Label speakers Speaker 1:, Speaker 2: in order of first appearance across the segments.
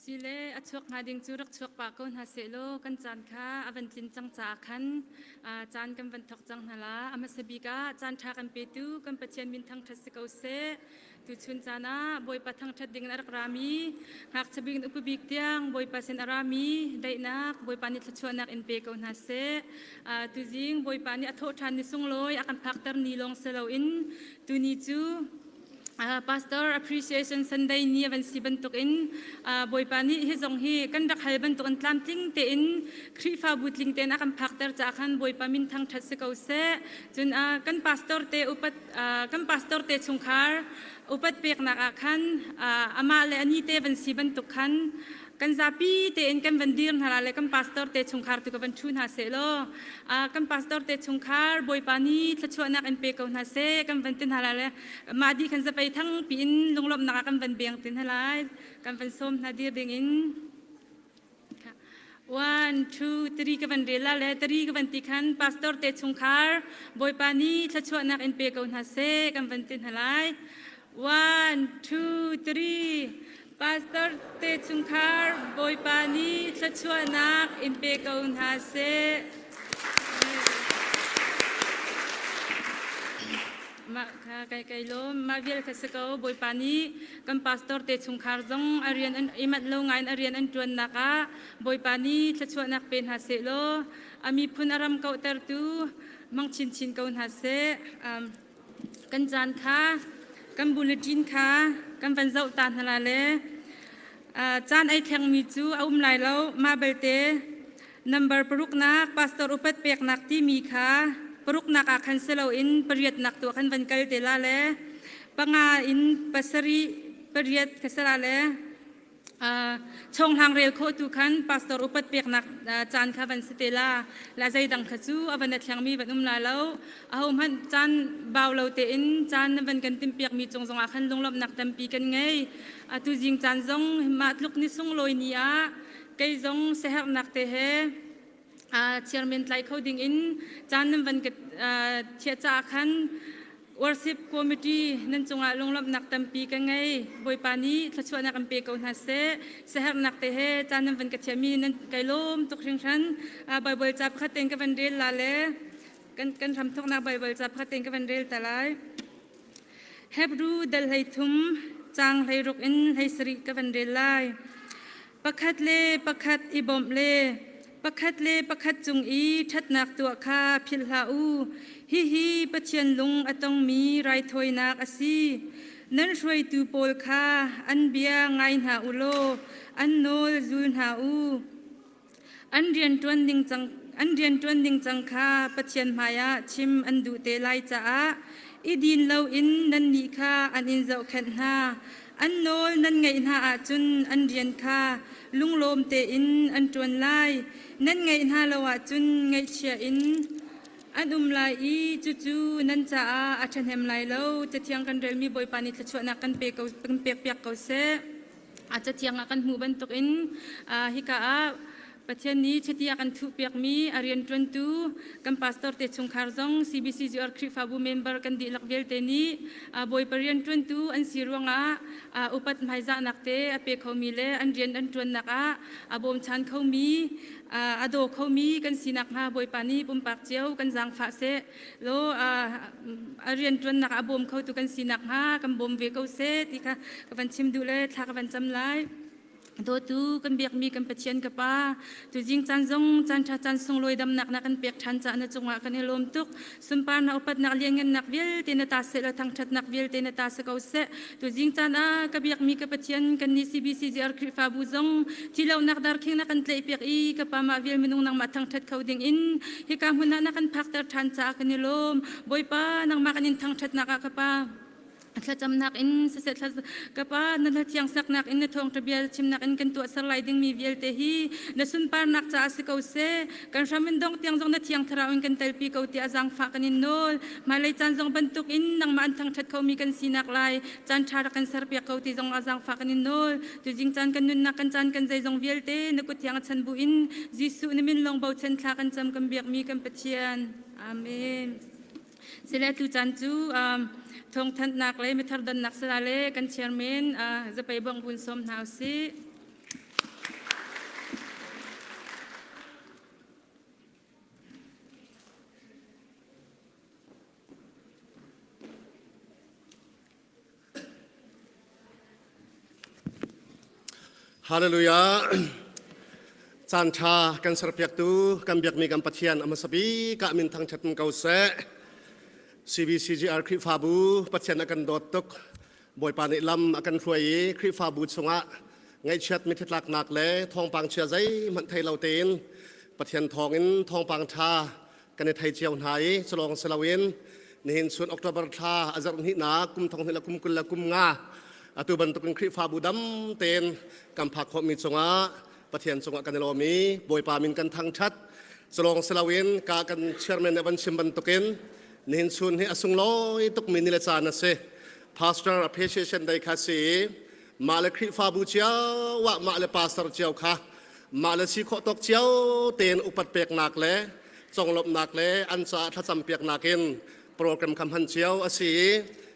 Speaker 1: Sile a chuak hnga ding cu rak chuak pah ko hna sehlaw kan caan kha a van tlin cang caah khan caan kan van thawk cang hna la. A hmasa bik ah caan ṭha kan petu kan Pathian min thangṭhat si ko seh. Tuchun caan ah Bawipa thangṭhat ding in a rak rami, ngakchia bik in upa bik tiang Bawipa sin a rami daihnak Bawipa nih thluachuahnak in pe ko hna seh. Tuzing Bawipa nih a thawhṭhan ni sunglawi a kan phakter ni lawng si loin tuni cu Pastor Appreciation Sunday ni a van si bantukin Bawipa nih hi zong hi kan rak hal bantukin tlamtling tein Khrihfabu tling tein a kan phakter caah khan Bawipa min thangṭhat si ko seh. Cun kan pastor te upat kan pastor te chungkhar upat peknak ah khan amah le ani te van si bantuk khan kan zapi tein kan van dir hna le kan pastor te chungkhar tu ka van ṭhu hna seh law kan pastor te chungkhar Bawipa nih thluachuahnak in pe ko hna seh kan van ti hna la le mah di khan zapei thang piin lunglawmhnak ah kan van beng ti hna lai kan van sawm hna dir ding in. One, two, three ka van rel la le three ka van ti khan pastor te chungkhar Bawipa nih thluachuahnak in pe ko hna seh kan van ti hna lai. One, two, three. Pastor te chungkhar Bawipa nih thluachuahnak in pe ko hna seh. Mah kha kai kai lawm mah vial kha si ko Bawipa nih kan pastor te chungkhar zong a rian an i manh lo ngai in a rian an ṭuannak ah Bawipa nih thluachuahnak pe hna seh law a miphun a ram kauhtertu mang chinchin ko hna seh. Kan caan kha kan bulletin kha kan van zoh ta hna la le caan ai thlengmi cu a um lai lo. Mah belte number paruknak pastor upat peknak timi kha paruknak ah khan si loin pariatnak tu ah khan van kal te la le panga in pasarih pariat kha si la le Chonghlang rel khawh tu khan pastor upat peknak caan kha van si te la. La zeidang kha cu a van a thlengmi van um la lo. Aho hmanh caan bau lo tein caan na van kan timpiakmi cung zongah khan lunglawmhnak tampi kan ngei. Atu zing caan zong mah tluk ni sunglawi ni ah kei zong siaherhnak te he chairman tlai kho ding in caan nan van ka thiah caah khan worship committee nan cungah lunglawmhnak tampi ka ngei. Bawipa nih thluachuahnak an pe ko hna seh. Siaherhnak te he caan nan van ka thiahmi nan kai lawm tuk hringhran. Bible ca pakhat tein ka van rel la le kan kan hramthawknak Bible ca pakhat tein ka van rel ta lai. Hebrew dal hlei thum caang hlei ruk in hlei sarih ka van rel lai. Pakhat le pakhat i bawmh le pakhat le pakhat cung i ṭhatnak tuah kha philh hlah u. Hihi Pathian lung a tongmi raithawinak a si. Nan hruaitu pawl kha an bia ngai hna u law an nawl zul hna u. An rianṭuan ning cang an rianṭuan ning cang kha Pathian hmaiah chim an duh te lai caah i din loin nannih kha an in zohkhenh hna. An nawl nan ngaih hna ahcun an rian kha lunglawm tein an ṭuan lai. Nan ngaih hna lo ahcun ngaihchia in an um lai i cucu nan caah a ṭhahnem lai lo. Cathiang kan relmi Bawipa nih thluachuahnak kan pe ko, kan pekpiak ko seh. A cathiang ah kan hmuh bantukin hika ah Pathian nih chiti a kan thuhpiakmi a rianṭuantu kan pastor te chungkhar zong CBCUR Khrihfabu member kan dihlak vialte nih Bawipa rianṭuantu an si ruangah upat hmaizahnak te a pe khomi le an rian an ṭuannak ah a bawmchan khomi a daw khomi kan si nakhnga Bawipa nih pumpak cio kan zaangfah seh law a rianṭuannak ah a bawm khotu kan si nakhnga kan bawm ve ko seh ti kha ka van chim duh le thla ka van cam lai. Dawtu kan biakmi kan Pathian ka Pa, tuzing caan zong caan ṭha caan sunglawi damnak na kan pek ṭhan caah na cungah kan i lawm tuk. Sunpar na upatnak lianngannak vialte na ta seh law thangṭhatnak vialte na ta si ko seh. Tuzing caan ah ka biakmi ka Pathian kan nih CBCGR Khrihfabu zong thilonak darkhing na kan tlaihpiak i ka Pa mah vial minung nangmah thangṭhat kho ding in hika hmun ah na kan phakter ṭhan caah kan i lawm. Bawipa nangmah kan in thangṭhatnak ah ka Pa thlacamnak in siseh thla ka pa na hla thiang saknak in na thawngṭha bia chimnak in kan tuahser lai dingmi vialte hi na sunparnak caah si ko seh. Kan hram in dong tiang zong na thiang thlarau in kan telpi ko tiah zaangfah kan in nawl. Hmailei caan zong bantuk in nangmah an thangṭhat khomi kan sinak lai caan ṭha rak kan serpiak ko ti zong ah zaangfah kan in nawl. Tuzing caan kan nunnak kan caan kan zeizong vialte na kut thiang a chan bu in Jesuh na min lawng bochan thla kan cam kan biakmi kan Pathian. Amen. Sile tu caan cu thawngthanhnak le mithar donnak sala le kan chairman zapei bong bun som hna usih.
Speaker 2: Hallelujah. Caan ṭha kan serpiaktu kan biakmi kan Pathian a hmasa bik ah min thangṭhat in ko seh. CBCGR Khrihfabu Pathian a kan dawt tuk. Bawipa nih lam a kan hruai i Khrihfabu chungah ngaihchiat mithitlaknak le thawngpang chia zeihmanh thei lo tein Pathian thawngin thawngpang ṭha kan i thei cio hna i culawng si loin nihin chun October thla a zarh hnihnak kum thong hnih le kum 20 le kum nga atu bantukin Khrihfabu dam tein kan phak khawhmi cungah Pathian cungah kan i lawm i Bawipa min kan thangṭhat. Culawng si loin ka kan chairman nih van chim bantukin nihin chun hi a sunglawi tukmi ni le caan a si. Pastor Appreciation Day kha si i mah le Khrihfabu cio ah mah le pastor cio kha mah le si khawh tawk cio tein upat peknak le conglawmhnak le an caah thlacam piaknak in program kha hman cio a si i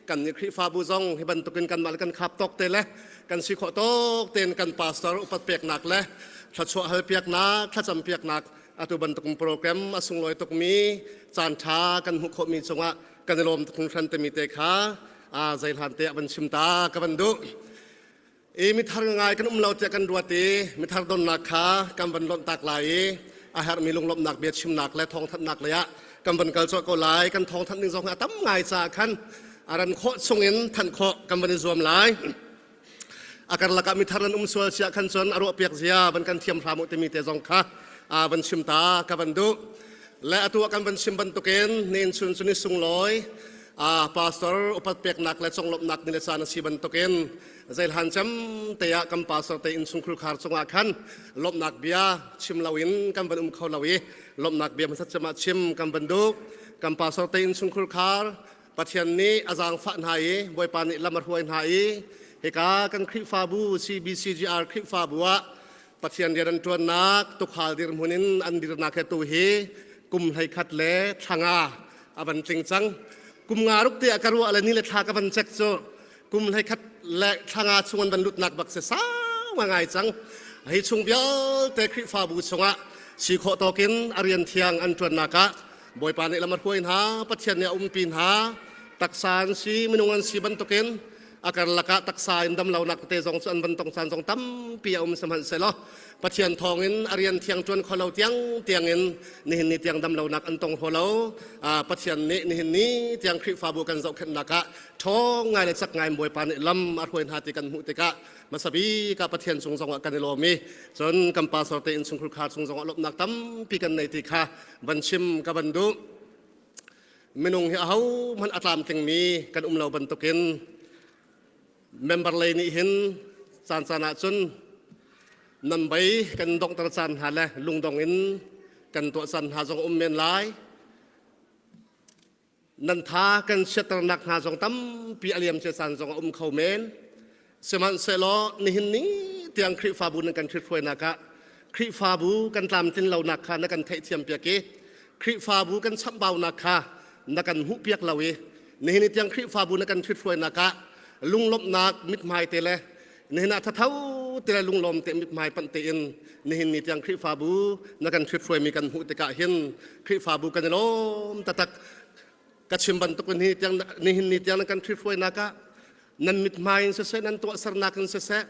Speaker 2: kan nih Khrihfabu zong hi bantukin kanmah le kan khap tawk te le kan si khawh tawk tein kan pastor upat peknak le thluachuah hal piaknak thlacam piaknak atu bantukin program a sunglawi tukmi caan ṭha kan hmuh khawhmi cungah kan i lawm tuk hringhran timi te kha zei hlan te ah van chim ta ka van duh. I mithar ngai kan um lo tiah kan ruat i mithar donnak kha kan van lonh tak lai i a herhmi lunglawmhnak bia chimnak le thawngthanhnak lei ah kan van kal cawh ko lai. Kan thawngthanh ding zong a tam ngai caah khan a ran khawh chungin thanh khawh kan van i zuam lai. A karlak ah mithar nan um sual siah khan cun a ruah piak zia van kan thiam hram u timi te zong kha van chim ta ka van duh. Le atu ah kan van chim bantukin nen chun cu ni sunglawi pastor upat peknak le conglawmhnak ni le caan a si bantukin zeilhan cem te ah kan pastor te inn chungkhur khar cungah khan lawmhnak bia chim loin kan van um kho lo i lawmhnak bia hmasat cem ah chim kan van duh. Kan pastor te inn chungkhur khar Pathian nih a zaangfah hna i Bawipa nih lam a hruai hna i hika kan Khrihfabu CBCGR Khrihfabu ah Pathian rian an ṭuannak tukhal dirhmun in an dirnak he tu hi kum 11 le thla nga a van tling cang. Kum nga ruk tiah ka ruah le ni le thla ka van check cu kum 11 le thla nga chung an van lutnak bak si sau ngai cang. Hi chung vialte Khrihfabu chungah si khawh tawkin a rian thiang an ṭuannak ah Bawipa nih lam a hruai hna, Pathian nih a umpi hna. Taksa an si, minung an si bantukin a karlak ah taksa in damlonak te zong cu an van tong caan zong tampi a um. Sihmanhsehlaw Pathian thawngin a rian thiang ṭuan kho lo tiang tiangin nihin ni tiang damlonak an tong hraw lo. Pathian nih nihin ni tiang Khrihfabu kan zohkhenhnak ah ṭhawng ngai le cak ngai in Bawipa nih lam a hruai hna ti kan hmuh tikah hmasa bik ah Pathian cung zongah kan i lawm i cun kan pastor te innchungkhur khar cung zongah lawmhnak tampi kan nei ti kha van chim ka van duh. Minung hi ahohmanh a tlamtlingmi kan um lo bantukin member lei nih hin caan caan ah cun nan bei kan donghter caan hna le lungdong in kan tuah caan hna zong um men lai. Nan tha kan chiatternak hna zong tampi a liam cia caan zong a um kho men. Sihmanhsehlaw nihin ni tiang Khrihfabu nan kan ṭhithruainak ah Khrihfabu kan tlamtlin lonak kha na kan theihthiam piak i Khrihfabu kan chamhbaunak kha na kan hmuhpiak lo i nihin ni tiang Khrihfabu na kan ṭhithruainak ah lunglawmhnak mithmai te le nihin ah thatho te le lunglawm te mithmai panh tein nihin ni tiang Khrihfabu na kan ṭhithruaimi kan hmuh tikah hin Khrihfabu kan i lawm taktak. Ka chim bantukin hi tiang nihin ni tiang na kan ṭhithruainak ah nan mithmai in siseh, nan tuahsernak in siseh,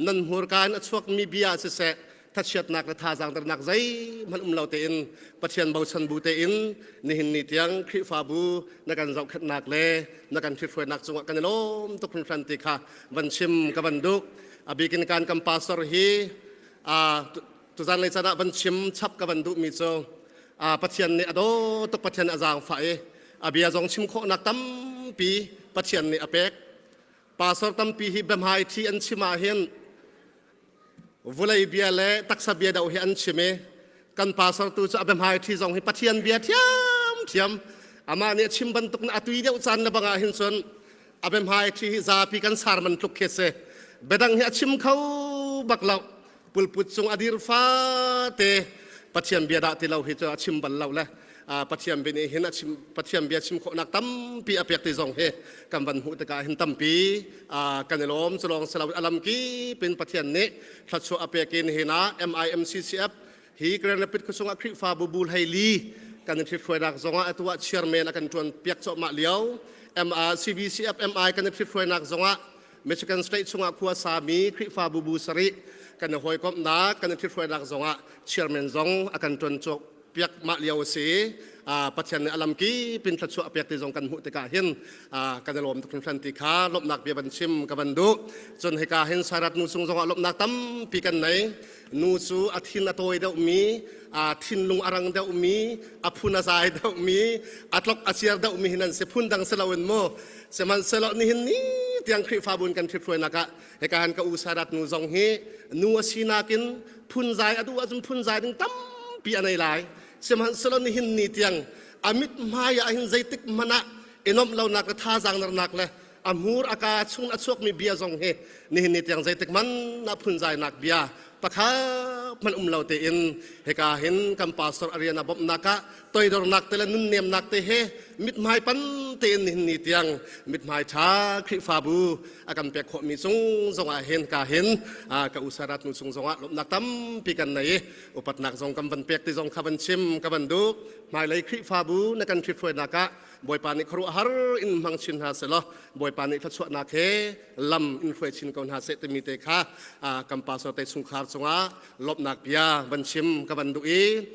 Speaker 2: nan hmurka in a chuakmi bia siseh, thachiatnak le thazaang dernak zeihmanh um lo tein Pathian bochan bu tein nihin ni tiang Khrihfabu na kan zohkhenhnak le na kan ṭhithruainak cungah kan i lawm tuk hringhran ti kha van chim ka van duh. A bikin kan kan pastor hi tuzan lei caan ah van chim chap ka van duhmi cu Pathian nih a daw tuk, Pathian a zaangfah i a bia zong chim khawhnak tampi Pathian nih a pek. Pastor tampi hi biahmai thi an chim ah hin vulei bia le taksa bia do hi an chim i kan pastor tu cu a biahmai thi zong hi Pathian bia thiamthiam amah nih a chim bantuk na a tui deuh caan le bangah hin cun a biahmai thi hi zapi kan sarman tluk khi si. Biadang hi a chim kho bak lo. Pulput cung a dir fate Pathian bia dah ti lo hi cu a chim bal lo le Pathian bia nih hin a chim, Pathian bia chim khawhnak tampi a pek ti zong hi kan van hmuh tikah hin tampi kan i lawm. Cu lawng si lo, a lam kip in Pathian nih thluachuah a pek in hin ah MIMCCF hi Grand Rapids khuachung ah Khrihfabu bu hleili kan i ṭhithruainak zongah atu ah chairman a kan ṭuan piak cuahmah lio. MR CBCF MI kan i ṭhithruainak zongah. Michigan State chungah khua sami Khrihfabu bu sarih kan i hawikomhnak kan i ṭhithruainak zongah chairman zong a kan ṭuan piak mah lio a si. Pathian nih a lamkip in thluachuah a pek ti zong kan hmuh tikah hin kan i lawm tuk hringhran ti kha lawmhnak bia van chim ka van duh. Cun hika hin Sairat nu cung zongah lawmhnak tampi kan nei. Nu cu a thin a tawi deuhmi, a thinlung a rang deuhmi, a phun a zai deuhmi, a tlok a ciar deuhmi hin an si. Phun dang si loin mu. Sihmanhsehlaw nihin ni tiang Khrihfabu in kan ṭhithruainak ah hika han ka u Sairat nu zong hi nu a sinak in phunzai a duh ahcun phunzai ding tampi a nei lai. Sihmanhsehlaw nihin ni tiang a mithmai ah hin zeitik hmanh ah i nuamh lonak le thazaang narnak le a hmur a kaa chung a chuakmi bia zong hi nihin ni tiang zeitik hmanh ah phunzainak bia pakhat hmanh um lo tein hika hin kan pastor a rian a bawmhnak ah toidornak te le nunnemnak te he mithmai pan tein nihin ni tiang mithmai ṭha Khrihfabu a kan pek khawhmi cung zongah hin ka hin ka usarat nu chung zongah lawmhnak tampi kan nei i upatnak zong kan van pek ti zong kha van chim ka van duh. Hmailei Khrihfabu na kan ṭhithruainak ah Bawipa nih khuaruahhar in hmang chin hna selaw Bawipa nih thluachuahnak he lam in hruai chin ko hna seh timi te kha kan pastor te chungkhar cungah lawmhnak bia van chim ka van duh i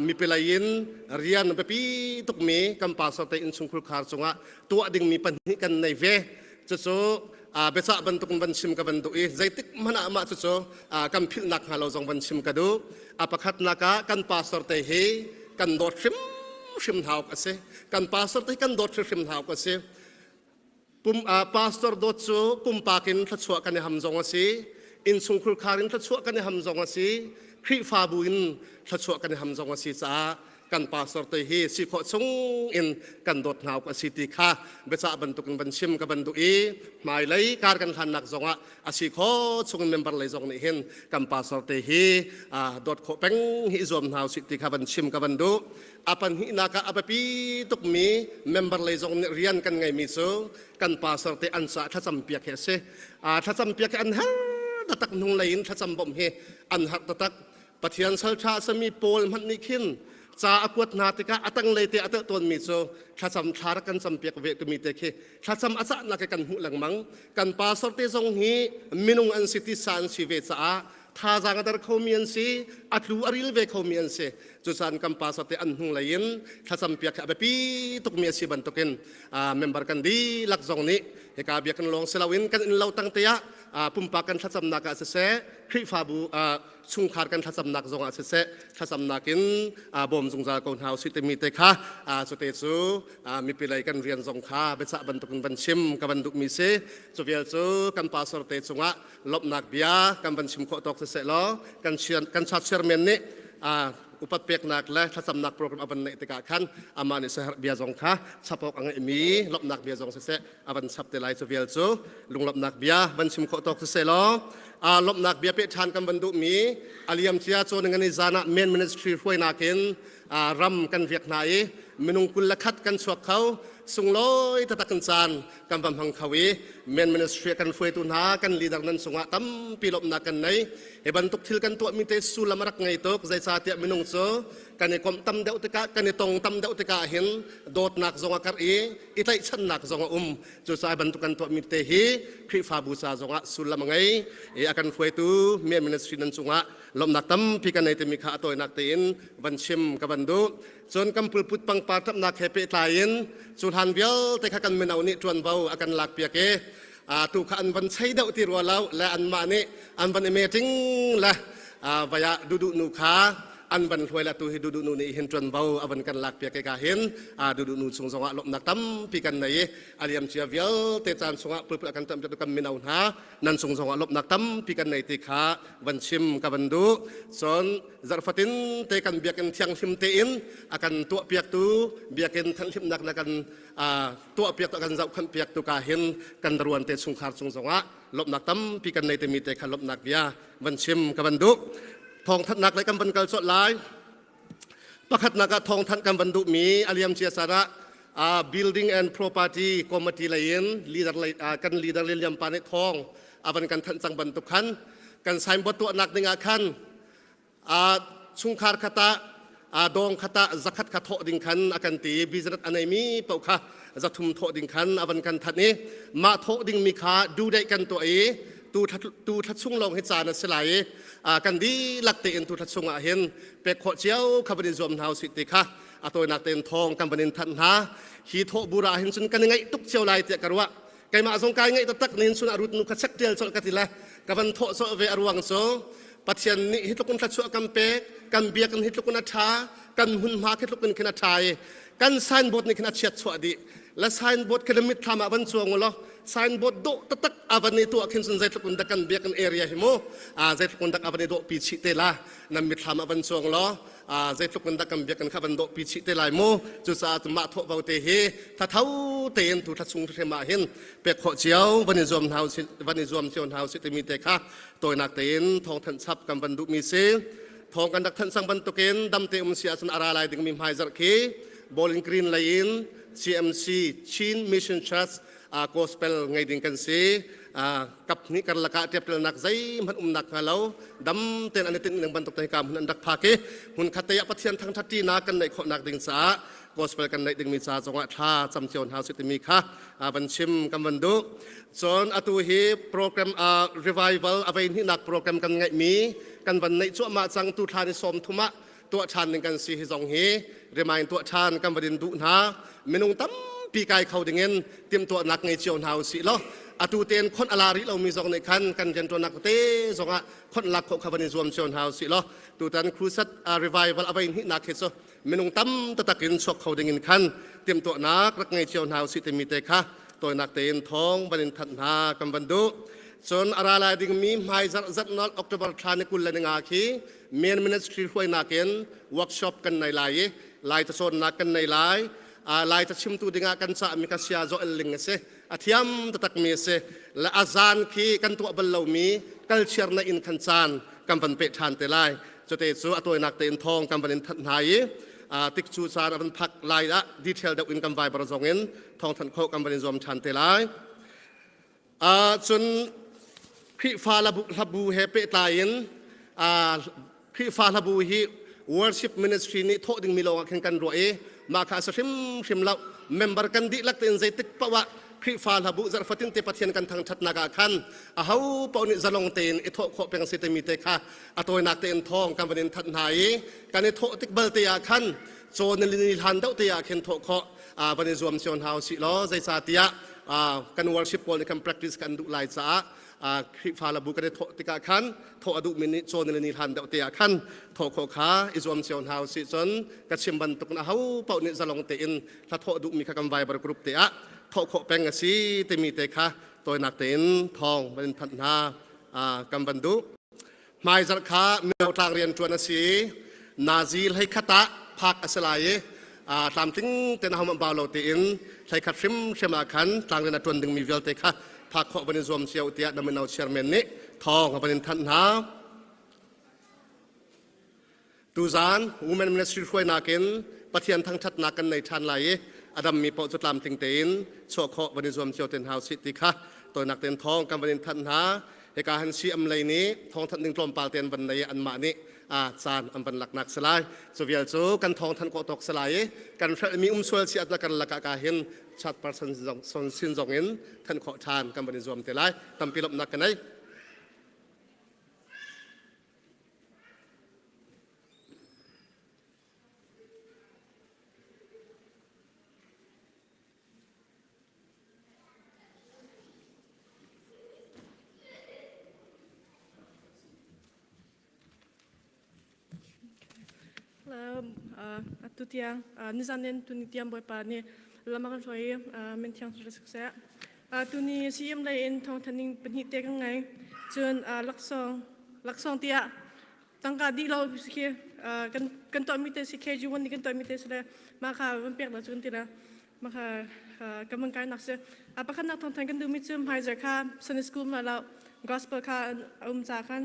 Speaker 2: mipi lei in rian biapi tukmi kan pastor te innchungkhur khar cungah tuah dingmi pahnih kan nei ve. Cucu biacah bantuk in van chim ka van duh i zeitik hmanh ah mah cucu kan philhnak hnga lo zong van chim ka duh. A pakhatnak ah kan pastor te hi kan dawt hrimhrim hna awk a si. Kan pastor te hi kan dawt hrimhrim hna awk a si. Pum pastor dawt cu pumpak in thluachuah kan i ham zong a si, innchungkhur khar in thluachuah kan i ham zong a si, Khrihfabu in thluachuah kan i ham zong a si caah kan pastor te hi si khawh chung in kan dawt hna awk a si ti kha biacah bantukin van chim ka van duh i hmailei kar kan hlannak zongah a si khawh chung in member lei zong nih hin kan pastor te hi dawt khawh peng hi i zuam hna usih ti kha van chim ka van duh. A pahnihnak ah a biapi tukmi member lei zong nih rian kan ngeimi cu kan pastor te an caah thlacam piak hi a si. Thlacam piak hi an har taktak, hnung lei in thlacam bawmh hi an har taktak. Pathian salṭha a sami Paul hmanh nih khin ca a kuat hna tikah a tanglei te a telh tawnmi cu thlacam thla rak kan campiak ve timi te khi thlacam a cahnak hi kan hmuh lengmang. Kan pastor te zong hi minung an si, tisa an si ve caah thazaang a der khomi an si, a tlu a ril ve khomi an si. Cucaah kan pastor te an hnunglei in thlacam piak hi a biapi tukmi a si bantukin member kan dihlak zong nih hika biakinn lawng si loin kan inn lo tang te ah pumpak kan thlacamnak ah siseh, Khrihfabu chungkhar kan thlacamnak zongah siseh, thlacamnak in bawm zungzal ko hna usih timi te kha cute cu mipi lei kan rian zong kha biacah bantukin van chim ka van duhmi si. Cu vial cu kan pastor te cungah lawmhnak bia kan van chim khawh tawk siseh law kan kan church chairman nih upat peknak le thlacamnak program a van neih tikah khan amah nih saherh bia zong kha chap awk a ngeihmi lawmhnak bia zong siseh a van chap te lai. Cu vial cu lunglawmhnak bia van chim khawh tawk siseh law lawmhnak bia peh ṭhan kan van duhmi a liam cia cawn ngani zan ah main ministry hruainak in ram kan riak hna i minung 21 kan chuak kho. Sunglawi taktak in caan kan va hmang kho i main ministry kan hruaitu hna kan leader nan cungah tampi lawmhnak kan nei. Hi bantuk thil kan tuahmi te sullam a rak ngei tuk, zeicahtiah minung cu kan i komh tam deuh tikah, kan i tong tam deuh tikah hin dawtnak zong a karh i i tlaihchannak zong a um. Cucaah bantuk kan tuahmi te hi Khrihfabu ca zongah sullam a ngei i a kan hruaitu main ministry nan cungah lawmhnak tampi kan nei timi kha a tawinak tein van chim ka van duh. Cun kan pulput pangpar ṭapnak he pehtlai in cu hlan vialte kha kan mino nih ṭuanvo a kan lakpiak i tu kha an van chei deuh ti rua lo le anmah nih an van i meeting le vai ah duduh nu kha an van hluai le tu hi duduh nu nih hin ṭuanvo a van kan lakpiak i ka hin duduh nu chung zongah lawmhnak tampi kan nei i a liamcia vialte caan chungah pulput a kan ṭamh kan mino hna nan cung zongah lawmhnak tampi kan nei ti kha van chim ka van duh. Cun zarhfatin te kan biakinn thianghlim tein a kan tuahpiaktu, biakinn thanhlimnak na kan tuahpiak, kan zohkhenhpiaktu ka hin kan ruan te chungkhar cung zongah lawmhnak tampi kan nei timi te kha lawmhnak bia van chim ka van duh. Thawngthanhnak le kan van kal colh lai. Pakhatnak ah thawngthanh kan van duhmi a liamcia caan ah building and property committee lei in leader lei kan leader Liam pa nih thawng a van kan thanh cang bantuk khan kan signboard tuahnak ding ah khan chungkhar khat ah A dong khata zakhat kha thawh ding khan a kan ti. Business a neimi paoh kha zathum thawh ding khan a van kan thanh i mah thawh ding mi kha due date kan tuah i tu thla tu thla chung lawng hi caan a si lai i kan dihlak tein tu thla chung ah hin pek khawh cio kha van i zuam hna usih ti kha a tawinak tein thawng kan van in thanh hna. Hi thawh bura hin cun kan i ngaih tuk cio lai tiah ka ruah. Keimah zong kai ngaih taktak nin sun a rut nu kha chek tial colh ka ti le ka van thawh colh ve. A ruang cu Pathian nih hi tluk in thluachuah kan pek, kan biakinn hi tluk in a ṭha, kan hmunhma khi tluk in khin a ṭha i kan signboard nih khin a chiat chuah dih la. Signboard khi na mitthlam ah van cuang u law, signboard dawh taktak a van i tuah khin cun zeitluk in dah kan biakinn area hi mu zeitluk in dah a van i dawh pi chih te la. Nan mitthlam ah van cuang law, zeitluk in dah kan biakinn kha van dawh pi chih te lai mu. Cucaah mah thawh vo te hi thatho tein tu thla chung hrim ah hin pek khawh cio van i zuam hna usih, van i zuam cio hna usih timi te kha tawinak tein thawng thanh chap kan van duhmi si. Thawng kan rak thanh sang bantukin damte um si ahcun a ra lai dingmi hmaizarh khi Bowling Green lei in CMC Chin Mission Church gospel ngei ding kan si. Kap hnih karlak ah ṭepṭelnak zeihmanh umnak hnga lo dam tein an i tinh ning bantuk te ka hmun an rak phak i hmun khat te ah Pathian thangṭhat ṭinak kan neih khawhnak ding caah gospel kan neih dingmi ca zongah thla cam cio hna usih timi kha van chim kan van duh. Cun atu hi program revival a vei hnihnak program kan ngeihmi kan van neih cuahmah cang. Tu thla ni 30 ah tuah ṭhan ding kan si. Hi zong hi remind tuah ṭhan kan van in duh hna. Minung tampi kai kho dingin timhtuahnak ngei cio hna usih law, atu tein khonh a la rih lomi zong nih khan kan rianṭuannak te zongah khonh lak khawh kha van i zuam cio hna usih law, tutan crusade revival a vei hnihnak hi cu minung tam taktak in chuak kho dingin khan timhtuahnak rak ngei cio hna usih timi te kha tawinak tein thawng van in thanh hna kan van duh. Cun a ra lai dingmi hmai zarh zarh nolh October thla ni 25 khi Main Ministry hruainak in workshop kan nei lai i Lai cacawnnak kan nei lai. Lai ca chimtu dingah kan cahmi kha Sia Joel Ling a si, a thiam taktakmi a si le a zan khi kan tuah bal lomi kalchiar na in khan caan kan van peh ṭhan te lai. Cute cu a tawinak tein thawng kan van in thanh hna i tik cu caan a van phak lai ah detail deuh in kan Viber zong in thawng thanh khawh kan van in zuam ṭhan te lai. Cun Khrihfa hlabu he pehtlai in, Khrihfa hlabu hi worship ministry nih thawh dingmi lawng ah khin kan ruah i mah kha a si hrimhrim lo. Member kan dihlak tein zeitik paoh ah Khrihfa hlabu zarhfatin te Pathian kan thangṭhatnak ah khan aho paoh nih zalong tein i thawh khawh peng si timi te kha a tawinak tein thawng kan van in thanh hna i kan i thawh tik bal te ah khan cawn ni hlan deuh te ah khin thawh khawh van i zuam cio hna usih law. Zeicahtiah kan worship pawl nih kan practice kan duh lai caah Khrihfa labu kan i thawh tikah khan thawh a duhmi nih cawn le ni hlan deuh te ah khan thawh khawh kha i zuam cio hna usih. Cun ka chim bantuk in aho paoh nih zalong tein hla thawh duhmi kha kan Viber group te ah thawh khawh peng a si timi te kha tawinak tein thawng van in thanh hna kan van duh. Hmaizarh kha mino tlang rian ṭuan a si i nazi 11 ah phak a si lai i tlamtling tein ahohmanh bau lo tein 11 hrimhrim ah khan tlang rian a ṭuan dingmi vialte kha phak khawh van i zuam cio tiah na mino chairman nih thawng a van in thanh hna. Tuzaan Women Ministry hruainak in Pathian thangṭhatnak kan nei ṭhan lai i a dammi paoh cu tlamtling tein chuah khawh van i zuam cio te hna usih ti kha tawinak tein thawng kan van in thanh hna. Hika han CM lei nih thawngthanh ding tlawmpal tein van nei i anmah nih caan an van laknak si lai. Cu vial cu kan thawngthanh kawh tawk si lai i kan hrelhmi um sual si at kan lakah ka hin chat person zong sin zong in thanh khawh ṭhan kan van i zuam te lai. Tampi lawmhnak ka nei.
Speaker 3: Atu tiang nizan in tuni tiang Bawipa nih lam a kan hruai i min thiang cu seh. Tuni CM lei in thawngthan ning pahnih te kan ngei. Cun laksawng laksawng tiah tangka dih lo khi kan kan tuahmi te si KG1 nih kan tuahmi te si le mah kha van pek lo cu kan ti le mah kha kan van kai nak si. Pakhatnak thawngthan kan duhmi cu hmaizarh kha Sunday school ma lo gospel kha a um ca khan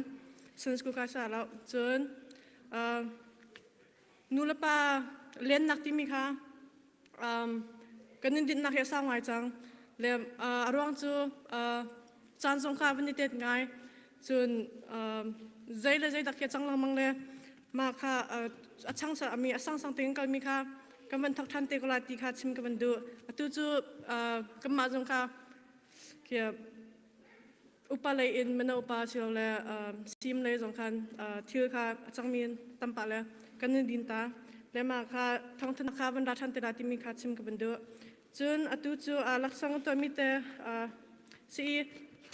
Speaker 3: Sunday school kha sa lo. Cun nu le pa lennak timi kha kan in dinhnak hi a sau ngai cang. Le a ruang cu caan zong kha van i tet ngai. Cun zei le zei dak khi a cang lengmang le. Mah kha a chang mi a sangsang tein kalmi kha kan van thok ṭhan te ko lai ti kha chim ka van duh. Atu cu kanmah zong kha upa lei in mino upa silole sim lei zong khan thil kha a cangmi tam pah le kan in din ta. Le mah kha thawngthanhnak kha van ra ṭhan te lai timi kha chim ka van duh. Cun atu cu laksawng a tuahmi te si i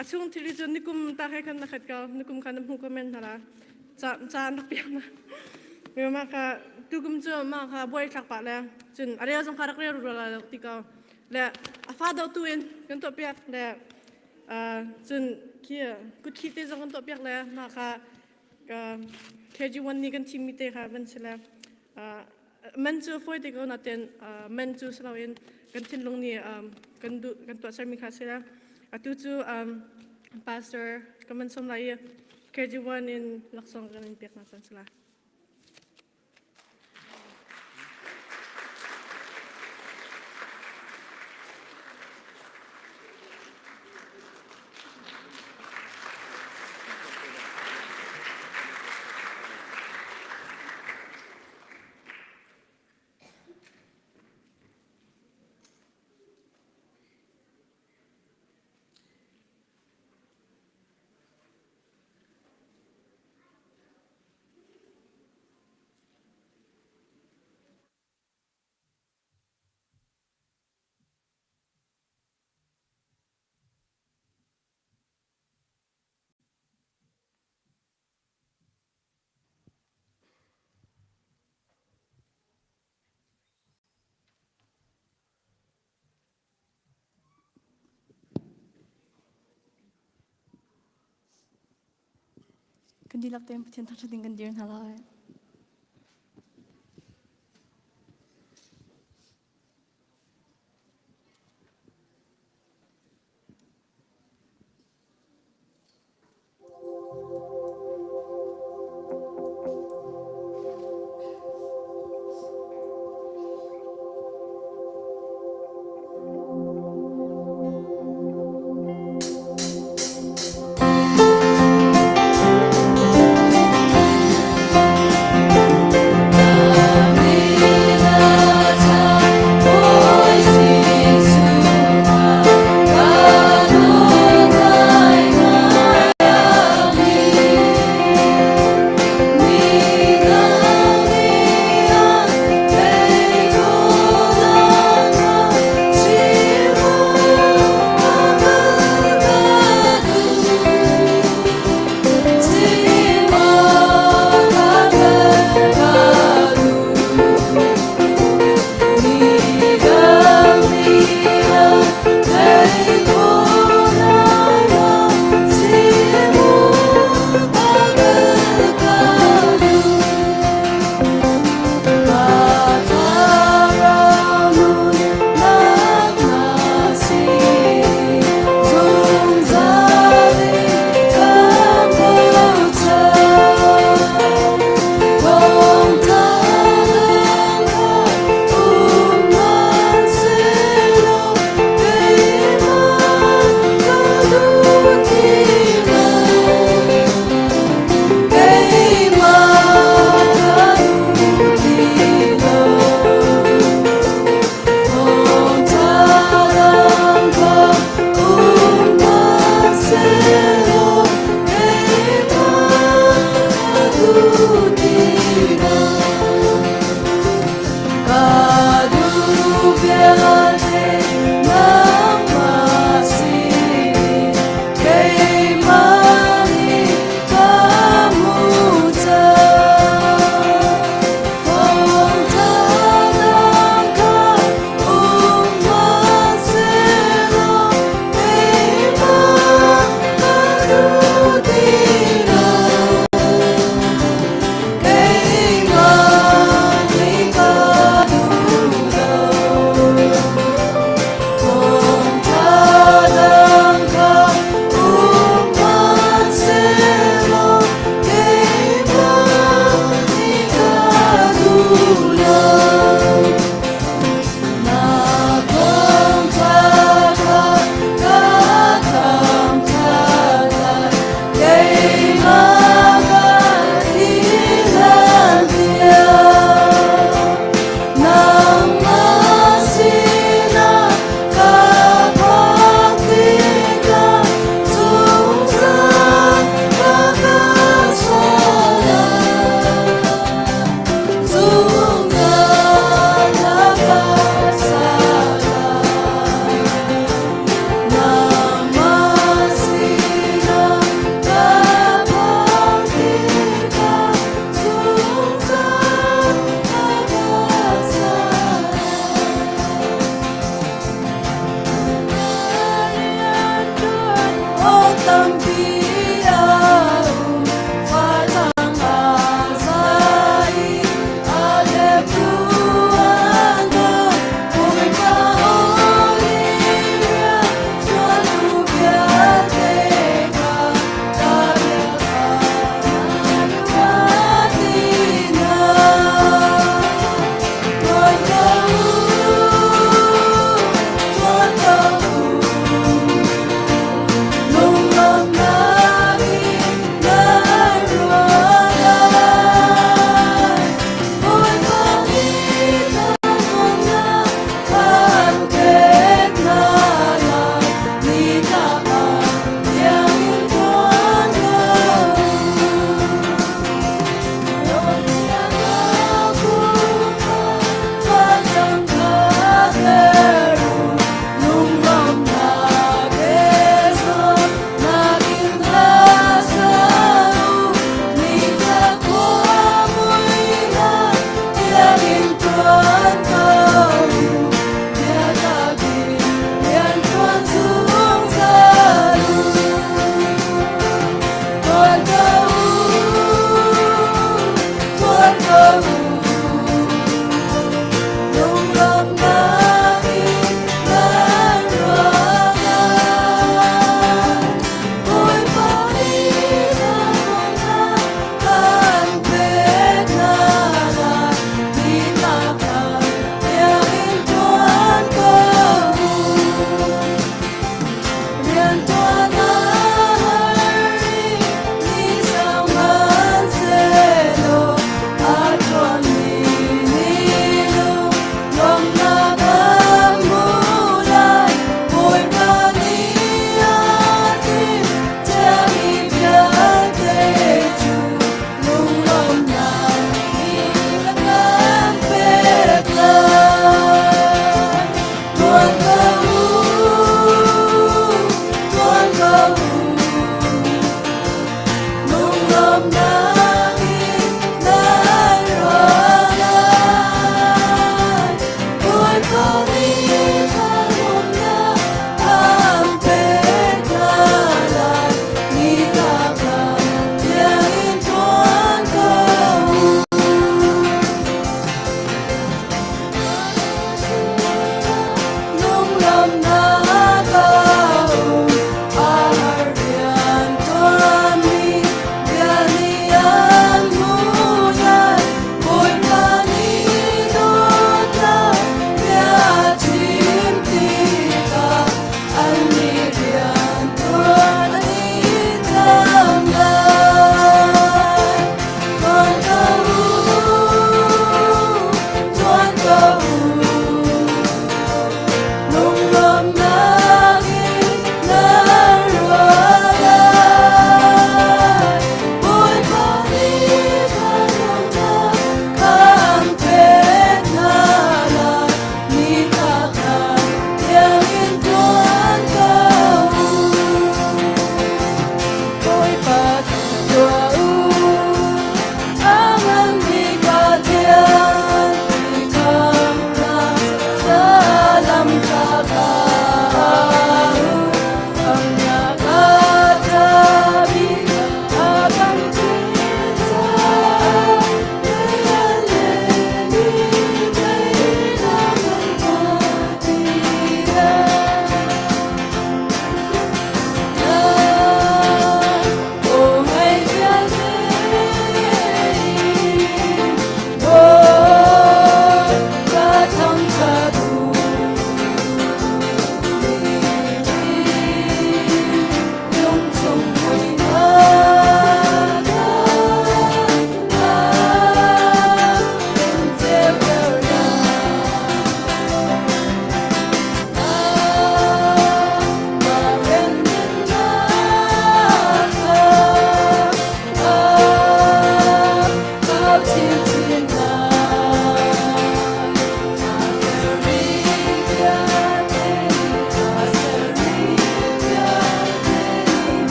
Speaker 3: a chung thil cu nikum ta he khan na khat ko nikum khan na hmu ko men hna la ca ca an rak piak na mi ma kha tukum cu ma kha buai thlak pah le cun a rel zong kha rak rel ru la ti ko le a fa do tu in kan tuah piak le cun khi kut khi te zong kan tuah piak le ma kha KG1 ni kan thimmi te kha van si le man cu fawi te ko natin man cu si loin kan thinlung nih kan duh kan tuahsermi kha si le atu cu pastor kan van sawm lai i KG1 in laksawng kan in pek hna cang si lai.
Speaker 4: Kan dihlak tein Pathian thangṭhat ding kan dir hna lai.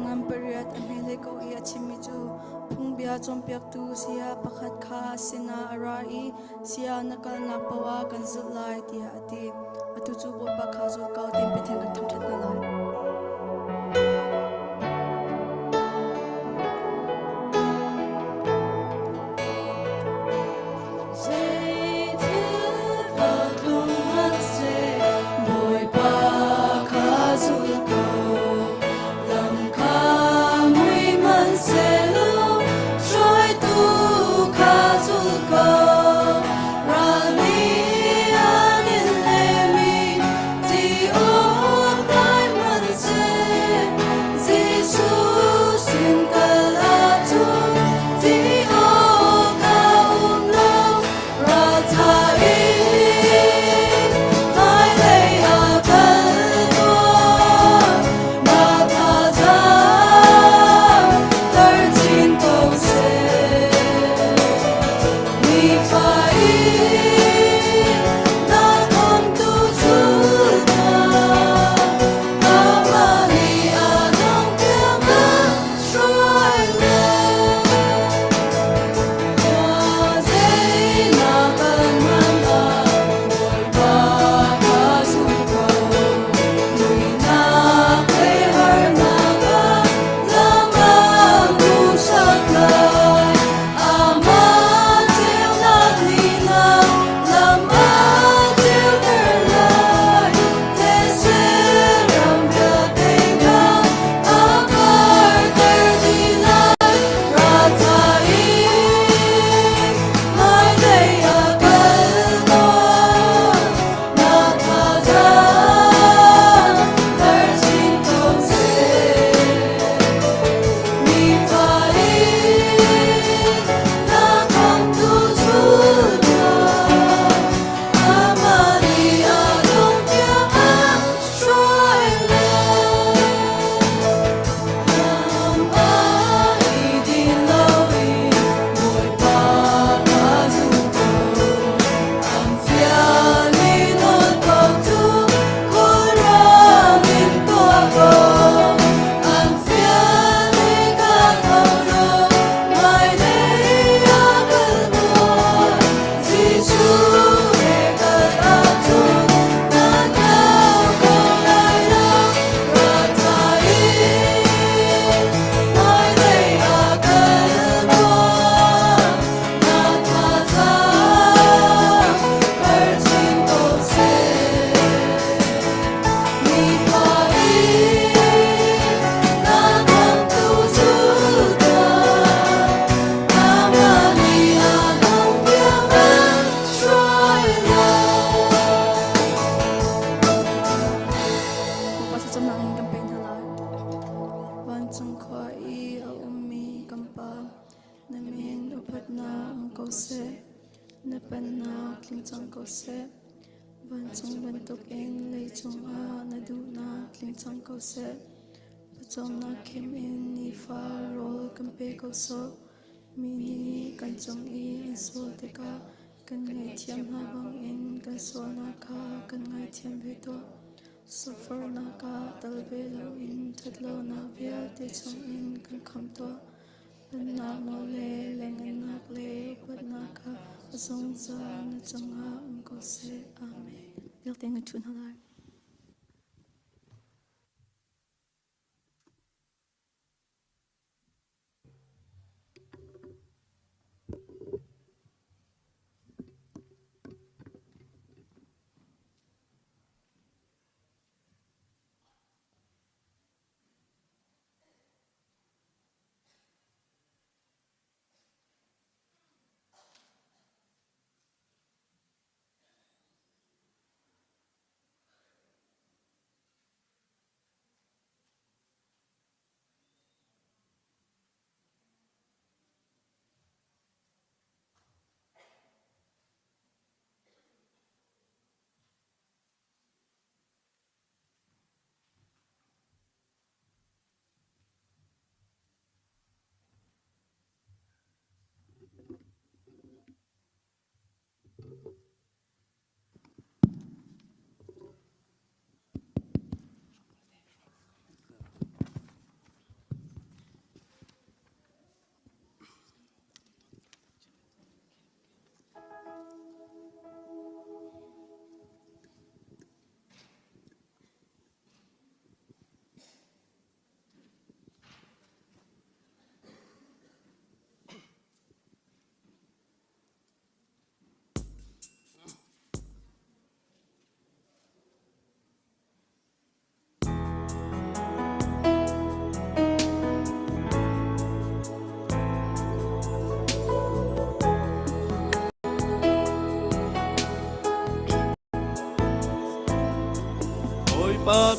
Speaker 4: ngan pariat a hme hlei ko i a chimmi cu phungbia cawnpiaktu saya pakhat kha a sinah a ra i saya na kalnak paoh ah kan zulh lai tiah a ti. Atu cu Bawipa kha zul ko tiin Pathian kan thangṭhat hna lai.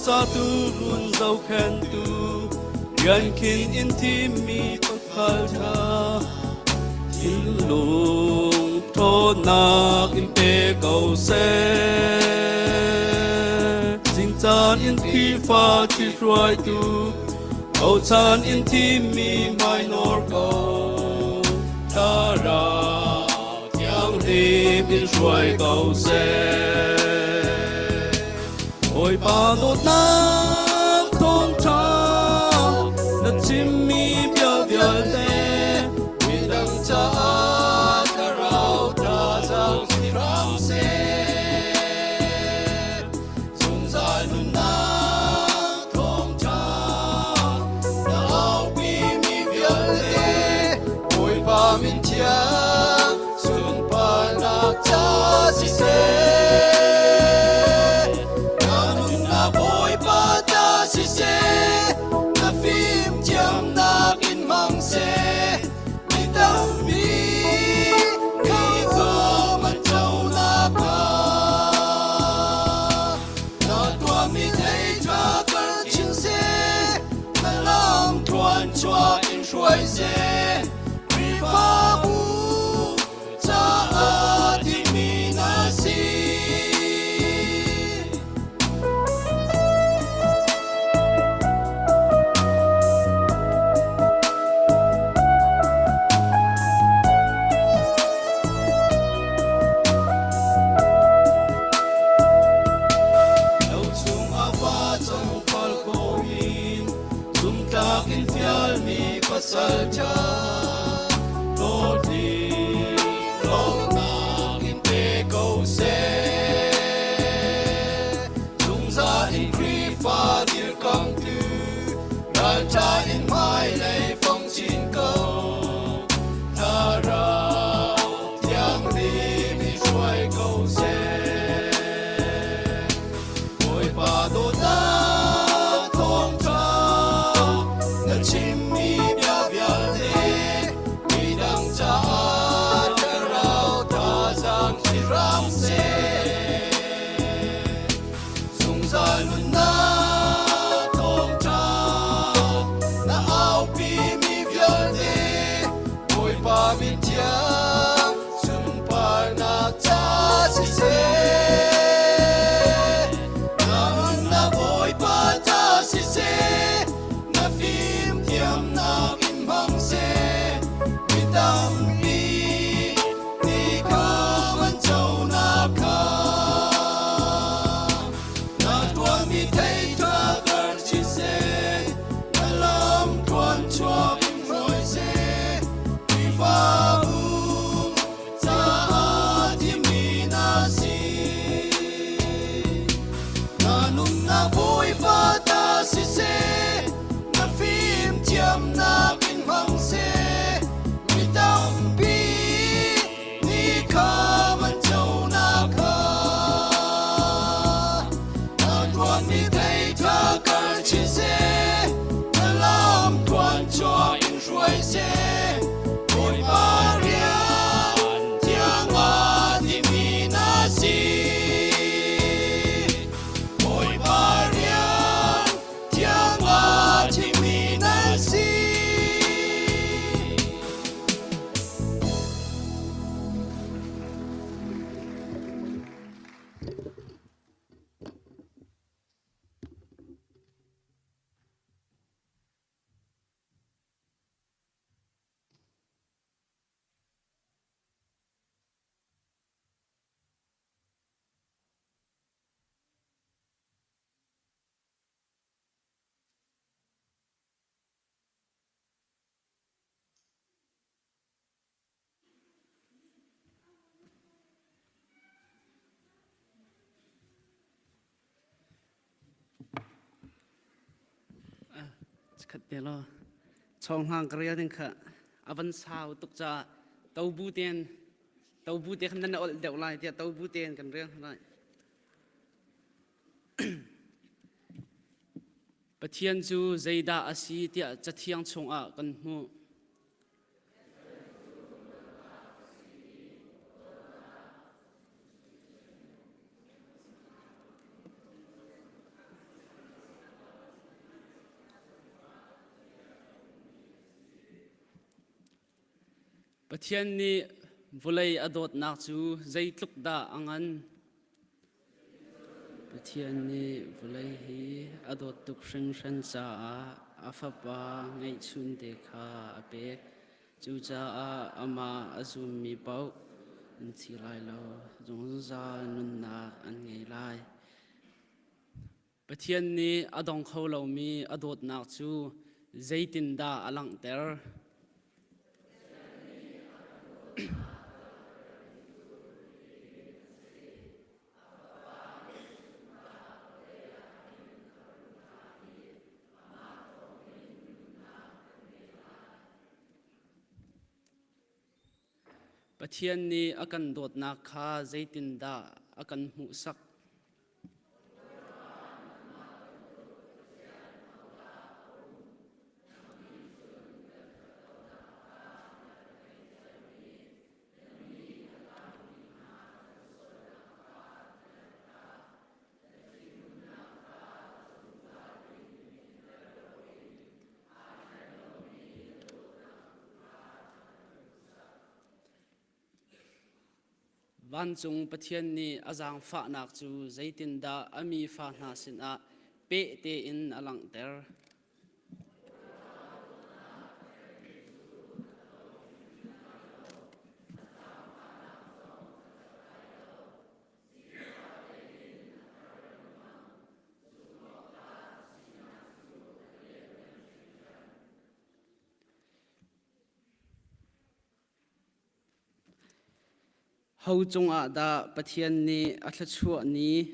Speaker 5: Ca tuurun zohkhenhtu, rian khin in thimmi tuukhal ṭha. Thinlung ṭhawnnak in pe ko seh. Zingcaan in Khrihfa ṭhithruaitu, bochan in thimmi hmainawr ko. Thlarau thianghlim in hruai ko seh. Bawipa dawtnak thawngṭha na chimmi bia vialte midang caah thlarau thazaang si hram seh. Zungzal nunnak thawngṭha na aupimi vialte Bawipa min thiang sunparnak ca siseh. Na nunnak Bawipa ta siseh, na fimthiamnak in hmang seh. Mi tampi kham an co nakhnga. Na tuahmi thei ṭha kal chin seh, na lam tluan chuah in hruai seh. Khrihfabu caah timi na si. Lo chungah fa cang fal ko in zumtlak in fialmi pasal ṭha hlawhtling lawmnak in pe ko seh. Zungzal in Khrihfa dirkamtu ralṭha in hmailei fong chin ko. Thlarau thianghlim in hruai ko seh. Bawipa dawtnak thawngṭha na chimmi bia vialte midang caah thlarau thazaang si hram seh. Zungzal nunnak thawngṭha na aupimi vialte Bawipa min thiang sunparnak ca siseh. Na nunnak Bawipa ca siseh, na fimthiamnak in hmang seh. Mi tampi nih kha an co nakhnga. Na tuahmi thei ṭha kar chin seh, na lam tluan chuak in hruai seh. Khrihfabu caah thimmi na si. Na nunnak Bawipa ta siseh, na fimthiamnak in hmang seh. Mi tampi nih kha an co nakhnga. Na tuahmi thei ṭha kar chin seh, na lam tluan chuak in hruai seh. Bawipa rian thiang ah timi na si. Bawipa rian thiang ah timi na si.
Speaker 6: Khat te law chonghang ka rel ding kha a van sau tuk caah tobu ten tobu te khan nan olh deuh lai tiah tobu ten kan rel lai. Pathian cu zeidah a si tiah Cathiang chungah kan hmuh. Pathian nih vawlei a dawtnak cu zeitluk dah a ngan? Pathian nih vawlei hi a dawt tuk hringhran caah a Fapa ngeihchunte kha a pek. Cucaah amah a zummi paoh an thi lai lo, zungzal nunnak an ngei lai. Pathian nih a dong kho lomi a dawtnak cu zeitindah a langhter? Pathian nih a kan dawtnak kha zeitindah a kan hmuhsak? Vancung Pathian nih a zaangfahnak cu zeitindah a mi fa hna sinah peh tein a langhter? Ho cungah dah Pathian nih a thluachuah ni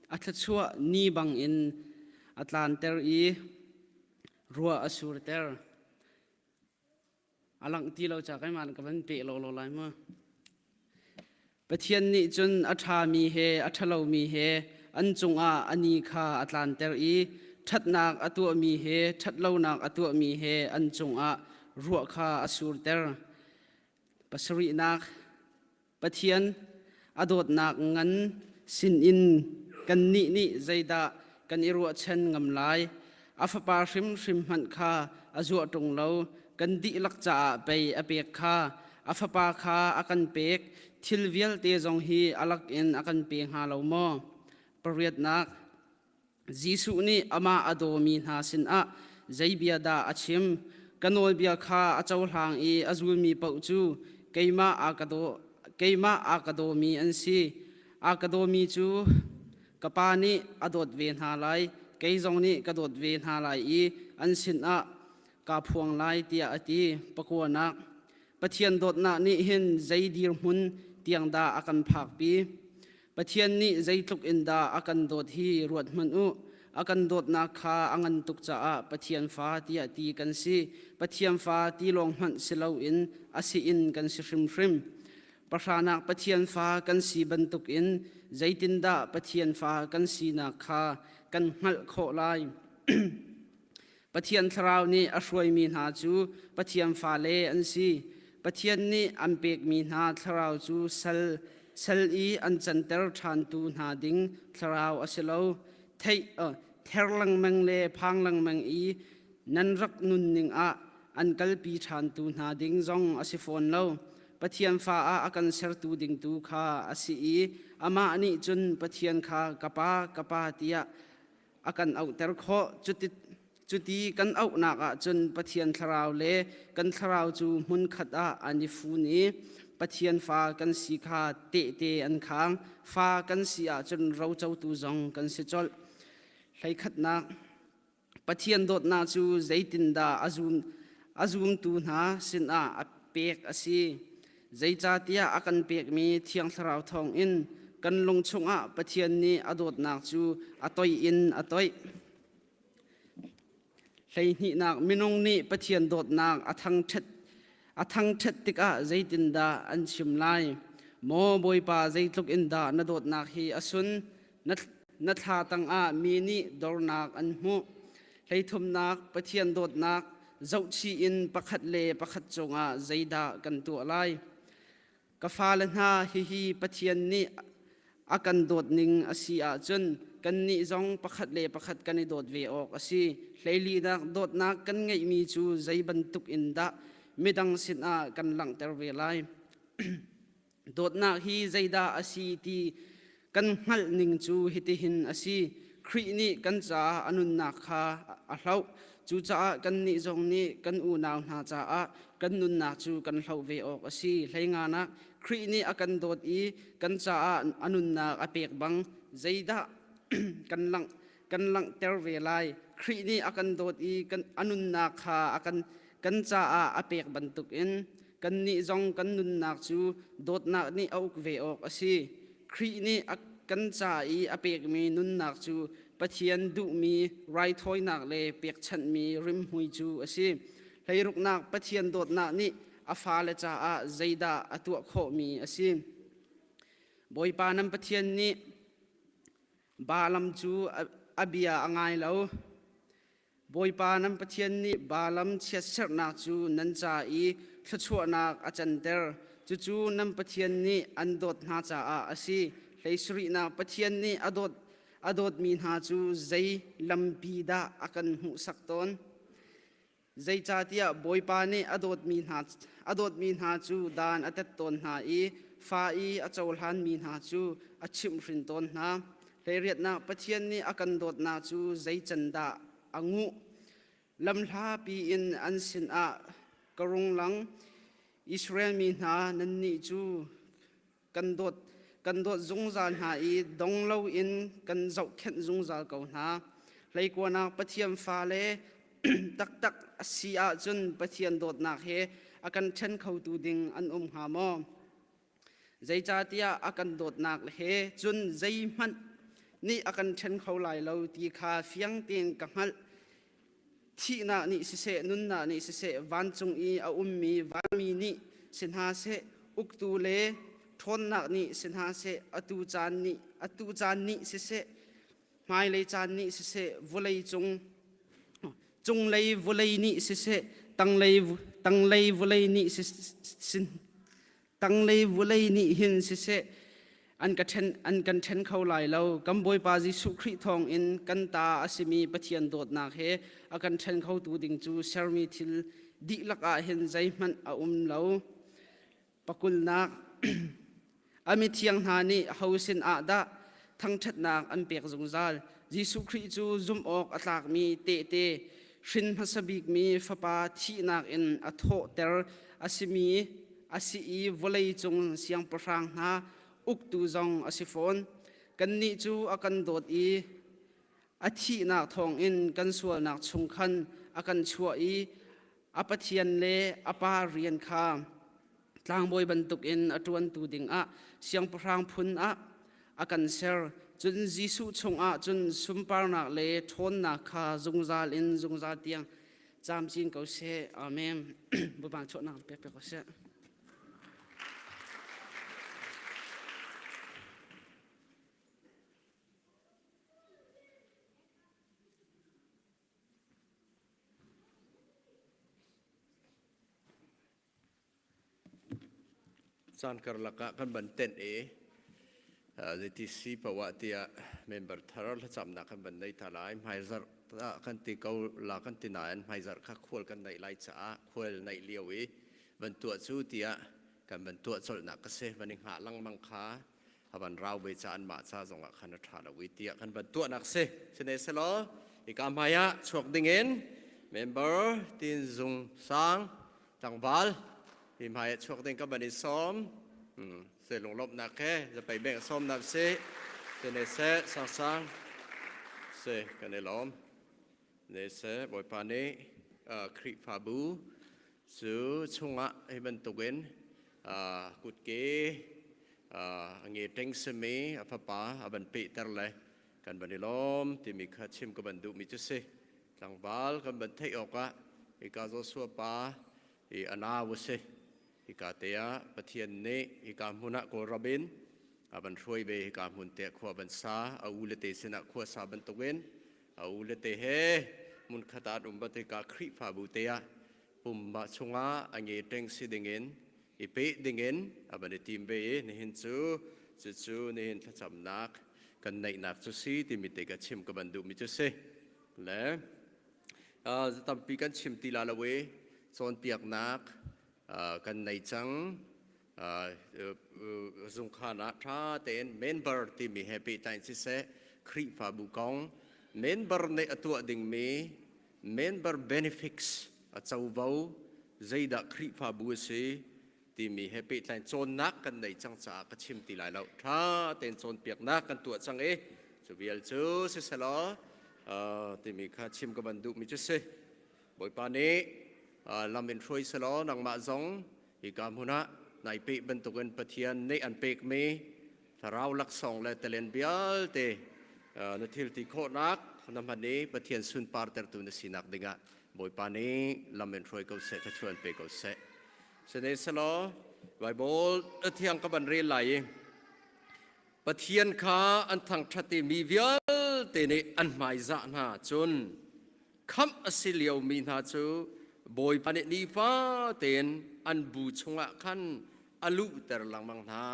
Speaker 6: a thluachuah ni bangin a tlanter i ruah a surter? A langh ti lo ca keimah ka van peh lawlaw lai mu. Pathian nih cun a ṭhami he a ṭhalomi he an cungah a ni kha a tlanter i ṭhatnak a tuahmi he ṭhatlonak a tuahmi he an cungah ruah kha a surter. Pasarihnak Pathian a dawtnak ngan sinin kannih nih zeidah kan i ruahchan ngam lai? A Fapa hrimhrim hmanh kha a zuah ṭung lo. Kan dihlak caah pei a pek kha. A Fapa kha a kan pek. Thil vialte zong hi a lakin a kan pe hnga lo maw? Pariatnak, Jesuh nih amah a dawmi hna sinah zei bia dah a chim? Ka nawlbia kha a cohlang i a zulmi paoh cu keimah a ka daw keimah a ka dawmi an si. A ka dawmi cu ka Pa nih a dawt ve hna lai, kei zong nih ka dawt ve hna lai i an sinah kaa phuang lai tiah a ti. Pakuanak Pathian dawtnak nih hin zei dirhmun tiang dah a kan phakpi? Pathian nih zeitluk in dah a kan dawt hi ruat hmanh u. A kan dawtnak kha a ngan tuk caah Pathian fa tiah ti kan si. Pathian fa ti lawng hmanh si loin a si in kan si hrimhrim. Pahranak Pathian fa kan si bantukin zeitindah Pathian fa kan sinak kha kan hngalh khawh lai. Pathian Thlarau nih a hruaimi hna cu Pathian fale an si. Pathian nih an pekmi hna Thlarau cu sal, sal i an canter ṭhantu hna ding Thlarau a si lo. Theih, uh, ther lengmang le phang lengmang i nan rak nunning ah an kalpi ṭhantu hna ding zong a si fawn lo. Pathian fa ah a kan sertu ding tu kha a si i amah nih cun Pathian kha ka pa, ka pa tiah a kan auhter khawh. Cuti, cuti kan auhnak ah cun Pathian thlarau le kan thlarau cu hmunkhat ah an i fun i Pathian fa kan si kha tehte an khang. Fa kan si ahcun rocotu zong kan si colh. Hleikhatnak Pathian dawtnak cu zeitindah a zum, a zumtu hna sinah a pek a si. Zeicahtiah a kan pekmi Thiang Thlarau thawngin kan lung chungah Pathian nih a dawtnak cu a toih in a toih. Hleihnihnak minung nih Pathian dawtnak a thangṭhat a thangṭhat tikah zeitindah an chim lai? Maw Bawipa zeitluk in dah na dawtnak hi a sun? Na, na thla tangah mi nih dornak an hmuh. Hleithumnak Pathian dawtnak zohchih in pakhat le pakhat cungah zeidah kan tuah lai? Ka fale hna, hihi Pathian nih a kan dawt ning a si ahcun kannih zong pakhat le pakhat kan i dawt ve awk a si. Hleilinak dawtnak kan ngeihmi cu zei bantuk in dah? midang sinah kan langhter ve lai? Dawtnak hi zeidah a si ti kan hngalh ning cu hitihin a si. Khrih nih kan caah a nunnak kha a hloh. Cucaah kannih zong nih kan unau hna caah kan nunnak cu kan hloh ve awk a si. Hleinganak Khrih nih a kan dawt i kan caah a nunnak a pek bang zeidah kan langh kan langhter ve lai. Khrih nih a kan dawt i kan a nunnak kha a kan kan caah a pek bantukin kannih zong kan nunnak cu dawtnak nih a uk ve awk a si. Khrih nih a kan ca i a pekmi nunnak cu Pathian duhmi raithawinak le pekchanhmi rimhmui cu a si. Hleiruknak Pathian dawtnak nih a fale caah zeidah a tuah khawhmi a si. Bawipa nan Pathian nih Balaam cu a bia a ngai lo. Bawipa nan Pathian nih Balaam chiatserhnak cu nan ca i thluachuahnak a canter. Cucu nan Pathian nih an dawt hna caah a si. Hleisarihnak Pathian nih a dawt a dawtmi hna cu zei lampi dah a kan hmuhsak tawn? Zeicahtiah Bawipa nih a dawtmi hna, a dawtmi hna cu dan a tet tawn hna i fa i a cohlanmi hna cu a chimhhrin tawn hna. Hleiriatnak Pathian nih a kan dawtnak cu zei can dah a nguh? Lamhlapi in an sinah ka rung lang. Israel mi hna, nannih cu kan dawt kan dawt zungzal hna i dong loin kan zohkhenh zungzal ko hna. Hleikuanak Pathian fale taktak a si ahcun Pathian dawtnak he a kan ṭhen khotu ding an um hnga maw? Zeicahtiah a kan dawtnak he cun zeihmanh nih a kan ṭhen kho lai lo ti kha fiang tein ka hngalh. Thihnak nih siseh, nunnak nih siseh, vancung i a ummi vanmi nih si hna seh, uktu le ṭhawnnak nih si hna seh, atu caan nih atu caan nih siseh, hmailei caan nih siseh, vawlei cung cunglei vawlei nih siseh, tanglei tanglei vawlei nih si tanglei vulei nih hin siseh an ka ṭhen an kan ṭhen kho lai lo. Kan Bawipa Jesuh Khrih thawngin kan ta a simi Pathian dawtnak he a kan ṭhen khotu ding cu sermi thil dihlak ah hin zeihmanh a um lo. Pakulnak a mithiang hna nih ho sin ah dah thangṭhatnak an pek zungzal? Jesuh Khrih cu zumh awk a tlakmi tehte hrin hmasa bikmi fapa thihnak in a thawhter a simi a si i vawlei cung siangpahrang hna uktu zong a si fawn. Kannih cu a kan dawt i a thihnak thawngin kan sualnak chung khan a kan chuah i a Pathian le a Pa rian kha tlangbawi bantukin a ṭuantu dingah siangpahrang phun ah a kan ser. Cun Jesuh chungah cun sunparnak le ṭhawnnak kha zungzal in zungzal tiang camcin ko seh. Amen. Bawipa chuahnak pek pek ko seh.
Speaker 7: Caan karlak ah kan van tenh i zeiti si poah tiah member thar thlacamnak kan van nei ta lai. Hmaizarh kan ti ko la kan ti nain hmaizarh kha khual kan neih lai caah khual neih lio i van tuah cu tiah kan van tuah colhnak ka si. Van i hngah lengmang kha a van rau ve ca anmah ca zongah khan a ṭha lo i tiah kan van tuahnak si. Sine selaw hika hmai ah chuak dingin member Tin Zung Sang tlangval hi hmai ah chuak ding ka van in sawm. Se lunglawmhnak he zapei beng sawm na si. Sine se sang sang se kan i lawm. Ne se Bawipa nih Khrihfabu cu chungah hi bantukin kutke a nge ṭeng simi a fapa a van pehter le kan van i lawm timi kha chim ka van duhmi cu si. Tlangval kan van theih awkah hika Joshua pa i a nau a si. Hika te ah Pathian nih hika hmun ah Kawlram in a van hruai ve hika hmun te khua van sa a u le te sinah khua sa bantukin a u le te he hmunkhat ah an um bat hika Khrihfabu te ah pumma chungah a nge ṭeng si dingin i peh dingin a van i tim ve i nihin cu cucu nihin thlacamnak kan neihnak cu si timi te ka chim ka van duhmi cu si le tampi kan chim ti la lo i cawnpiaknak. kan nei cang. Zungkhan ah ṭha tein member timi he pehtlai in siseh Khrihfabu kong member nih a tuah dingmi member benefits a covo zeidah Khrihfabu a si timi he pehtlai cawnnak kan nei cang caah ka chim ti lai lo. Ṭha tein cawnpiaknak kan tuah cang i cu vial cu siselaw timi kha chim ka van duhmi cu si. Bawipa nih lam in hruai selaw nangmah zong hika hmun ah nai peh bantukin Pathian nih an pekmi thlarau laksawng le talen vialte na thil ti khawhnak na hman i Pathian sunpar tertu na sinak dingah Bawipa nih lam in hruai ko seh, thluachuah in pe ko seh. Sine selaw Bible thiang ka van rel lai i Pathian kha an thangṭhat i mi vialte nih an hmaizah hna cun khamh a si liomi hna cu Bawipa nih nifa tein an bu chungah khan a luhter lengmang hna.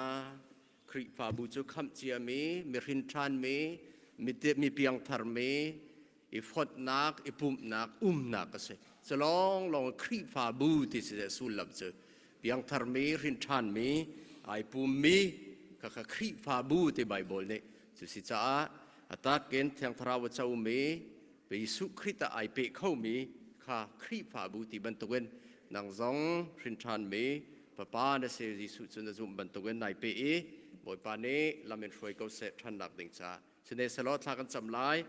Speaker 7: Khrihfabu cu khamh ciami, mi hrinṭhanmi, mi piangtharmi, i fonhnak, i pumhnak, umnak a si. Cu lawnglawng Khrihfabu ti si sullam cu piangtharmi, hrinṭhanmi, ai pummi khakha Khrihfabu ti Baibal nih cu si caah a takin Thiang Thlarau a comi Jesuh Khrih ah ai pe khomi kha Khrihfabu ti bantukin nang zong hrinṭhanmi Fapa na si Jesuh cu na zumh bantukin nai pe i Bawipa nih lam in hruai ko seh ṭhannak ding caah Sine selaw thla kan cam lai.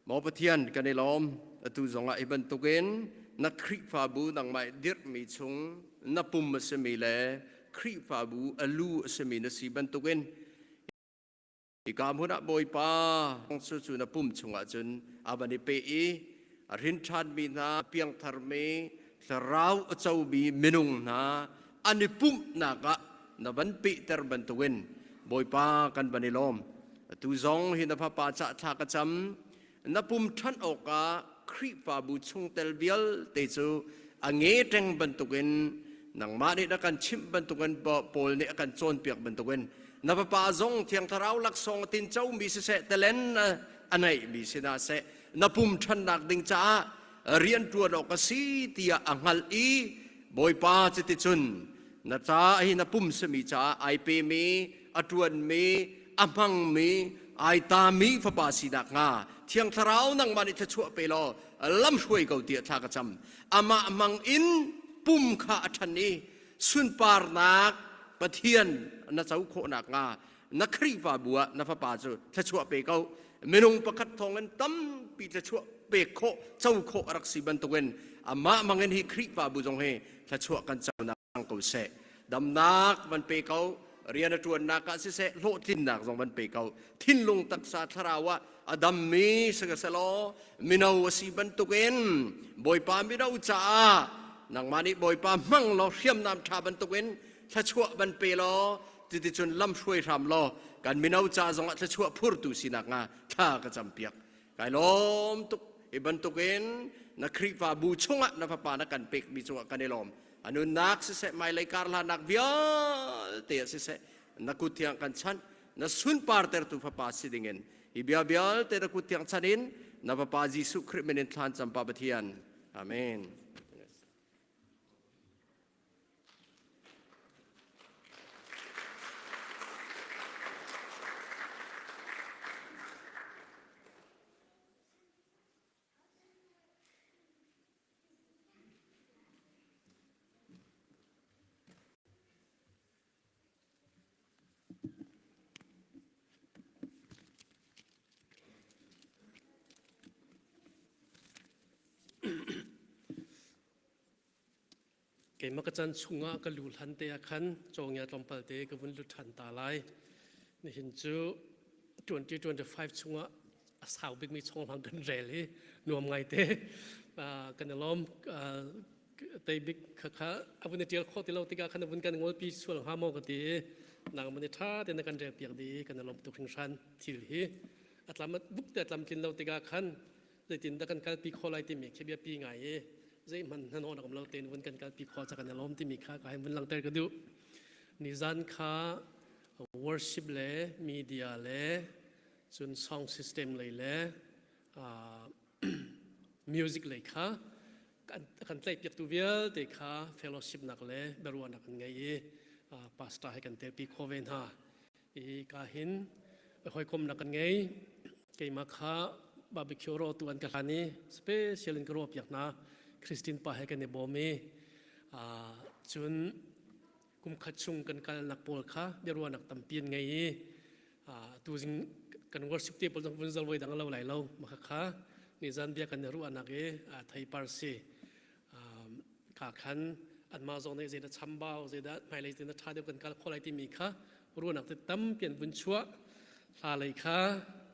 Speaker 7: Maw Pathian kan i lawm. Atu zongah hi bantukin na Khrihfabu nangmah dirhmi chung na pum a simi le Khrihfabu a lu a simi na si bantukin hika hmun ah Bawipa cu cu na pum chungah cun a van i pe i a hrin ṭhanmi hna piangtharmi thlarau a comi minung hna an i pumhnak ah na van pehter bantukin Bawipa kan van i lawm. Atu zong hi na fapa cah thla ka cam. Na pum ṭhan awkah Khrihfabu chungtel vialte cu a nge ṭeng bantukin nangmah nih na kan chimh bantukin Paul nih a kan cawnpiak bantukin na fapa zong Thiang Thlarau laksawng a tin comi siseh talen a neihmi si hna seh na pum ṭhannak ding caah rian ṭuan awk a si tiah a hngalh i Bawipa cuticun na ca hi na pum simi caah ai pemi a ṭuanmi a hmangmi ai tami fapa sinak hnga Thiang Thlarau nangmah nih thluachuah pe law lamhruai ko tiah thla ka cam amah hmang in pum kha a ṭhan i sunparnak Pathian na co khawh nakhnga na Khrihfabu ah na fapa cu thluachuah pe ko minung pakhat thawngin tampi thluachuah pek khawh co khawh a rak si bantukin amah mangin hi Khrihfabu zong hi thluachuah kan co ko seh damnak van pe ko rian a ṭuannak ah siseh hlawhtlinnak zong van pe ko thinlung taksa thlarau ah a dammi sihmanhsehlaw mino a si bantukin Bawipa mino caah nangmah nih Bawipa hmang law hriamnam ṭha bantukin thluachuah van pe law cuticun lamhruai hram law kan mino ca zongah thluachuah phurtu sinak hnga thla ka campiak kai lawm tuk hi bantukin na Khrihfabu chungah na fapa na kan pekmi cungah kan i lawm a nunnak siseh hmailei karhlannak vialte ah siseh na kut thiang kan chanh na sunpar tertu fapa si dingin hi bia vialte na kut thiang chan in na fapa Jesuh Khrih min in thlan campa Pathian amen
Speaker 8: Keimah ka chan chungah ka lu hlan te ah khan cawngia tlawmpal te ka vun lut ṭhan ta lai. Nihin cu 2025 chungah a sau bikmi chonghlang kan rel hi nuam ngai te kan i lawm tei bik kha kha a vun i ṭial khawh ti lo tikah khan a vun kan ngolpi sual hnga maw ka ti i nang man i ṭha tein na kan rel piak dih i kan i lawm tuk hringhran thil hi a tlam buk te a tlamtlin lo tikah khan zeitin dah kan kalpi khawh lai timi khi biapi ngai i zeihmanh hnahnawhnak um lo tein vun kan kalpi khawh ca kan i lawm timi kha ka vun langhter ka duh nizan kha worship le media le cun song system lei le music lei kha. Kan tlaihpiaktu vialte kha fellowship nak le biaruahnak kan ngei i pastor he kan telpi khawh ve hna. I ka hin hawikomnak kan ngei. Keimah kha barbecue ro tu an ka hlan i special in ka ruah piak hna. Christine pa he kan i bawm i cun kum khat chung kan kalnak pawl kha biaruahnak tampi an ngei i tuzing kan worship te pawl zong vun zal voi dang lo lai lo maka kha nizan bia kan i ruahnak i theipar si ka khan anmah zong nih zeidah chambau zeidah hmailei zeidah ṭha deuh kan kal khawh lai timi kha ruahnak te tampi an vun chuah hla lei kha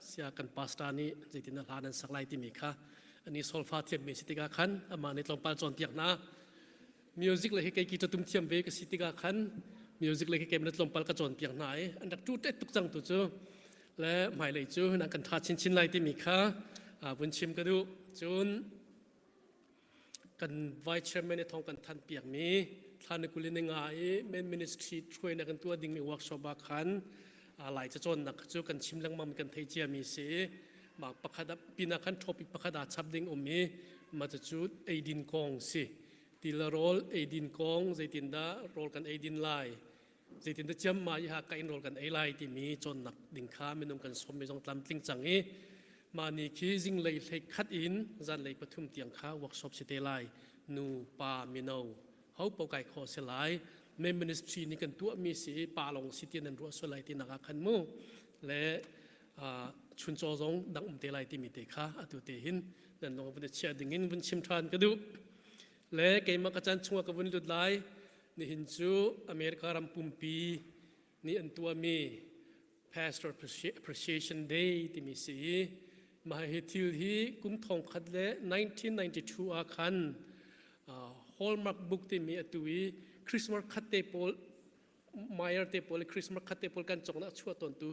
Speaker 8: sia kan pastor nih zeitin hla nan sak lai timi kha ani solfa thiammi si tikah khan amah nih tlawmpal cawnpiak hna. Music le hi kei ki tum thiam ve ka si tikah khan music le khi kei tlawmpal ka cawnpiak hna i an rak tu tet tuk cang tu cu le hmailei cu nan kan tha chinchin lai timi kha vun chim ka duh. Cun kan vice chairman i thong kan than piak mi thla ni kul in nga i main ministry hruainak kan tuah dingmi workshop ah khan lai ca cawnnak cu kan chim lengmang kan thei cia mi si. Mah pakhat pinah khan topic pakhat aa chap ding um i mah cu eidin kong si. Til rawl eidin kong, zeitindah rawl kan eidin lai, zeitindah ciamma i ha ka in rawl kan ei lai timi cawnnak ding kha minung kan sawmmi zong tlamtling cang i mah ni khi zinglei hlei khat in zanlei 3 tiang kha workshop si te lai. Nu pa mino ho po kai kho si lai. Men ministry nih kan tuahmi si pa lawng si ti nan ruah sual lai ti nak ah khan mu le chuncaw zong dang um te lai timi te kha atu te hin nan lung vun chia ding in vun chim ṭhan ka duh. Le keimah ka chan chungah ka vun lut lai. Nihin cu America ram pumpi nih an tuahmi Pastor Appreciation Day timi si i mah hi thil hi kum thong khat le 1992 ah khan Hallmark book timi atu i Christmas khat te pawl Meyer te pawl Christmas khat te pawl kan cawk na a chuah tawntu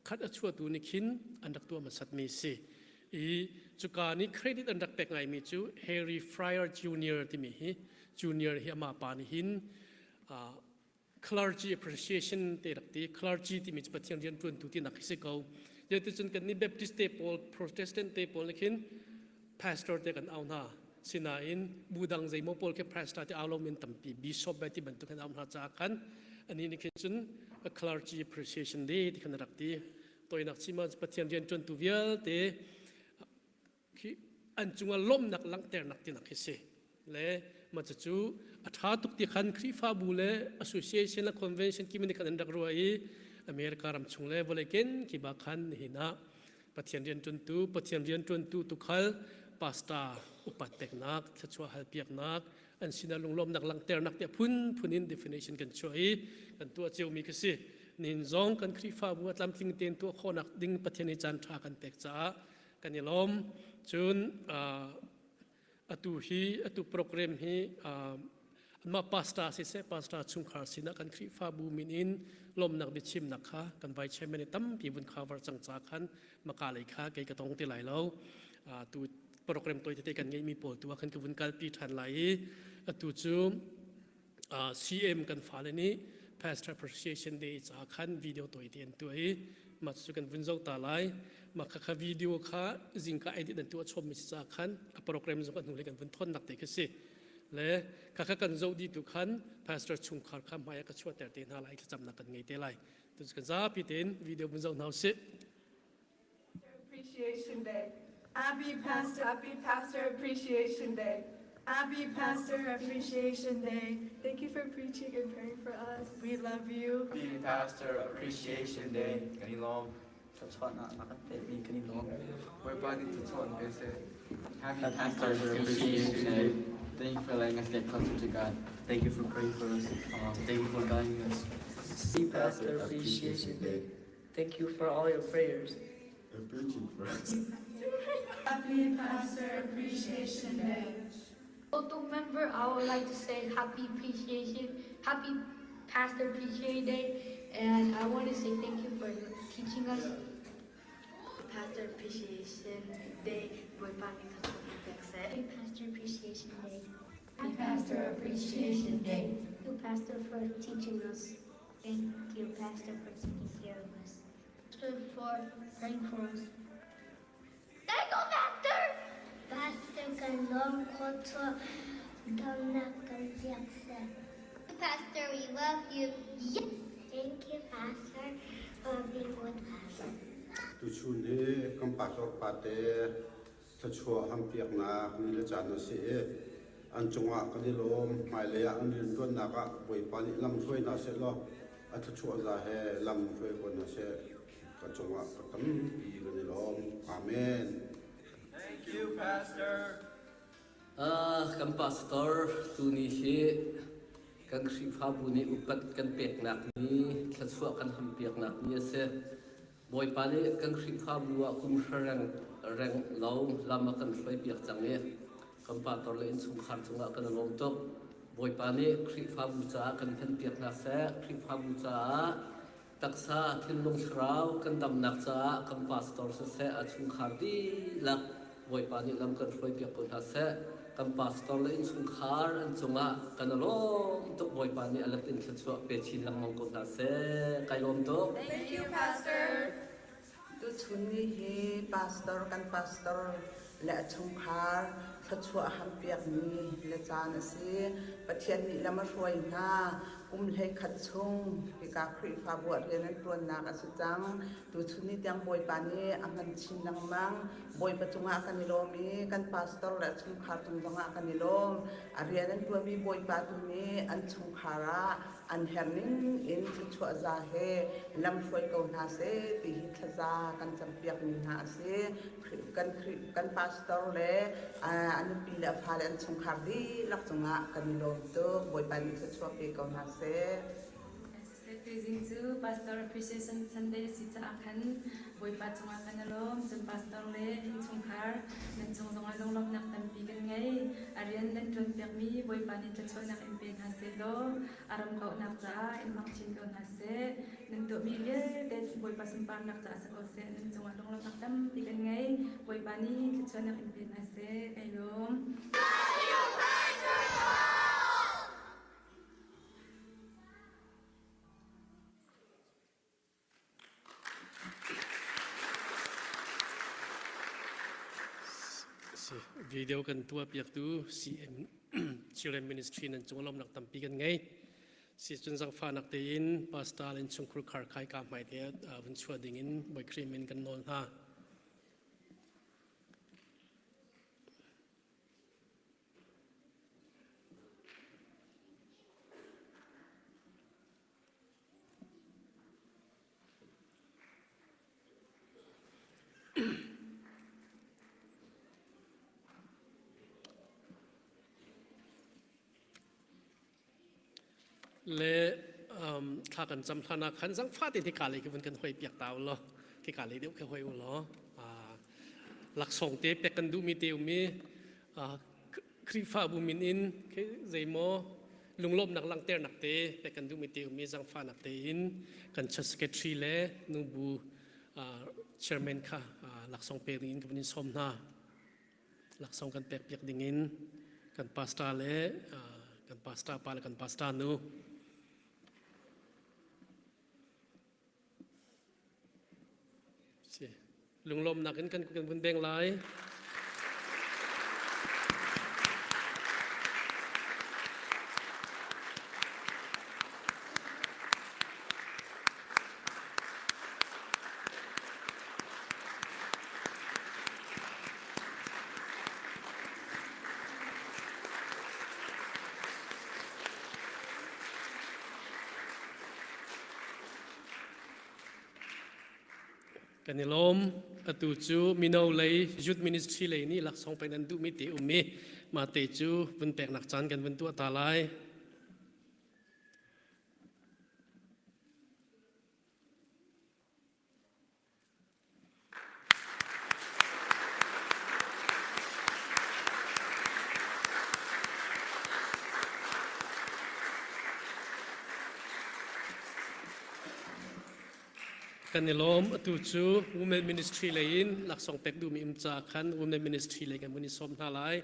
Speaker 8: khat a chuahtu nih khin an rak tuah hmasatmi si i cuka nih credit an rak pek ngaimi cu Harry Fryer Jr. timi hi Junior hi amah pa nih hin clergy appreciation te rak ti. Clergy timi cu Pathian rian ṭuantu ti nak hi si ko. Cun kan nih Baptist te pawl, Protestant te pawl nih khin pastor te kan au hna. Sinain bu dang zeimaw pawl khi pastor te au lo men tampi, bishop bai ti bantuk kan au hna caah khan ani nih khin cun a clergy appreciation day ti khan rak ti. Toinak chima Pathian rian ṭuantu vialte khi an cungah lawmhnak langhternak tinak khi si. Le mah cucu a ṭha tuk ti khan Khrihfabu le association le convention kim nih khan an rak ruah i America ram chung le vawlei ken khi ba khan nihin ah Pathian rianṭuantu Pathian rianṭuantu tukhal pastor upat peknak thluachuah halpiaknak an sinah lunglawmnak langhternak tiah phunphun in definition kan chuah i kan tuah ciomi khi si. Nihin zong kan Khrihfabu a tlamtling tein tuah khawhnak ding Pathian nih caan ṭha kan pek caah kan i lawm. Cun atu hi atu program hi anmah pastor siseh pastor chungkhar sinah kan Khrihfabu min in lawmnak biachimnak kha kan vice chairman nih tampi vun cover cang ca khan maka lei kha kei ka tong ti lai lo. Tu program toi tete kan ngeihmi pawl tu ah khan ka vun kalpi ṭhan lai i atu cu CM kan fale nih Pastor Appreciation Day ca khan video toi te an tuah i mah cu kan vun zoh ta lai. Mah kha kha video kha zingka edit an tuah chom mi si ca khan a program zong a hnu le kan vun thonnak te khi si. Le kha kha kan zoh dih tu khan pastor chungkhar kha hmai ah ka chuahter te hna lai, thlacamnak kan ngei te lai. Tu kan zapi tein video vun zoh hna usih.
Speaker 9: Appreciation Day. Happy Pastor, Happy Pastor Appreciation Day. Happy Pastor Appreciation Day. Thank you for preaching and praying for us. We love you.
Speaker 10: Happy Pastor Appreciation Day.
Speaker 11: Kan i lawm. Thluachuahnak na kan pekmi kan i lawm.
Speaker 10: Bawipa nih thluachuah in pe seh.
Speaker 11: Happy Pastor Appreciation Day. Thank you for letting us get closer to God.
Speaker 12: Thank you for praying for us. Thank you for guiding us.
Speaker 13: Happy Pastor Appreciation Day. Thank you for all your prayers.
Speaker 14: And preaching for us.
Speaker 9: Happy Pastor Appreciation Day.
Speaker 15: Local member, I would like to say happy appreciation, happy Pastor Appreciation Day, and I want to say thank you for teaching us.
Speaker 16: Pastor Appreciation Day, Bawipa nih thluachuah in pek seh.
Speaker 15: Happy Pastor Appreciation Day.
Speaker 16: Happy Pastor Appreciation Day.
Speaker 15: Thank you, Pastor, for teaching us. Thank you, Pastor, for taking care of us. Pastor, for praying for us. Thank you, Pastor! Pastor.
Speaker 17: kan lawm khuachuah damnak kan piak seh. Pastor, we love you. Thank you, Pastor, for being with us.
Speaker 18: Tuchun hi kan pastor pate thluachuah hampiaknak ni le caan a si i an cungah kan i lawm. Hmailei ah an rianṭuannak ah Bawipa nih lam hruai hna sehlaw a thluachuah za he lam hruai ko hna seh. Ka cungah ka tampi kan i lawm. Amen.
Speaker 10: Thank you, Pastor.
Speaker 19: Kan pastor tuni hi kan Khrihfabu nih upat kan peknak ni thluachuah kan hampiaknak ni a si. Bawipa nih kan Khrihfabu ah kum hra reng reng lo lam a kan hruaipiak cang i kan pastor le innchungkhar cungah kan i lawm tuk. Bawipa nih Khrihfabu caah kan hmanpiak hna seh. Khrihfabu caah taksa, thinlung, thlarau kan damnak caah kan pastor siseh a chungkhar dihlak Bawipa nih lam kan hruaipiak ko hna seh. Kan pastor le innchungkhar an cungah kan i lawm tuk Bawipa nih a let in thluachuah pe chin lengmang ko hna seh. Kai lawm tuk.
Speaker 9: Thank you, Pastor.
Speaker 20: Tuchun ni hi pastor kan pastor le a chungkhar thluachuah hampiakmi le caan a si. Pathian nih lam a hruai hna. Kum 11 chung hika Khrihfabu ah rian an ṭuannak a si cang. Tuchun ni tiang Bawipa nih a hman chin lengmang. Bawipa cungah kan i lawm i kan pastor le a chungkhar cung zongah kan i lawm. A rian an ṭuanmi Bawipa tu nih an chungkhar ah an herh ning in thluachuah za he lam hruai ko hna seh ti hi thlaza kan campiakmi hna a si. Kan kan pastor le a nupi le a fale an chungkhar dihlak cungah kan i lawm tuk. Bawipa nih thluachuah pe ko hna seh.
Speaker 1: Tuzing cu Pastor Appreciation Sunday a si caah khan Bawipa cungah kan i lawm. Cun pastor le innchungkhar nan cung zongah lunglawmhnak tampi kan ngei. A rian nan ṭuanpiakmi Bawipa nih thluachuahnak in pe hna sehlaw a ram kauhnak caah in hmang chin ko hna seh. Nan tuahmi vialte Bawipa sunparnak caah si ko seh. Nan cungah lunglawmhnak tampi kan ngei. Bawipa nih thluachuahnak in pe hna seh. Kai lawm.
Speaker 8: Video kan tuah piaktu CM Children Ministry nan cung lawmnak tampi kan ngei. Si cun zangfahnak tein pastor in chungkhur khar khai ka hmai te vun chuah ding in Bawi Khrih min kan nawl hna. Le thla kan cam hlan ah khan zangfah te hika lei khi vun kan hoi piak ta u law khika lei deuh khi hoi u law laksawng te pek kan duhmi te um i Khrihfabu min in zeimaw lunglawmhnak langhternak te pek kan duhmi te um i zangfahnak tein kan church secretary le nubu chairman kha laksawng pek ding in ka vun in sawm hna. Laksawng kan pek piak ding in kan pastor le kan pastor pa le kan pastor nu Si. Lunglawmnak in kan kan vun beng lai. Kan i lawm. Atu cu mino lei youth ministry lei nih laksawng pek nan duhmi te um i mah te cu vun peknak caan kan vun tuah ta lai. Kan i lawm. Atu cu Women Ministry lei in laksawng pek duhmi um ca khan Women Ministry lei kan vun i sawm hna lai.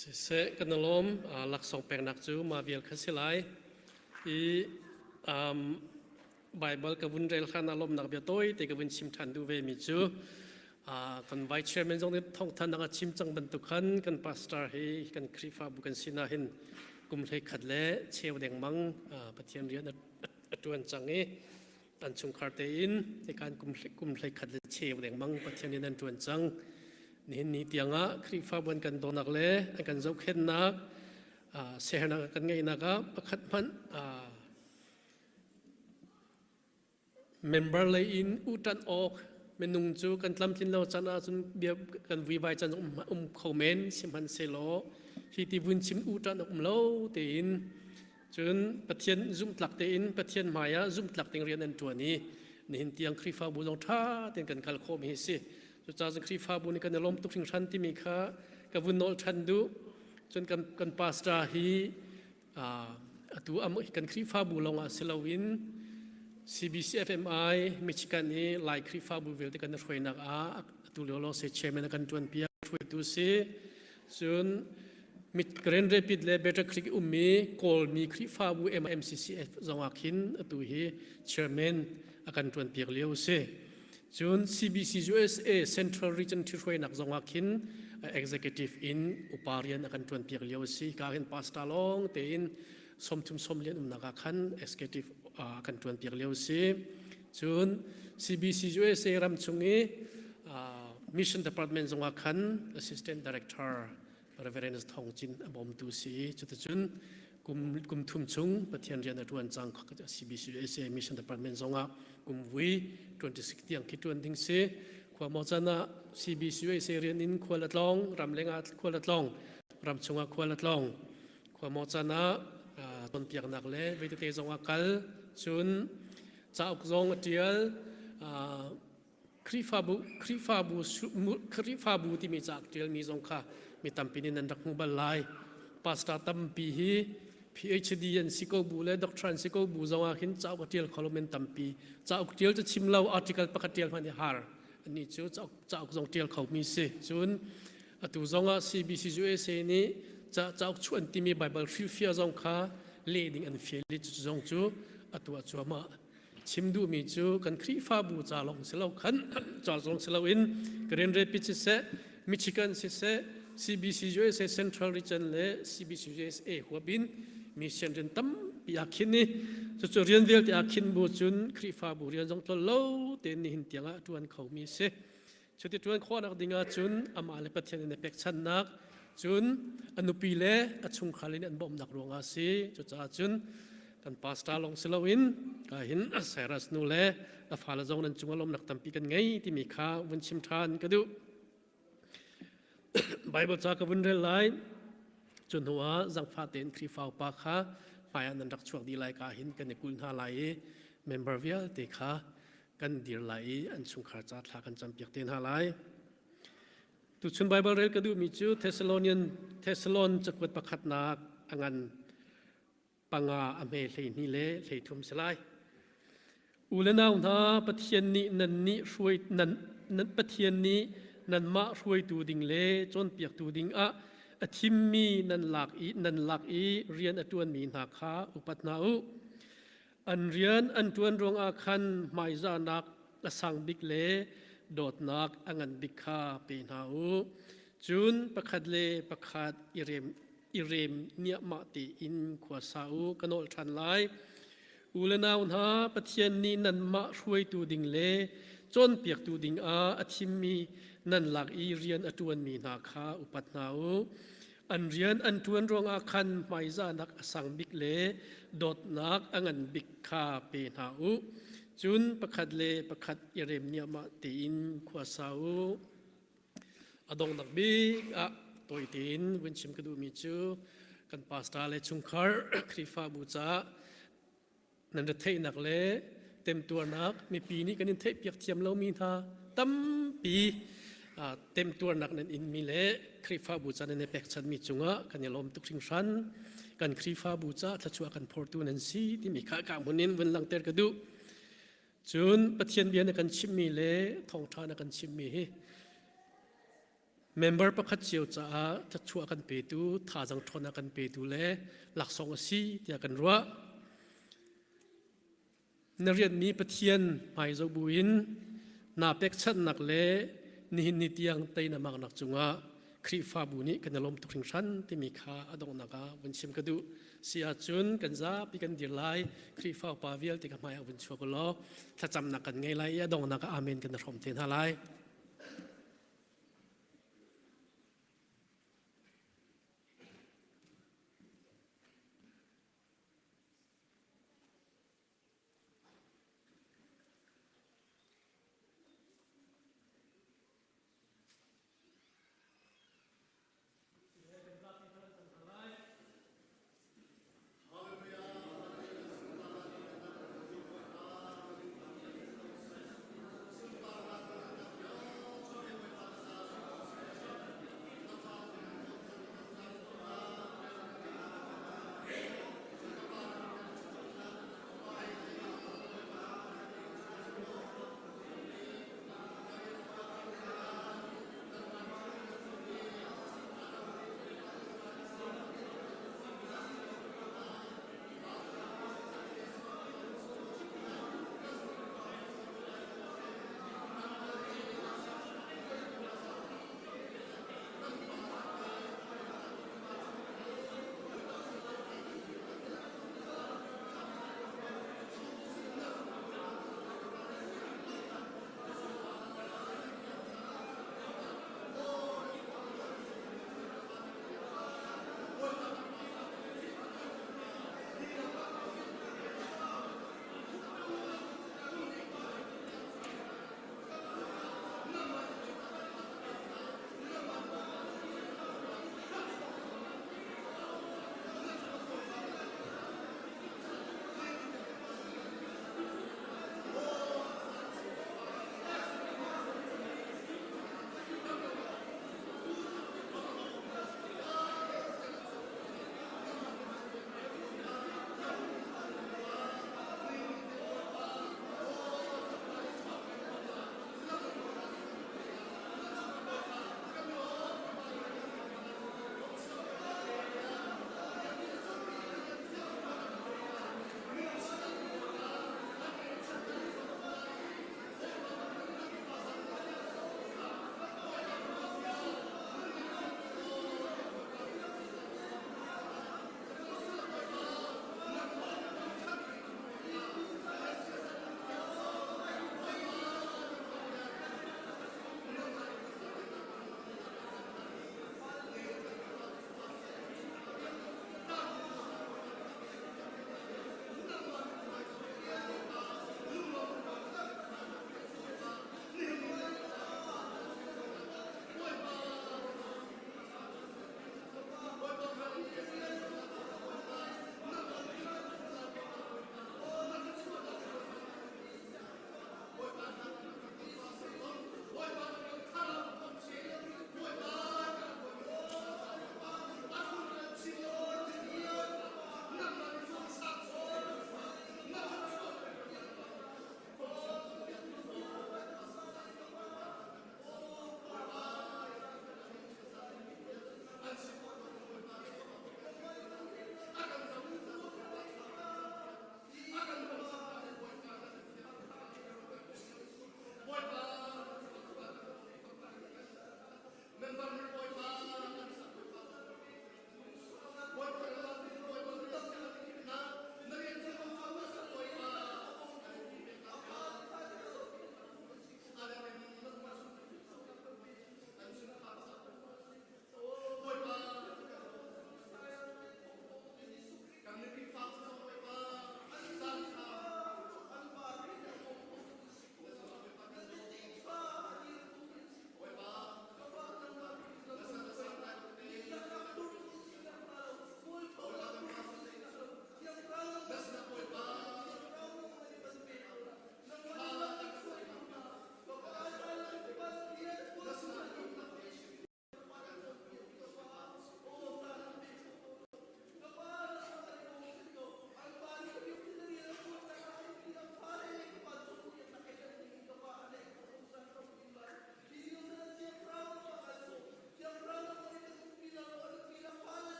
Speaker 8: Siseh kan i lawm. Laksawng peknak cu mah vial kha si lai. I um, Bible ka vun rel hlan ah lawmnak bia tawi te ka vun chim ṭhan duh ve mi cu kan vice chairman zong nih thawngthannak a chim cang bantuk khan kan pastor hi kan Khrihfabu kan sinah hin kum hlei khat le cheu dengmang Pathian rian a ṭuan cang i an chungkhar tein hikan kum hlei khat le cheu dengmang Pathian in an ṭuan cang. Nihin ni tiangah Khrihfabu an kan dawnak le an kan zohkhennak siaherhnak kan ngeihnak ah pakhat hmanh Member lei in uṭanh awk minung cu kan tlamtlin lo can ahcun bia kan vuivai can um, um kho men sihmanhsehlaw hi ti vun chim uṭanh awk um lo tein cun Pathian zumhtlak tein Pathian hmai ah zumhtlak ding rian an ṭuan i nihin tiang Khrihfabu zong ṭha tein kan kal khawhmi hi si. Cucaah cun Khrihfabu nih kan i lawm tuk hringhran timi kha ka vun nawl ṭhan duh. Cun kan, kan pastor hi Atu kan Khrihfabu lawngah si loin CBCFMI Michigan i Lai Khrihfabu vialte kan i hruainak ah atu lio lawng se chairman a kan ṭuanpiak hruaitu si. Cun Grand Rapid le Better Creek ummi Kawlmi Khrihfabu MCCF zongah khin atu hi chairman a kan ṭuanpiak lio si. Cun CBC USA Central Region ṭhihruainak zongah khin executive in upa rian a kan ṭuanpiak lio a si. Ka hin pastor lawng tein sawmthum sawmlian umnak ah khan executive a kan ṭuanpiak lio a si. Cun CBC USA ram chung i mission department zongah khan assistant director Reverend Thong Cin a bawmtu si. Cuticun kum kum thum chung Pathian rian a ṭuan cang CBCUSA Mission Department zongah kum vui 26 tiang khi ṭuan ding si. Khua maw can ah CBCUSA rian in khual a tlawng, ramleng ah khual a tlawng, ram chungah khual a tlawng. Khua maw can ah cawnpiaknak le veitete zongah kal, cun cauk zong a ṭial, Khrihfabu Khrihfabu Khrihfabu timi ca ṭialmi zong kha mi tampi nih nan rak hmu bal lai. Pastor tampi hi PhD an si ko bu le doctor an si ko bu zong ah khin cauk a ṭial kho lo men tampi. Cauk ṭial cu chim lo article pakhat ṭial hmanh hi har. Annih cu cauk cauk zong ṭial khomi si. Cun atu zong ah CBC USA nih ca cauk chuah an timi Bible hrilhfiah zong kha leh ding an fial i cu zong cu atu ah cuahmah Chim duhmi cu kan Khrihfabu ca lawng si lo khan ca zong si loin Grand Rapids siseh, Michigan siseh, CBC USA Central Region le CBC USA huap in mission rian tampi aa khin i cucu rian vialte aa khin bu cun Khrihfabu rian zong tlol lo tein nihin tiangah a ṭuan khomi a si. Cuti ṭuan khawhnak ding ahcun amah le Pathian in a pekchanhnak, cun a nupi le a chungkhar in an bawmhnak ruangah a si. Cucaah cun kan pastor lawng si loin ka hin Cyrus nu le a fale zong nan cungah lawmnak tampi kan ngei timi kha vun chim ṭhan ka duh. Bible ca ka vun rel lai. Cu hnu ah zangfah tein Khrihfa upa kha hmaiah nan rak chuak dih lai ka hin kan i kul hna lai i member vialte kha kan dir lai i an chungkhar ca thla kan campiak te hna lai. Tuchun Bible rel ka duhmi cu Thessalonian Thessalon cakuat pakhatnak a ngan panga a hme 12 le 33 si lai. U le nau hna Pathian nih nan nih hruai nan, nan Pathian nih nanmah hruaitu ding le cawnpiaktu ding ah a thimmi nan lak i nan lak i rian a ṭuanmi hna kha upat hna u. An rian an ṭuan ruangah khan hmaizahnak a sang bik le dawtnak a ngan bik kha pe hna u. Cun pakhat le pakhat i rem, i rem niahmah tein khua sa u. Ka nawl ṭhan lai. U le nau hna, Pathian nih nanmah hruaitu ding le cawnpiaktu dingah a thimmi nan lak i rian a ṭuanmi hna kha upat hna u. An rian an ṭuan ruangah khan hmaizahnak a sang bik le dawtnak a ngan bik kha pe hna u. Cun pakhat le pakhat i rem niahmah tein khua sa u. A donghnak bik ah tawi tein vun chim ka duhmi cu kan pastor le chungkhar Khrihfabu caah nan retheihnak le temtuarnak mipi nih kan in theihpiak thiam lomi hna tampi temtuarnak nan inmi le Khrihfabu ca nan i pekchanmi cungah kan i lawm tuk hringhran. Kan Khrihfabu ca thluachuah kan phortu nan si timi kha ka hmun in vun langhter ka duh. Cun Pathian bia na kan chimmi le thawngṭha na kan chimmi hi. Member pakhat cio caah thluachuah kan petu, thazaang ṭhawnnak kan petu le laksawng a si tiah kan ruah. Na rianmi Pathian hmai zoh buin naa pekchanhnak le nihin ni tiang tei na maknak cungah Khrihfabu nih kan i lawm tuk hringhran timi kha a donghnak ah vun chim ka duh. Si ahcun kan zapi kan dir lai, Khrihfa upa vialte ka hmai ah vun chuak u law thlacamnak kan ngei lai i a donghnak ah amen kan i hrawm te hna lai.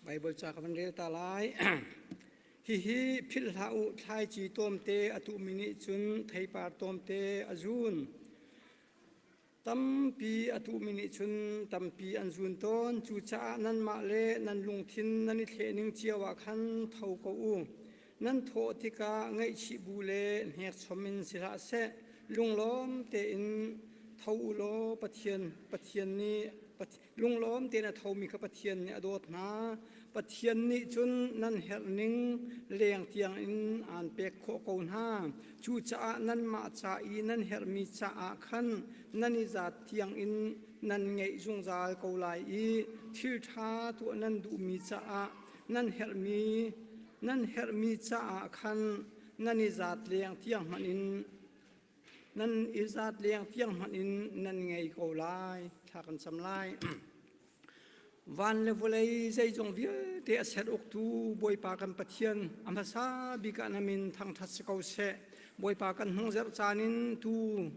Speaker 21: Baibal ca ka van rel ta lai. Hihi philh hlah u, thlaici tlawmte a tuhmi nih cun theipar tlawmte a zun. Tampi a tuhmi nih cun tampi an zun tawn. Cucaah nanmah le nan lungthin nan i thlehning cio ah khan tho ko u. Nan thawh tikah ngaihchih bu le hnekchom in si hlah seh. Lunglawm tein tho u law Pathian Pathian nih Lunglawm tein a thomi kha Pathian nih a dawt hna. Pathian nih cun nan herhning leng tiangin aan pek khawh ko hna. Cucaah nanmah ca i nan herhmi caah khan nan i zat tiangin nan ngeih zungzal ko lai i thil ṭha tuah nan duhmi caah nan herhmi nan herhmi caah khan nan i zat leng tiang hmanh in Nan i zat leng tiang hmanh in nan ngei ko lai. Thla kan cam lai. Van le vawlei zeizong vialte a ser uktu Bawipa kan Pathian a hmasa bik ah na min thangṭhat si ko seh. Bawipa kan hnung zerh caan in tu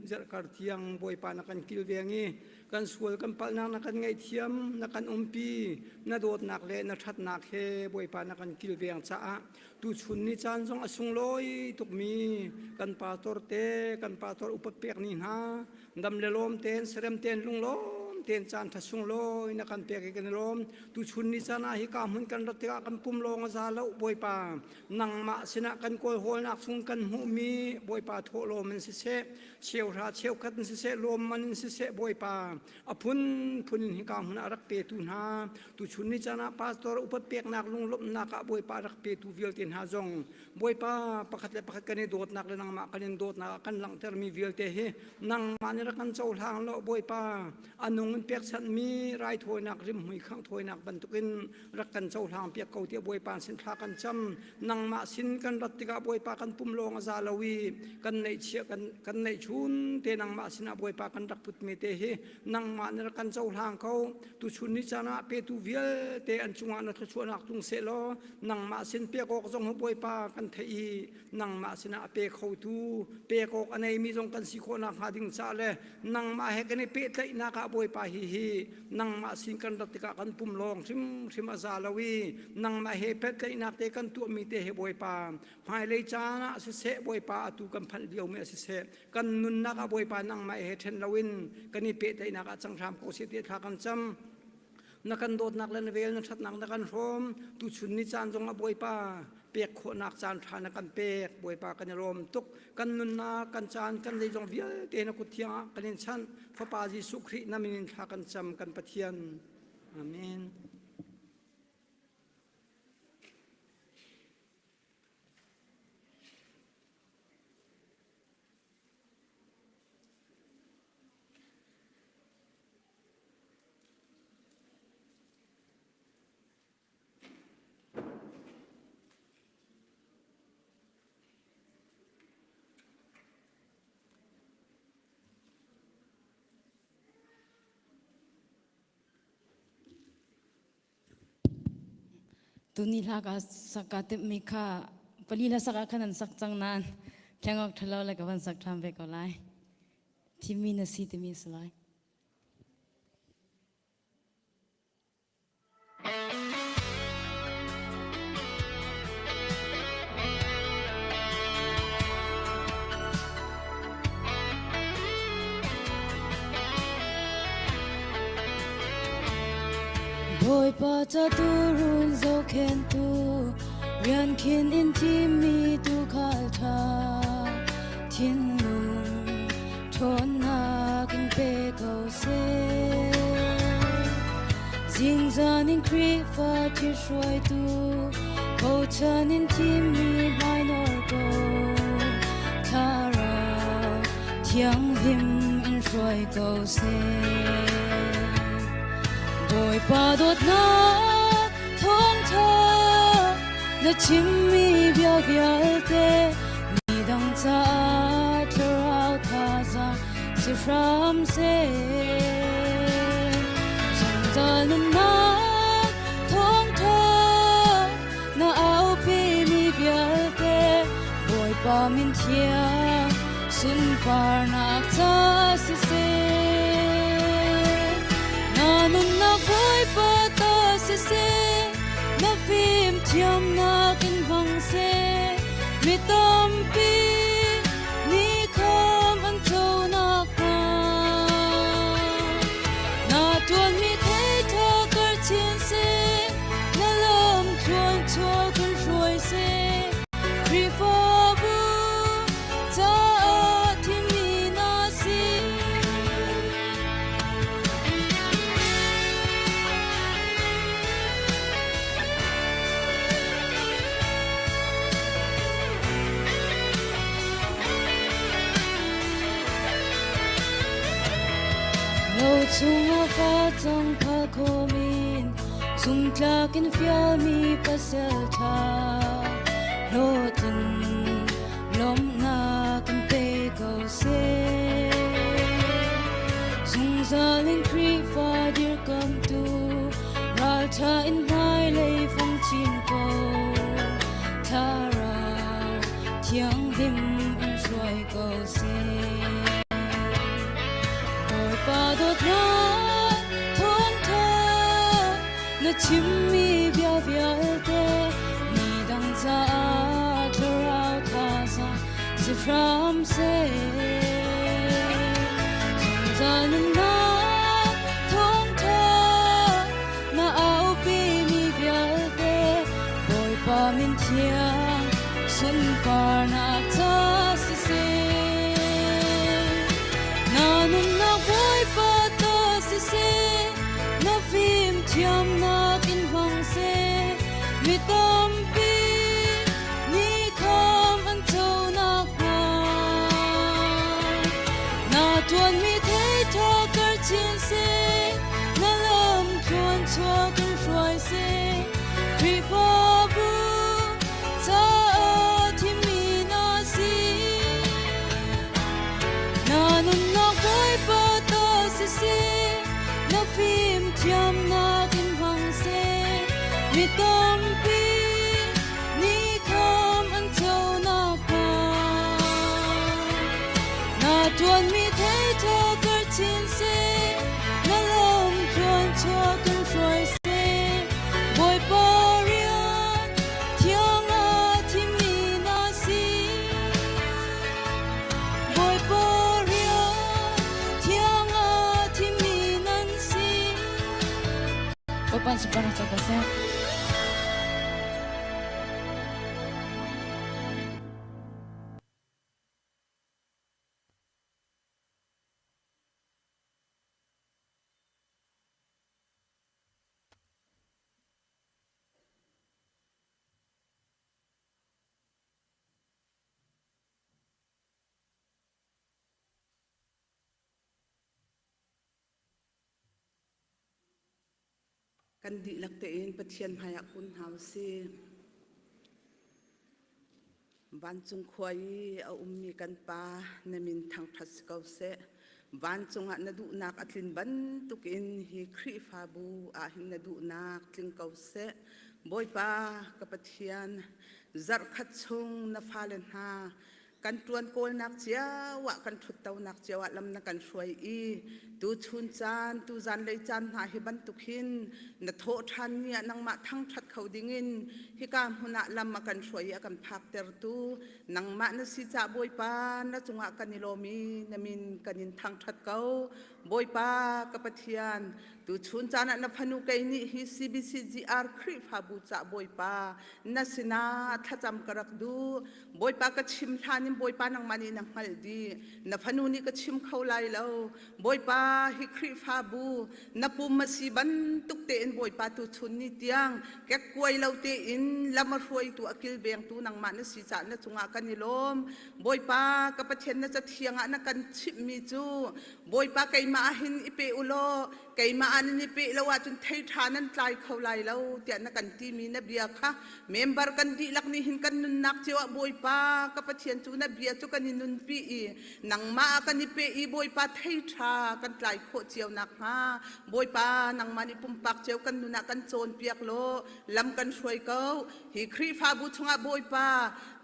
Speaker 21: zerhkar tiang Bawipa na kan kilveng i kan sual kan palhnak na kan ngaihthiam na kan umpi na dawtnak le na ṭhatnak he Bawipa na kan kilveng caah Tuchun ni caan zong a sunglawi tukmi kan pastor te kan pastor upat pek ni hna dam le lawm tein serem tein lunglawm tein caan tha sunglawi na kan pek i kan i lawm tuchun ni caan ah hi ka hmun kan rat tikah kan pum lawng a za lo bawipa nangmah sinah kan kawl hawlnak chung kan hmuhmi bawipa thawhlawm in siseh cheuhra cheukhat in siseh lawmman in siseh bawipa a phunphun in hika hmun ah rak petu hna tuchun ni caan ah pastor upat peknak lunglawmhnak ah bawipa rak petu vialte hna zong bawipa pakhat le pakhat kan i dawtnak le nangmah kan in dawtnak ah kan langhtermi vialte hi nangmah nih rak kan cohlang law bawipa a nung in pekchanhmi raithawinak rimhmui khanghthawinak bantukin rak kan cohlang piak ko tiah bawipa sin thla kan cam nangmah sin kan rat tikah bawipa kan pum lawng a za lo i kan neihchiah kan kan neihchun te nangmah sinah bawipa kan rak putmi te hi nangmah nih rak kan cohlang ko tuchun ni caan ah petu vialte an cungah na thluachuahnak tlung seh law nangmah sin pek awk zong bawipa kan theih i nangmah sinah a pe khotu pek awk a neimi zong kan si khawhnak hnga ding ca le nangmah he kan i pehtlaihnak ah bawipa hi hi nangmah sin kan rat tikah kan pum lawng hrimhrim a za lo i nangmah he pehtlaihnak te kan tuahmi te he bawipa hmailei caan ah siseh bawipa atu kan phanh liomi a siseh kan nunnak ah bawipa nangmah he ṭhen loin kan i pehtlaihnak ah cang hram ko seh ti thla kan cam na kan dawtnak le na vel na ṭhatnak na kan hrawm tuchun ni caan zong ah bawipa pek khawhnak caan ṭha na kan pek bawipa kan i lawm tuk kan nunnak kan caan kan zeizong vialte na kut thiang ah kan in chanh fapa Jesuh Khrih na min in thla kan cam kan Pathian amen
Speaker 22: Tuni hla ka sak ka timhmi kha pali hla sak ah khan an sak cang nain thleng awk ṭhalo le ka van sak ṭhan ve ko lai. Thimmi na si timi a si lai. Bawipa ca tuurun zohkhenhtu rian khin in thimmi tuukhal ṭha thinlung ṭhawnnak in pe ko seh. Zingzan in Khrihfa ṭhithruaitu bochan in thimmi hmainawr ko thlarau thianghlim in hruai ko seh. Bawipa dawtnak thawngṭha na chimmi bia vialte midang caah thlarau thazaang si hram seh. Zungzal nunnak thawngṭha na aupimi vialte Bawipa min thiang sunparnak ca siseh. Na nunnak Bawipa ta siseh. Na fim thiamnak in hmang seh. Mi tampi nih kham an co nakhnga. Na ṭuanmi thei ṭha kar chin seh. Na lam thluan chuak kan hruai seh. Khrihfabu caah thimmi na si. Lo chungah facang phal khomin zumtlak in fialmi pasal ṭha hlawhtlin lawmhnak in pe ko seh. Zungzal in Khrihfa dirkamtu ralṭha in hmailei fong chin ko. Thlarau thianghlim in hruai ko seh. Bawipa dawtnak thawngṭha na chimmi bia vialte mi dang caah thlarau thazaang si hram seh. Zungzal nunnak thawngṭha na aupimi vialte Bawipa min thiang sunparnak ca siseh. Na nunnak Bawipa ta siseh, na fimthiamnak in hmang seh. Mi tampi nih kham an co nakhnga. Na ṭuanmi thei ṭha kar chin seh, na lam thluan chuak in hruai seh. Khrihfabu caah thimmi na si. Na nunnak Bawipa ta siseh, na fimthiamnak in hmang seh. Mi tampi nih kham an co nakhnga. Na ṭuanmi thei ṭha kar chin seh, na lam tluan chuak in hruai seh. Bawipa rian thiang ah thimmi na si. Bawipa rian thiang ah thimmi nan si. Bawipa sunparnak co ko seh.
Speaker 20: Kan dihlak tein Pathian hmaiah kun hna u sih. Vancung khua i a ummi kan Pa, na min thangṭhat si ko seh. Vancung ah na duhnak a tlin bantukin hi Khrihfabu ah hin na duhnak tling ko seh. Bawipa ka Pathian, zarhkhat chung na fale hna kan ṭuan kawlnak cio ah kan ṭhuttonak cio ah lam na kan hruai i tuchun caan tu zanlei caan hna hi bantuk hin na thawh ṭhan ni ah nangmah thangṭhat kho dingin hika hmun ah lam a kan hruai i a kan phaktertu nangmah na si cah Bawipa na cungah kan i lawm i na min kan in thangṭhat ko Bawipa ka Pathian tuchun caan ah na fanu kei nih hi CBCGR Khrihfabu cah Bawipa na sinah thlacam ka rak duh Bawipa ka chim hlan in Bawipa nangmah nih na hngalh dih. Na fanu nih ka chim kho lai lo. Bawipa hi Khrihfabu na pum a si bantuk tein Bawipa tu chun ni tiang kekkuai lo tein lam a hruaitu a kilvengtu nangmah na si caah na cungah kan i lawm. Bawipa ka Pathian na cathiang ah na kan chimhmi cu Bawipa keimah ah hin i pe u law keimah ah nan i peh lo ahcun thei ṭha nan tlai kho lai lo tiah na kan timi na bia kha member kan dihlak nih hin kan nunnak cio ah Bawipa ka Pathian cu na bia cu kan i nunpi i nangmah ah kan i peh i Bawipa thei ṭha kan tlai khawh cio nakhnga Bawipa nangmah nih pumpak cio kan nun ah kan cawnpiak law lam kan hruai ko hi Khrihfabu chungah Bawipa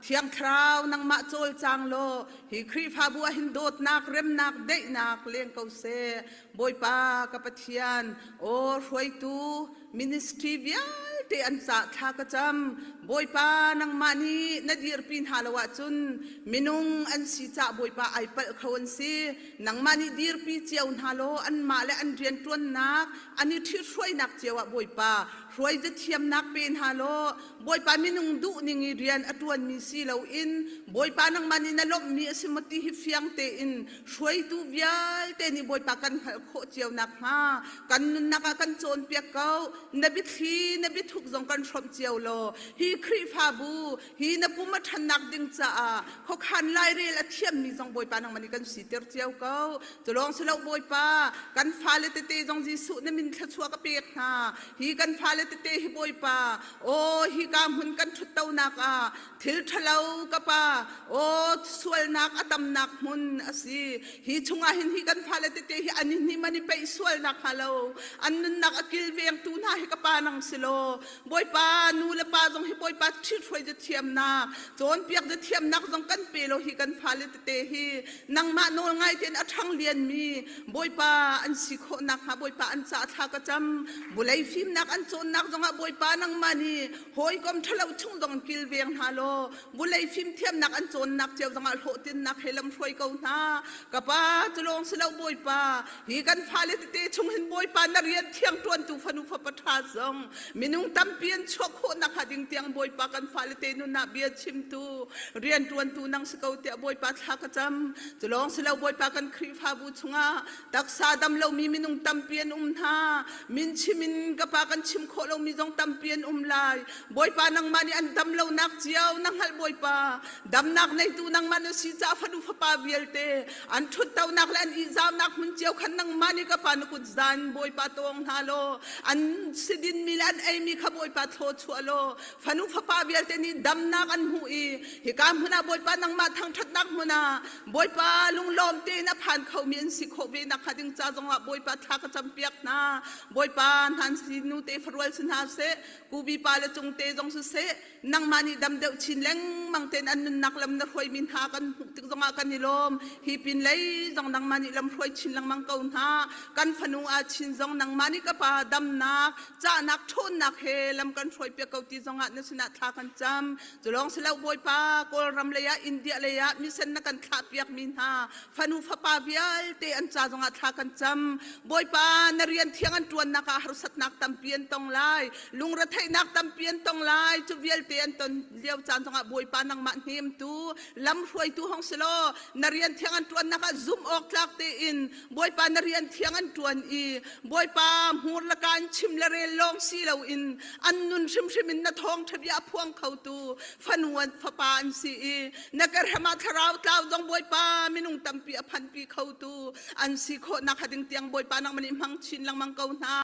Speaker 20: Thiang Thlarau nangmah cawlcang law hi Khrihfabu ah hin dawtnak remnak daihnak leng ko seh Bawipa ka Pathian aw hruaitu ministry vialte. vialte an cah thla ka cam. Bawipa nangmah nih na dirpi hna lo ahcun minung an si cah Bawipa ai palh kho an si. Nangmah nih dirpi cio hna law anmah le an rianṭuannak an i ṭhithruainak cio ah Bawipa hruai thiamnak pe hna law Bawipa minung duhning i rian a ṭuanmi si loin Bawipa nangmah nih na lawmhmi a si maw ti hi fiang tein hruaitu vialte nih Bawipa kan hngalh khawh cio nakhnga kan nunnak ah kan cawnpiak ko. Na biathli na biathuk zong kan hrawmh cio law hi Khrihfabu hi na pum a ṭhannak ding caah khuakhan lairel a thiammi zong Bawipa nangmah nih kan siter cio ko. Cu lawng si lo Bawipa, kan fale tete zong Jesuh na min thluachuah ka pek hna. Hi kan fale tete hi Bawipa, aw hika hmun kan ṭhuttonak ah thil ṭhalo ka pa, aw sualnak a tamnak hmun a si. Hi chungah hin hi kan fale tete hi an i hnim an i peih sualnak hnga lo, an nunnak a kilvengtu hna hi ka pa nang si law, Bawipa nu le pa zong hi Bawipa ṭhithruai thiamnak cawnpiak thiamnak zong kan pe lo hi kan fale tete hi nangmah nawl ngai tein a ṭhang lianmi Bawipa an si khawh nakhnga Bawipa an ca thla ka cam vulei fimnak an cawnnak zongah Bawipa nangmah nih hawikom ṭhalo chung zong kilveng hna law vulei fimthiamnak an cawnnak cio zongah hlawhtlinnak he lamhruai ko hna ka pa cu lawng si lo Bawipa Hi kan fale tete chung hin Bawipa na rian thiang ṭuantu fanu fapa ṭha zong minung tampi an chuah khawh nakhnga ding tiang Bawipa kan fale te nun ah bia chimtu rian ṭuantu nang si ko tiah Bawipa thla ka cam. Cu lawng si lo Bawipa kan Khrihfabu chungah taksa dam lomi minung tampi an um hna. Min chim in ka pa kan chim khawh lomi zong tampi an um lai. Bawipa nangmah nih an dam lonak cio na hngalh Bawipa. Damnak neitu nangmah na si caah fanu fapa vialte an ṭhuttonak le an ihzaunak hmun cio khan nangmah nih ka pa na kut zan Bawipa tawng hna law an sidinmi le an eimi kha Bawipa thlaw chuah law fanu fapa vialte nih damnak an hmuh i hika hmun ah Bawipa nangmah thangṭhatnak hmun ah Bawipa lunglawm tein a phan khomi an si khawh ve nakhnga ding ca zongah Bawipa thla ka campiak hna Bawipa hnan si nu te farual si hna seh kubi pa le cung te zong siseh nangmah nih dam deuh chin lengmang tein an nunnak lam na hruaimi hna kan hmuh tik zongah kan i lawm. Hi pin lei zong nangmah nih lam hruai chin lengmang ko hna. Kan fanu ah chin zong nangmah nih ka pa damnak, cahnak, ṭhawnnak he lam kan hruai piak ko ti zongah na sinah thla kan cam. Cu lawng si lo Bawipa, Kawlram lei ah, India lei ah misen na kan thlah piakmi hna fanu fapa vialte an ca zongah thla kan cam. Bawipa, na rian thiang an ṭuannak ah harsatnak tampi an tong lai. Lungretheihnak tampi an tong lai. Cu vialte an ton lio caan zongah Bawipa nangmah hnemtu, lamhruaitu hong si law, na rian thiang an ṭuannak ah zumh awk tlak tein Bawipa na rian thiang an ṭuan i Bawipa hmur le ka in chim le rel lawng si loin an nun hrimhrim in na thawngṭha bia a phuang khotu fanu an fapa an si i na kerhem ah thlarau tlau zong Bawipa minung tampi a phanpi khotu an si khawh nakhnga ding tiang Bawipa nangmah nih hmang chin lengmang ko hna.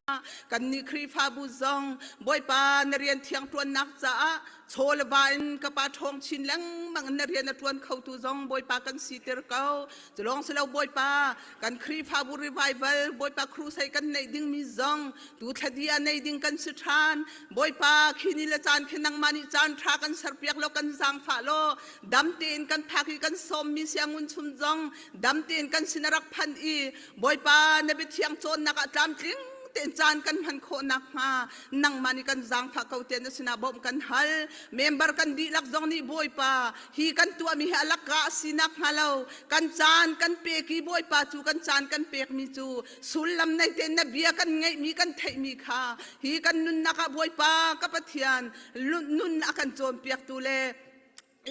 Speaker 20: Kannih Khrihfabu zong Bawipa na rian thiang ṭuannak caah chaw le va in ka pa ṭhawng chin lengmang in na rian a ṭuan khotu zong Bawipa kan siter ko. Cu lawng si lo Bawipa kan Khrihfabu revival Bawipa crusade kan neih dingmi zong tu thladi ah nei ding kan si ṭhan. Bawipa khi ni le caan khi nangmah nih caan ṭha kan serpiak law kan zaangfah law dam tein kan phak i kan sawmmi siangun chum zong dam tein kan sin a rak phan i Bawipa na biathiang cawnnak ah tlamtling tein caan kan hman khawh nakhnga nangmah nih kan zaangfah ko tiah na sinah bawmh kan hal. Member kan dihlak zong nih Bawipa hi kan tuahmi hi a lakka a si nakhnga lo kan caan kan pek i Bawipa cu kan caan kan pekmi cu sullam nei tein na bia kan ngeihmi kan theihmi kha hi kan nunnak ah Bawipa ka Pathian nun a kan cawnpiaktu le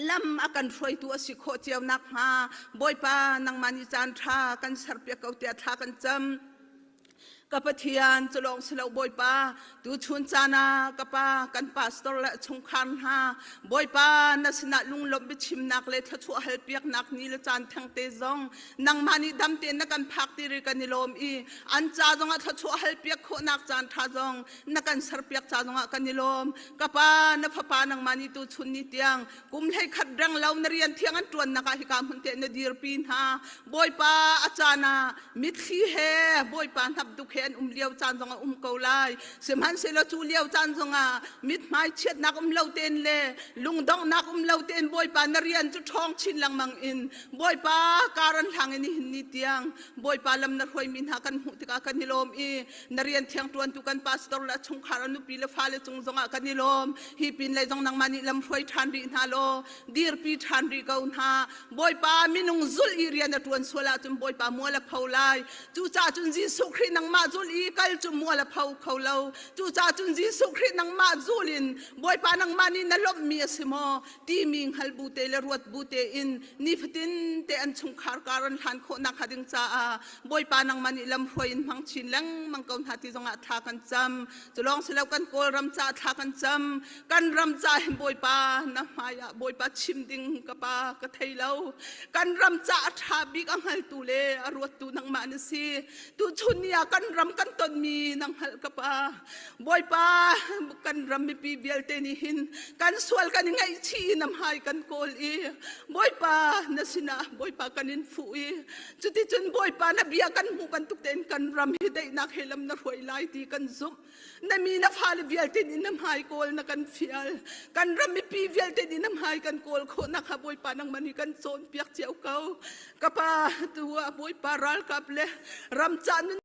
Speaker 20: lam a kan hruaitu a si khawh cio nakhnga Bawipa nangmah nih caan ṭha kan serpiak ko tiah thla kan cam. Ka Pathian cu lawng si lo Bawipa tuchun caan ah ka pa kan pastor le chungkhar hna Bawipa na sinah lunglawmh biachimnak le thluachuah halpiaknak ni le caan thengte zong nangmah nih dam tein na kan phak ti ri kan i lawm i an ca zongah thluachuah halpiak khawhnak caan ṭha zong na kan serpiak ca zongah kan i lawm. Ka pa, na fapa nangmah nih tuchun ni tiang kum 11 reng lo na rian thiang an ṭuannak ah hika hmun te na dirpi hna. Bawipa, a caan ah mitthli he Bawipa hnapduk he. he an um lio caan zong a um ko lai. Sihmanhsehlaw cu lio caan zongah mithmai chiatnak um lo tein le lungdonghnak um lo tein Bawipa na rian cu ṭhawng chin lengmang in Bawipa kar an hlang in nihin ni tiang Bawipa lam na hruaimi hna kan hmuh tikah kan i lawm i na rian thiang ṭuantu kan pastor le a chungkhar a nupi le fale cung zongah kan i lawm. Hi pin lei zong nangmah nih lam hruai ṭhan rih hna law dirpi ṭhan rih ko hna. Bawipa minung zulh i rian a ṭuan sual ahcun Bawipa mual a pho lai. Cucaah cun Jesuh Khrih nangmah zulh i kal cu mual a pho kho lo. Cucaah cun Jesuh Khrih nangmah zul in Bawipa nangmah nih na lawmhmi a si maw timi hngal bu te le ruat bu tein nifatin te an chungkhar kar an hlan khawh nakhnga ding caah Bawipa nangmah nih lamhruai in hmang chin lengmang ko hna ti zongah thla kan cam. Cu lawng si lo kan Kawlram caah thla kan cam. Kan ram ca hin Bawipa na hmai ah Bawipa chim ding ka pa ka thei lo. Kan ram ca a ṭha bik a hngaltu le a ruattu nangmah na si. Tuchun ni ah kan ram kan tonmi na hngalh ka pa. Bawipa kan ram mipi vialte nih hin kan sual kan i ngaihchih i na hmai kan kawl i Bawipa na sinah Bawipa kan in fuh i cuticun Bawipa na bia kan hmuh bantuk tein kan ram hi daihnak he lam na hruai lai ti kan zumh. Na mi na fale vialte nih na hmai kawl na kan fial. Kan ram mipi vialte nih na hmai kan kawl khawh nakhnga Bawipa nangmah nih kan cawnpiak cio ko. Ka pa tu ah Bawipa ralkap le ram ca nun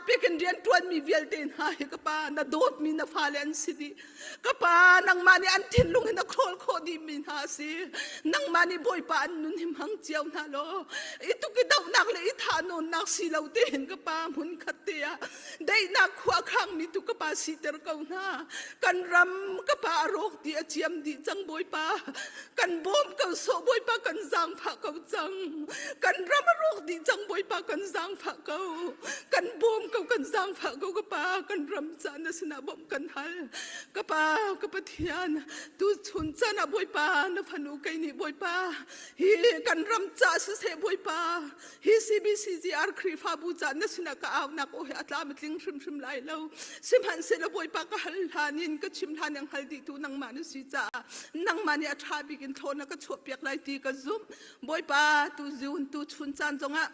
Speaker 20: pekin rian ṭuanmi vialte hna hi ka pa na dawtmi na fale an si dih. Ka pa nangmah nih an thinlung hi na khawl khawh dihmi hna a si. Nangmah nih Bawipa an nun hi hmang cio hna law i tuk i dohnak le i thahnawnnak si lo tein ka pa hmun khat te ah daihnak khua khangmi tu ka pa siter ko hna. Kan ram ka pa a rawk dih a ciam dih cang Bawipa. Kan bawm ko sawh Bawipa kan zaangfah ko cang. Kan ram a rawk dih cang Bawipa kan zaangfah ko. Kan bawm ko kan zaangfah ko ka pa kan ram ca na sinah bawmh kan hal. Ka pa ka Pathian tu chun caan ah Bawipa na fanu kei nih Bawipa hi kan ram ca siseh Bawipa Hi CBCGR Khrihfabu ca na sinah ka aunak aw hi a tlam a tling hrimhrim lai lo. Sihmanhsehlaw Bawipa ka hal hlan in ka chim hlan in hngal dihtu nangmah na si caah nangmah nih a ṭha bik in thlaw na ka chuahpiak lai ti ka zumh. Bawipa tu zun tu chun caan zongah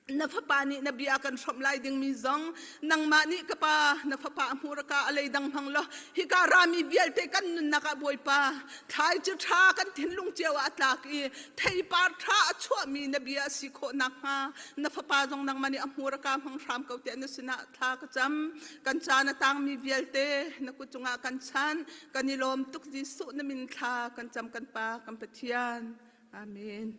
Speaker 20: na fapa nih na bia kan hrawmh lai dingmi zong nangmah nih ka pa na fapa hmurka a leidang hmang law hika rami vialte kan nunnak ah Bawipa thlai cu ṭha kan thinlung cio ah a tlak i theipar ṭha a chuahmi na bia a si khawh nakhnga na fapa zong nangmah nih a hmur a ka hmang hram ko tiah na sinah thla ka cam. Kan caan a tangmi vialte na kut cungah kan chan. Kan i lawm tuk Jesuh na min thla kan cam kan Pa kan Pathian. Amen.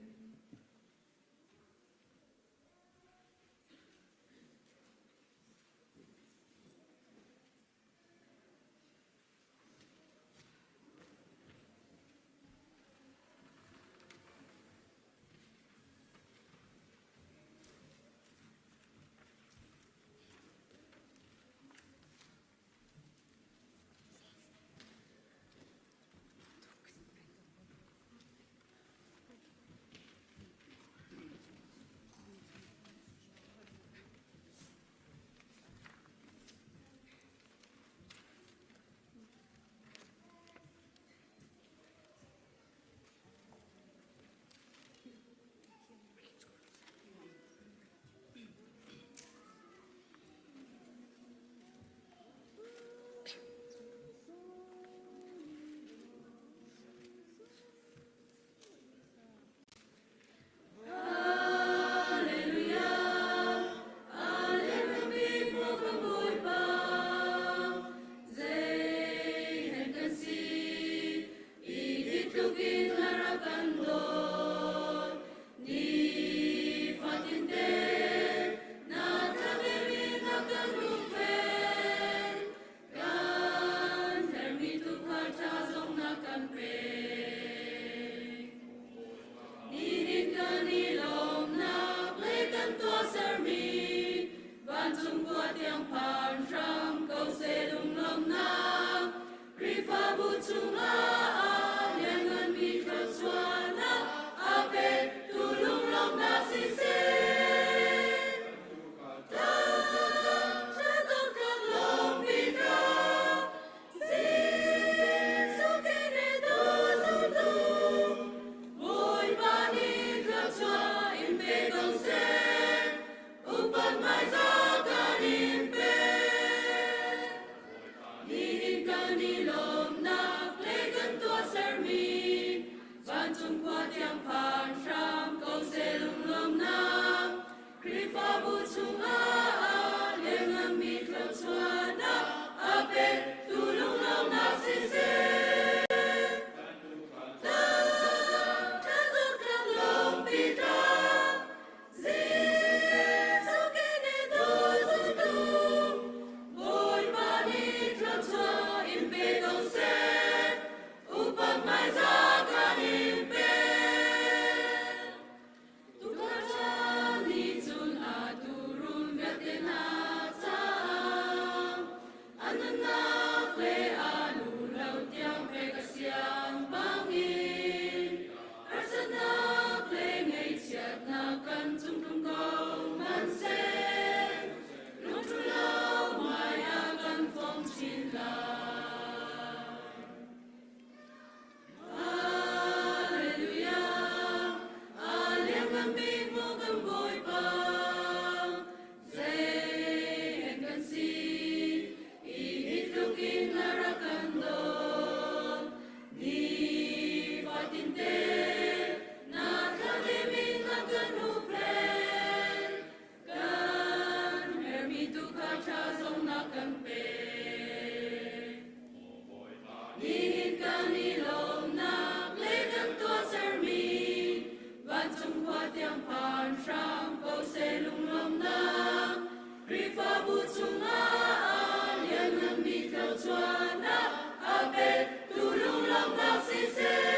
Speaker 22: hram ko seh lunglawmhnak. Khrihfabu chungah liannganmi thluachuahnak a petu lunglawmhnak siseh.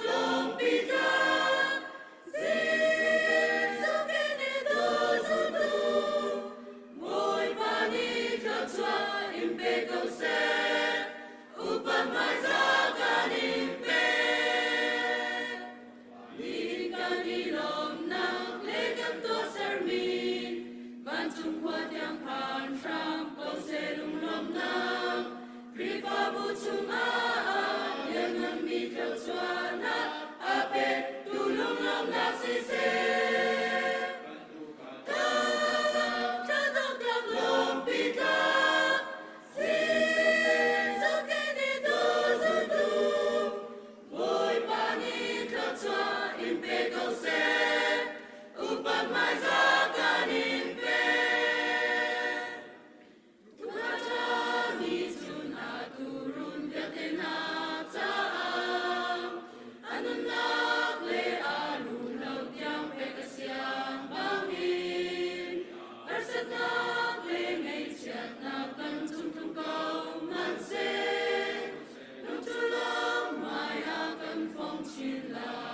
Speaker 22: Lawmpi tlang, Jesuh kene tu zultu, Bawipa nih thluachuah in pe ko seh, upat hmaizah kan in pek. Nihin kan i lawmhnak le kan tuahsermi, vancung khua tiang phan hram ko seh lunglawmhnak. Khrihfabu chungah liannganmi thluachuahnak a petu lunglawmhnak siseh. Thadawktlak lawmpi tlak, Jesuh kene tu zultu, Bawipa nih thluachuah in pe ko seh, upat hmaizah kan in pek. Tuahṭami cun a tuurun vialte hna caah a nunnak le a ruhlo tiang pek a siang bangin harsatnak le ngaihchiatnak kan cung tlung ko hmanhseh lungcu lawng hmaiah kan fong chin lai.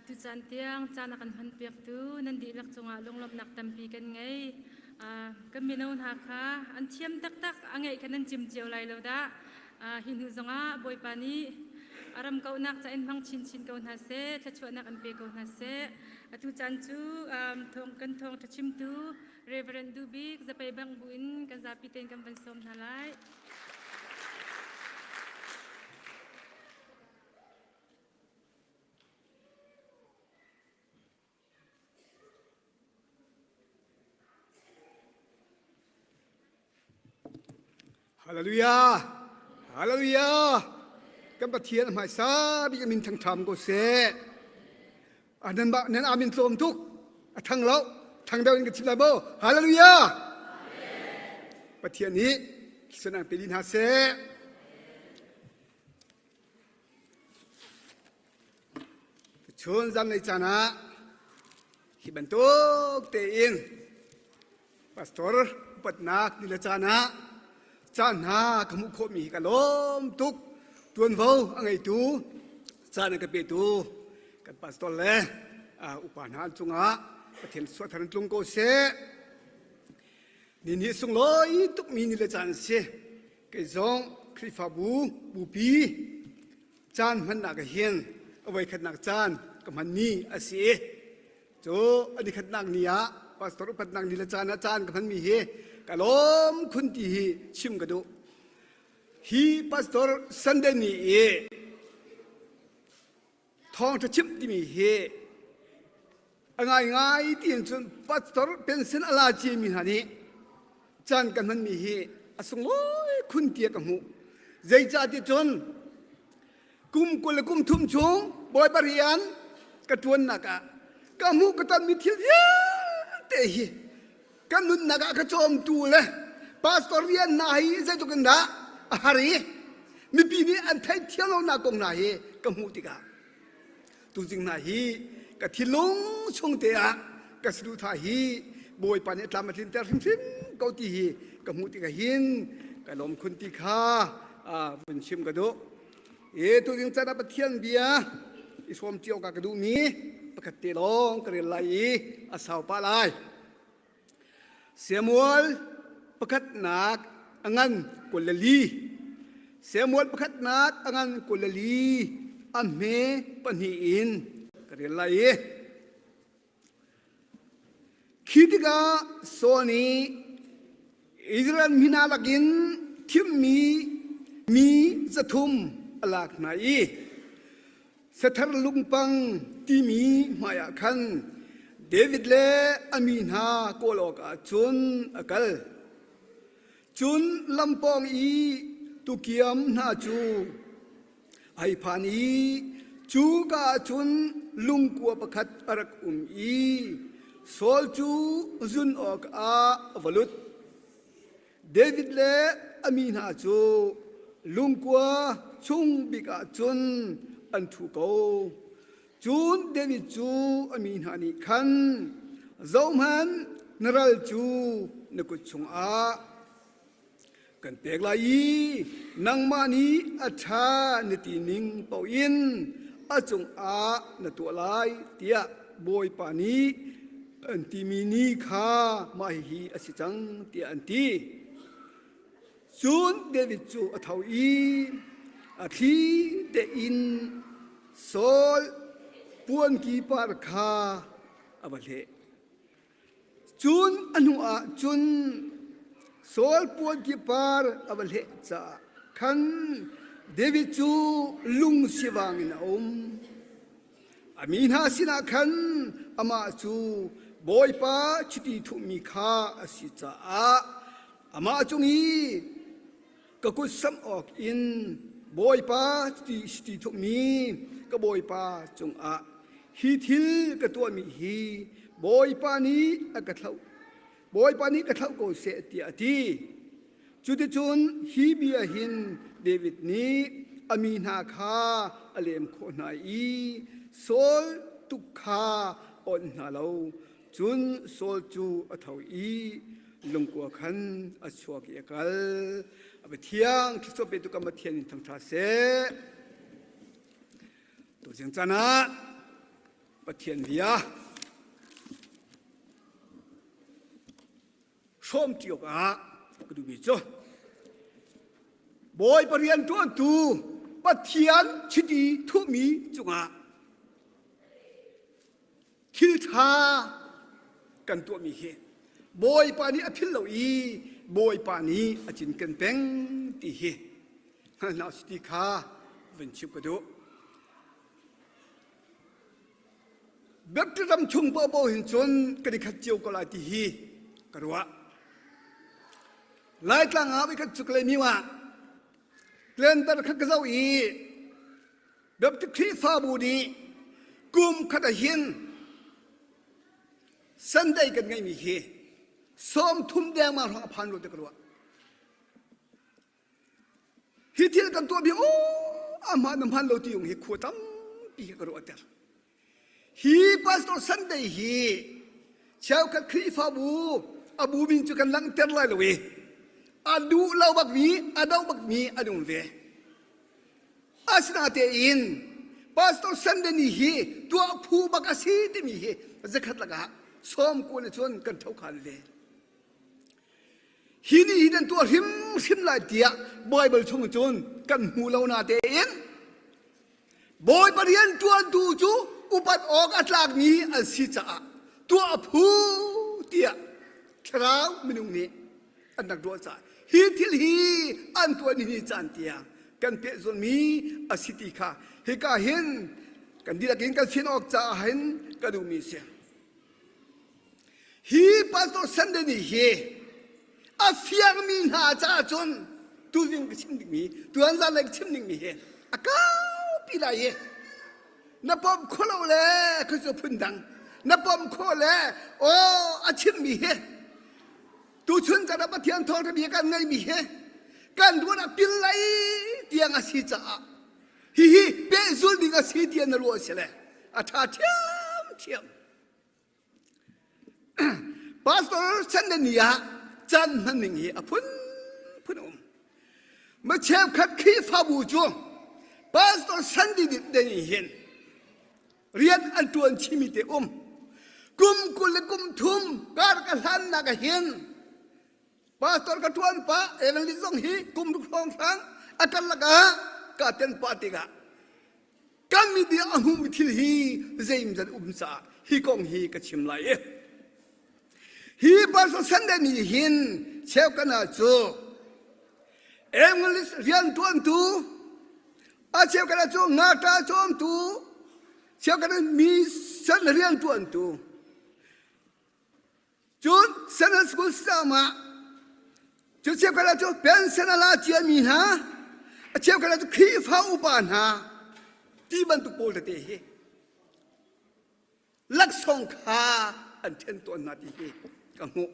Speaker 22: Tucaan tiang caan a kan hmanpiaktu nan dihlak cungah lunglawmhnak tampi kan ngei. Kan mino hna kha an thiam taktak a ngeih kha nan cim cio lai lo dah. Hi hnu zongah Bawipa nih a ram kauhnak ca in hmang chinchin ko hna seh, thluachuahnak an pe ko hna seh. Atu caan cu thawng kan thawngṭha chimtu Reverend Dubik zapei bang buin kan zapi tein kan van sawm hna lai.
Speaker 2: Hallelujah! Hallelujah! Kan Pathian hmaisa bik min thangṭham ko seh. Nan ba nan amin tlawm tuk. A thang lo. Thang deuh in ka chim lai bo. Hallelujah! Pathian nih sanang pe hna seh. Chun zan lei caan ah hi bantuk tein pastor upatnak ni le caan ah caan hna ka hmuh khawhmi hi ka lawm tuk. Tuanvo a ngeitu caan a ka petu kan pastor le upa hna an cungah Pathian suathar in tlung ko seh. Ni ni sunglawi tukmi ni le caan a si. Kei zong Khrihfabu bupi caan hmannak ah hin a voikhatnak caan ka hmanmi a si i cu a nikhatnak ni ah pastor upatnak ni le caan ah caan ka hmanmi hi ka lawm khun ti hi chim ka duh. Hi pastor Sunday ni i Thawngṭha chimh timi hi a ngaingai tiin cun pastor pension a la ciami hna nih caan kan hmanmi hi a sunglawi khun tiah ka hmuh. Zeicahtiah cun kum 20 le kum thum chung Bawipa rian ka ṭuannak ah ka hmuh ka tonmi thil vialte hi ka nunnak ah ka cawmtu le pastor rian hna hi zeitluk in dah a har i mipi nih an theihthiam lonak kong hna hi ka hmuh tikah tuzing hna hi ka thinlung chung te ah ka saduhthah hi Bawipa nih tlam a tlinter hrimhrim ko ti hi ka hmuh tikah hin ka lawm khun ti kha vun chim ka duh. E tuzing caan ah Pathian bia i hrawm cio ka ka duhmi pakhat te lawng ka rel lai i a sau pah lai. Samuel pakhatnak a ngan 24. Samuel pakhatnak a ngan 24 a hme pahnih in ka rel lai i khi tikah Saul nih Israel mi hna lakin thimmi mi 300 a lak hna i Sathar lungpang timi hmaiah khan David le a mi hna kawl awkah cun a kal. Cun lampawng i tukiam hna cu ai phan i cuka ah cun lungkua pakhat a rak um i Saul cu zun awkah a va lut. David le a mi hna cu lungkua chung bik ah cun an ṭhu ko. Cun David cu a mi hna nih khan, Zohhmanh, na ral cu na kut chungah kan pek lai i nangmah nih a ṭha na ti ning paoh in a cungah na tuah lai, tiah Bawipa nih an timi ni kha mah hihi a si cang, tiah an ti. Cun David cu a tho i a thli tein Saul puanki par kha a va hleh. Cun a hnuah cun Saul puanki par a va hleh caah khan David cu lung sivang in a um. A mi hna sinah khan amah cu Bawipa chiti thuhmi kha a si caah amah cung i ka kut samh awk in Bawipa chiti thuhmi ka Bawipa cungah hi thil ka tuahmi hi Bawipa nih a ka thlauh Bawipa nih ka thlauh ko seh tiah a ti. Cuticun hi bia hin David nih a mi hna kha a lem khawh hna i Saul tuk kha onh hna lo. Cun Saul cu a tho i lungkua khan a chuak i a kal. A Pathian thluachuah petu kan Pathian in thangṭha seh. Tuzing caan ah Pathian bia hrawmṭi awkah ka duhmi cu Bawipa rianṭuantu Pathian chiti thuhmi cungah thil ṭha kan tuahmi hi Bawipa nih a philh lo i Bawipa nih a cinken peng ti hi hngal hna usih ti kha vun chim ka duh. Baptist ram chung paohpaoh hin cun kan i khat cio ko lai ti hi ka ruah. Laitlang ah voikhat cu Kalaymyo ah Tlentar kha ka zoh i Baptist Khrihfabu nih kum khat ah hin Sunday kan ngeihmi hi 30 dengmang hrawng a phan lo ti ka ruah. Hi thil kan tuahmi aw a hmaan na hmaan lo ti yung hi khua tampi ka ruahter. Hi Pastor Sunday hi cheukhat Khrihfabu a bu min cu kan langhter lai lo i a duh lo bakmi a do bakmi an um ve. Asinatein Pastor Sunday ni hi tuah phu bak a si timi hi zakhat lakah sawm kuan cun kan thokhan ve. Hi ni hi nan tuah hrimhrim lai tiah Baibal chung cun kan hmu lo na tein Bawipa rian ṭuantu cu upat awk a tlakmi an si caah tuah phu tiah thlarau minung nih an rak ruah caah hi thil hi an tuah ni ni caan tiang kan pehzulhmi a si ti kha hika hin kan dihlak in kan fian awk caah hin ka duhmi a si. Hi Pastor Sunday ni hi a fiangmi hna caah cun tuzing ka chim dingmi tuan zanlei ka chim dingmi hi a kaupi lai i na pom kho lo le khi cu phun dang na pom kho le aw a chimmi hi tuchun caan ah Pathian thawngṭha bia kan ngeimi hi kan ruat ah pil lai tiang a si caah hihi pehzul ding a si tiah na ruah si le a ṭha ṭhiamṭhiam Pastor Sunday ni ah caan hman ning hi a phunphun a um. Ma cheukhat Khrihfabu cu Pastor Sunday ni ni hin rian an ṭuan chimi te um. Kum 20 le kum thum kar ka hlannak ah hin Pastor ka ṭuan pah evangelist zong hi kum ruk hrawng hrang a karlak ah ka ten pah tikah kan media a hmuhmi thil hi zeimzat um caah hi kong hi ka chim lai i hi pastor Sunday ni hin cheukan ah cu. English riantuantu a cheukhat ah cu ngakṭah cawmtu cheukhat ah mission riantuantu cun Sunday school system ah cu cheukhat ah cu pension a la ciami hna a cheukhat ah cu Khrihfa upa hna ti bantuk pawl tete hi laksawng kha an ṭhen tawn hna ti hi ka hmuh.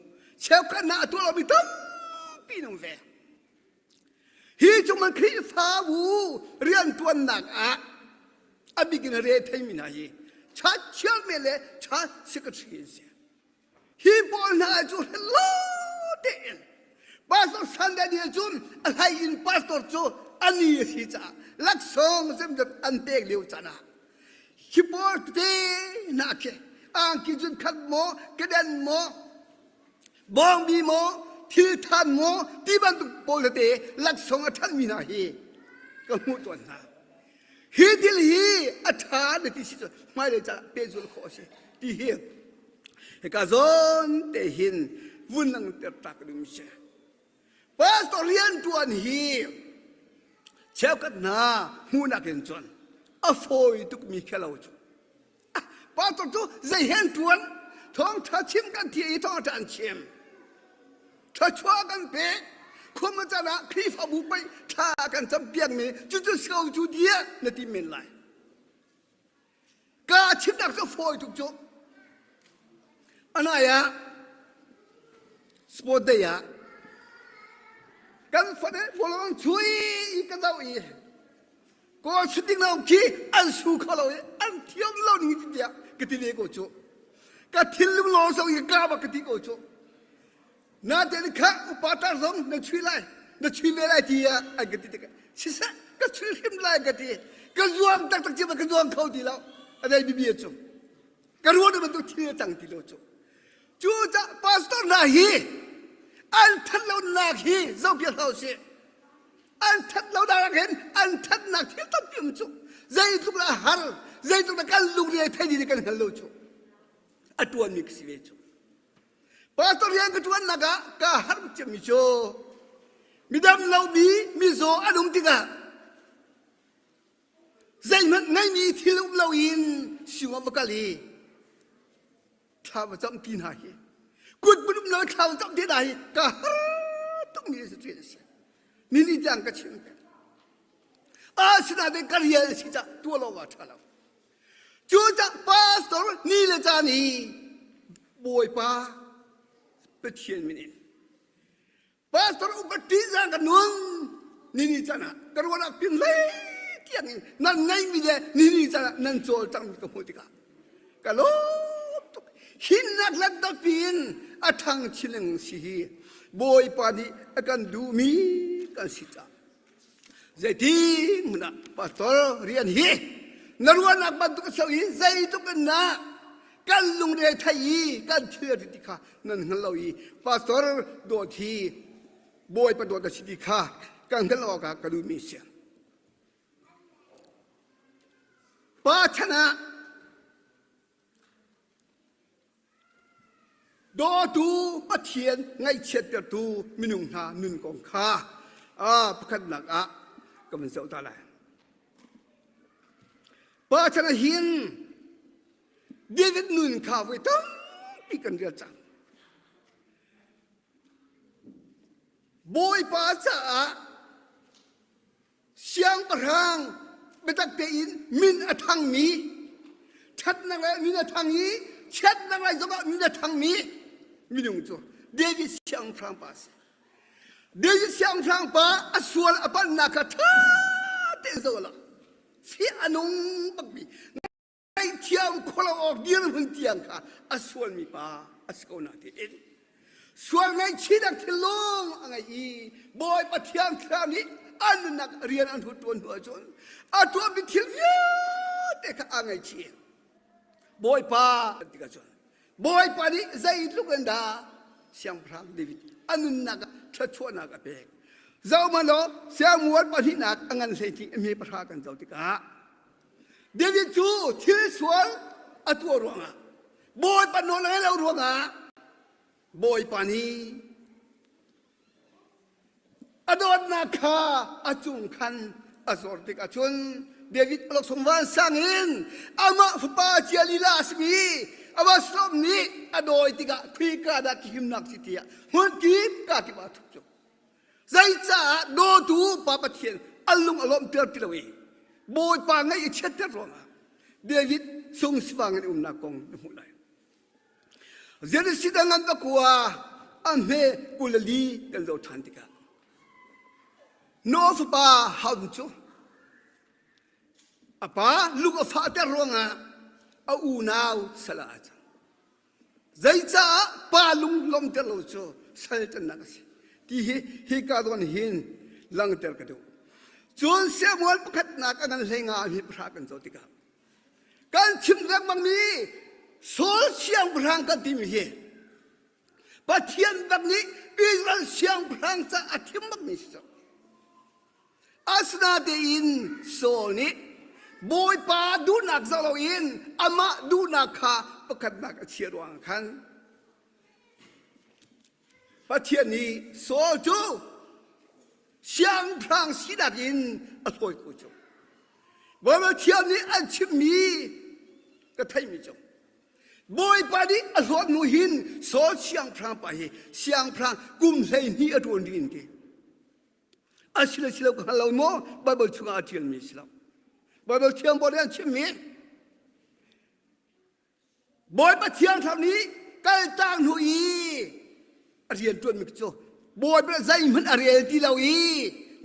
Speaker 2: Cheukhat hna a tuah lomi tampi nung ve. Hi cung man Khrihfabu rianṭuannak ah a bik in re theimi hna hi church chairman le church secretary an si. Hi pawl hna cu hello tein pastor Sunday ni cun a hlei in pastor cu ani a si caah laksawng zemzat an pek lio caan ah hi pawl tete hna khi angki cun khat maw kedan maw bawngbi maw thil than maw ti bantuk pawl tete laksawng a thanmi hna hi ka hmuh tawn hna. Hi thil hi a ṭha na ti si cu hmailei caah pehzulh khawh a si ti hi hika zawn te hin vun langhter ta ka duhmi si. Pastor rianṭuan hi cheukhat hna hmuhnak in cun a fawi tukmi khi lo cu. Pastor cu zei he an ṭuan? Thawngṭha chim kan thiah i thawngṭha an chim. Thluachuah kan pek. Khua caan ah Khrihfabu pei thla kan campiakmi cucu si ko cu diah na ti men lai. Ka chimnak cu fawi tuk cu. Anai ah sport day ah kan fate bawlung chui i ka zoh i Kawl shooting lo khi an su kho lo i an thiam lo ning ti tiah ka ti ve ko cu. Ka thinlung lo so i ka ba ka ti ko cu. Na te kha upa tar zong na chui lai na chui ve lai ti ah an ka ti tikah siseh ka chui hrim lai ka ti ka zuam taktak ci ka zuam kho ti lo a dai bibia cu ka ruah bantuk thil a cang ti lo cu cu cah pastor hna hi an that lo nak hi zohpiak hlah usih an that lo nak hin an thatnak thil tampi um cu zeitluk dah har zeitluk dah kan lungre thei ding kan hngal lo cu a tuanmi ka si ve cu pastor rian ka tuannak ah ka har cemmi cu midam lomi mizaw an um tikah zeihmanh ngeimi thil um loin siung ah va kal i thla va cam ti hna hi kut put um lo thla va cam ti hna hi ka har tukmi a si a si ni ni tiang ka chim peng asinain ka rial a si cah tuah lo ah ṭha lo cu cah pastor ni le caan hi bawipa Pathian min in Pastor upa ṭihzah ka nun nini can ah ka ruahnak pin hlei tiang in nan ngeihmi le nini can ah nan cawlcanghmi ka hmuh tikah ka lawm tuk hinnak lanhtak in a ṭhang chin lengmang si hi Bawipa nih a kan duhmi kan si caah zeitin hmun ah pastor rian hi na ruahnak bantuk a si i zeitluk in na kan lungre thei i kan thil a ti kha nan hngal lo i pastor dawt hi bawipa dawt a si ti kha kan hngalh awkah ka duhmi a si. Pa chan ah Dawtu Pathian ngaihchiattertu minung hna nun kong kha pakhatnak ah ka van zoh ta lai. Pa chan ah hin David nun kha voi tampi kan rel cang. Bawipa caah Siangpahrang biatak tein min a thangmi, ṭhatnak le min a thang i chiatnak lai zongah min a thangmi minung cu David siangpahrang pa a si. David siangpahrang pa a sual a palhnak kha ṭha tein zoh law fih a nung bakmi ngaihthiam khawlo awk dirhmun tiang kha a sualmi pa a si ko natein sual ngaihchihnak thinlung a ngei i Bawipa Thiang Thlarau nih an nunnak rian an hut tuan hnu ahcun a tuahmi thil vialte kha aa ngaihchih Bawipa tikah cun Bawipa nih zeitluk in dah siangpahrang David a nunnak ah thluachuahnak a pek zohhmanh law Samuel pahnihnak a ngan hlei mi pahra kan zoh tikah David cu thil sual a tuah ruangah Bawipa nawl a ngaih lo ruangah Bawipa nih A dawtnak kha a cung khan a zor tik ahcun David awlokchong vansang in amah fapa cia lila a simi Absalom nih a dawi tikah khika dah himnak si tiah hmun kip ka kip ah a thup cu. Zeicaah dawtu Pa Pathian a lung a lawmhter ti lo i Bawipa ngaih i chiatter ruangah David sung sivang in umnak kong na hmuh lai. Zerusalem ngan pakua a hme 24 kan zoh ṭhan tikah Noah fapa Ham cu a pa lung a fahter ruangah a unau sal ah aa cang. Zeicaah pa lung lawmter lo cu sal cannak a si ti hi hika zawn hin langhter ka duh. Cun Samuel pakhatnak a ngan hlei nga hi pahra kan zoh tikah Kan chim lengmangmi Saul siangpahrang kan timi hi Pathian bak nih Israel siangpahrang ca a thim bakmi si cang. Asinatein Saul nih Bawipa duhnak zoh loin amah duhnak kha pakhatnak a chia ruangah khan Pathian nih Saul cu siangpahrang sinak in a hlawi ko cu. Baibal thiam nih an chimmi ka theihmi cu Bawipa nih a hlawt hnu hin Saul siangpahrang pa hi siangpahrang kum 12 a ṭuan ding in ti. A si le si lo ka hngal lo maw Baibal chungah a ṭialmi si lo. Baibal thiam pawl nih an chimmi Bawipa Thiang Thlarau nih kaltak hnu i a rian ṭuanmi cu Bawipa zeihmanh a rel ti lo i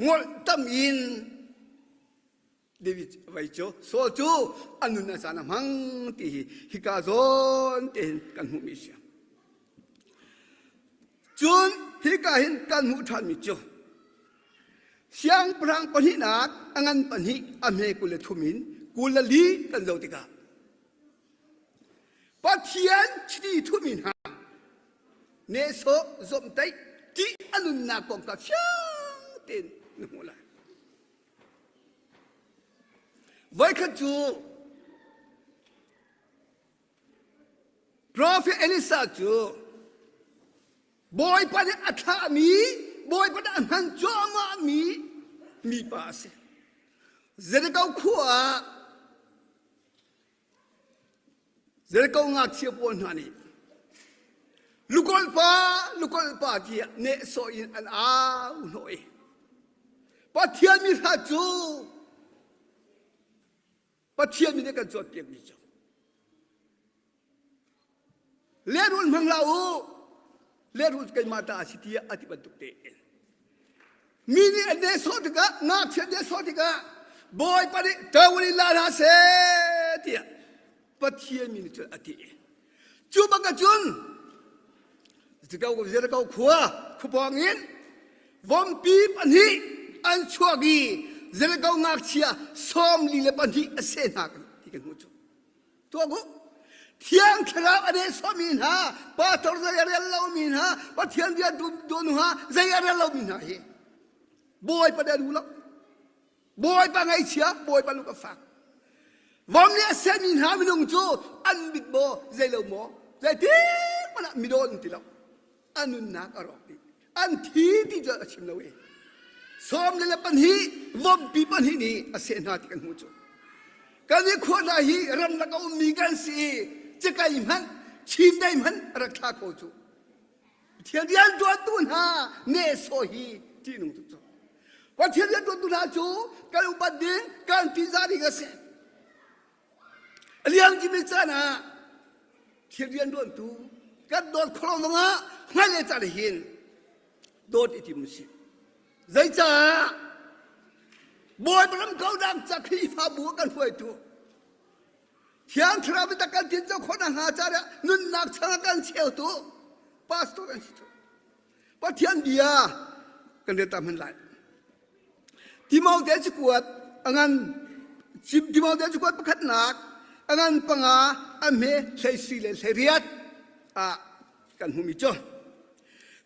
Speaker 2: ngolh tam in David vai cu Saul cu a nun a caan a hmang ti hi hika zawn te hin kan hmuhmi a si. Cun hika hin kan hmuh ṭhanmi cu siangpahrang pahnihnak a ngan pahnih a hme 23 in 24 kan zoh tikah Pathian chiti thumi hna nehsawh zomhtaih ṭih a nunnak kong kha fiang tein na hmuh lai. Voikhat cu Prophet Elisa cu Bawipa nih a thlahmi, Bawipa nih a hman cuahmahmi mipa a si. Jericho khua ah Jericho ngakchia pawl hna nih lukawlh pa, lukawlh pa tiah nehsawh in an au hnawh i Pathian mi hna cu Pathian mi nih kan cawnpiakmi cu lehrul hmang hlah u lehrul keimah ta a si tiah a ti bantuk tein mi nih an nehsawh tikah ngakchia nehsawh tikah Bawipa nih ṭawal in la hna seh tiah Pathian mi nih cun a ti cu bak cun Jericho khua khuapawng in vompi pahnih an chuak i Jericho ngakchia 42 a seh hna ti kan hmuh cu tuak u Thiang Thlarau a nehsawhmi hna pastor zei a rel lomi hna Pathian bia dun hna zei a rel lomi hna hi Bawipa dah duh lo Bawipa ngaihchia Bawipa lung a fak vom nih a sehmi hna minung cu an mit maw zei lo maw zeitik hmanh ah midawn ti lo a nunnak a rawk dih an thi ti cu a chim lo i 12 vompi pahnih nih a seh hna ti kan hmuh cu kan i khua hna hi ramlak a ummi kan si i cikai hmanh chindei hmanh a rak thla kho cu Pathian rianṭuantu hna nehsawh hi ṭihnung tuk cu Pathian rianṭuantu hna cu kan upat ding kan ṭihzah ding a si A liangcimi caan ah thil rianṭuantu kan dawt khawh lo zongah hngalh le caan hin dawt i tim usih. Zeicah Bawipa ram kaunak ca Khrihfabu a kan hruaitu Thiang Thlarau biatak kan tinco khawh nakhnga caah nunnak chang a kan cheutu pastor an si cu. Pathian bia kan rel ta hman lai. Timote cakuat a ngan Timote cakuat pakhatnak a ngan panga a hme hleisi le hleiriat ah kan hmuhmi cu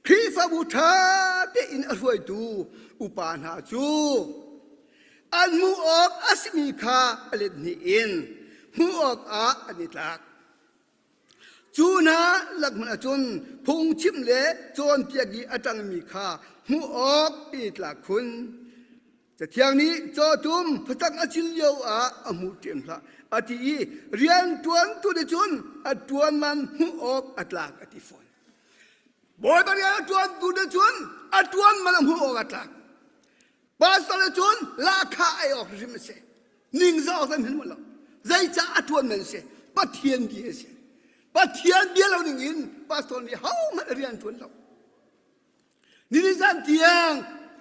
Speaker 2: Khrihfabu ṭha tein a hruaitu upa hna cu an hmuh awk a simi kha a let hnih in hmuh awkah an i tlak. Cu hna lak hmanh ahcun phungchim le cawnpiak i a ṭangmi kha hmuh awk i tlak khun. Cathiang nih cawtum facang a cil lio ah a hmuh ṭem hlah a ti i rian ṭuantu nih cun a ṭuan man hmuh awk a tlak a ti fawn. Bawipa rian a ṭuantu nih cun a ṭuan man a hmuh awk a tlak. Pastor nih cun lahkhah ei awk hrim a si. Ningzah awk zan hin lo. Zeicah a ṭuan man si? Pathian bia a si. Pathian bia lo ning in pastor nih hohmanh rian ṭuan lo. Nini zan tiang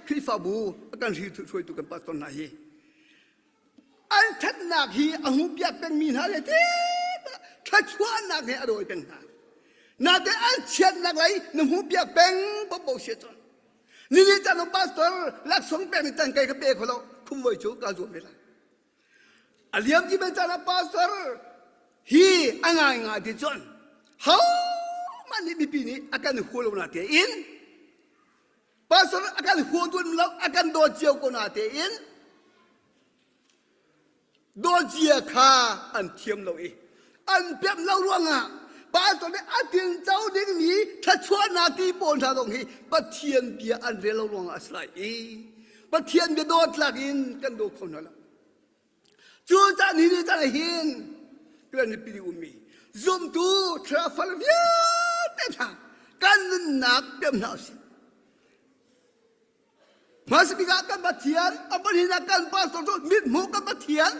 Speaker 2: Khrihfabu a kan hruaitu kan pastor hna hi an ṭhatnak hi a hmu piak pengmi hna le te thluachuahnak he a rawi peng hna. Nate an chiatnak lei na hmu piak peng popo sia cun. Nini caan pastor laksawng pek ni tan kai ka pe kho lo khum voi cu ka zuam ve lai. A liam ti ben caan ah pastor hi a ngai ngai ti cun ho mah nih mipi nih a kan hua lo na tein pastor a kan hua dun lo a kan dawt cio ko na tein dawt zia kha an thiam lo i an pemh lo ruangah pastor nih a tinco dingmi thluachuahnak ti pawl hna zong hi Pathian bia an rel lo ruangah a si lai i Pathian bia dawtlak in kan daw kho hna lo. Cucaah ni ni caan hin kan mipi ummi zumtu thlarau vialte hna kan nunnak pem hna usih. Hmasabik ah kan Pathian, a pahnihnak kan pastor cu mithmuh kan Pathian,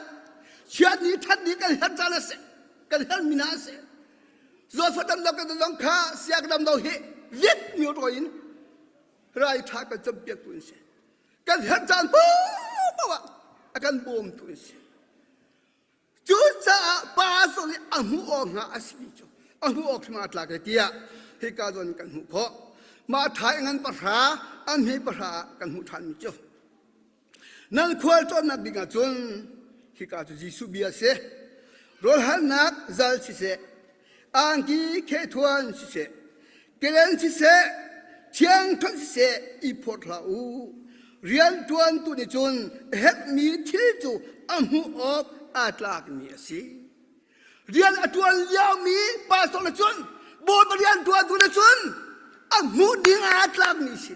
Speaker 2: chiat ni that ni kan herh caan a si, kan herh mi hna a si. Zawtfah damlo kan zong kha siak damlo hi vit mi rawi in rai tha kan campiak tu an si. Kan herh caan paohpaoh ah a kan bawmtu an si. Cucaah pastor nih a hmuh awk hnga a simi cu a hmuh awk hrim aa tlak e tiah hika zawn kan hmuh khawh. Mah thai ngan pahra an hme pahra ah kan hmuh ṭhanmi cu nan khual cawnnak ding ah cun hika cu Jesuh bia a si. Rawlhalnak zal siseh, angki khethuan siseh, kelen siseh, thiangthunh siseh i phawt hlah u. Rianṭuantu nih cun a herhmi thil cu a hmuh awk aa tlakmi a si. Rian a ṭuan liomi pastor nih cun Bawipa rianṭuantu nih cun a hmuh ding aa tlakmi a si.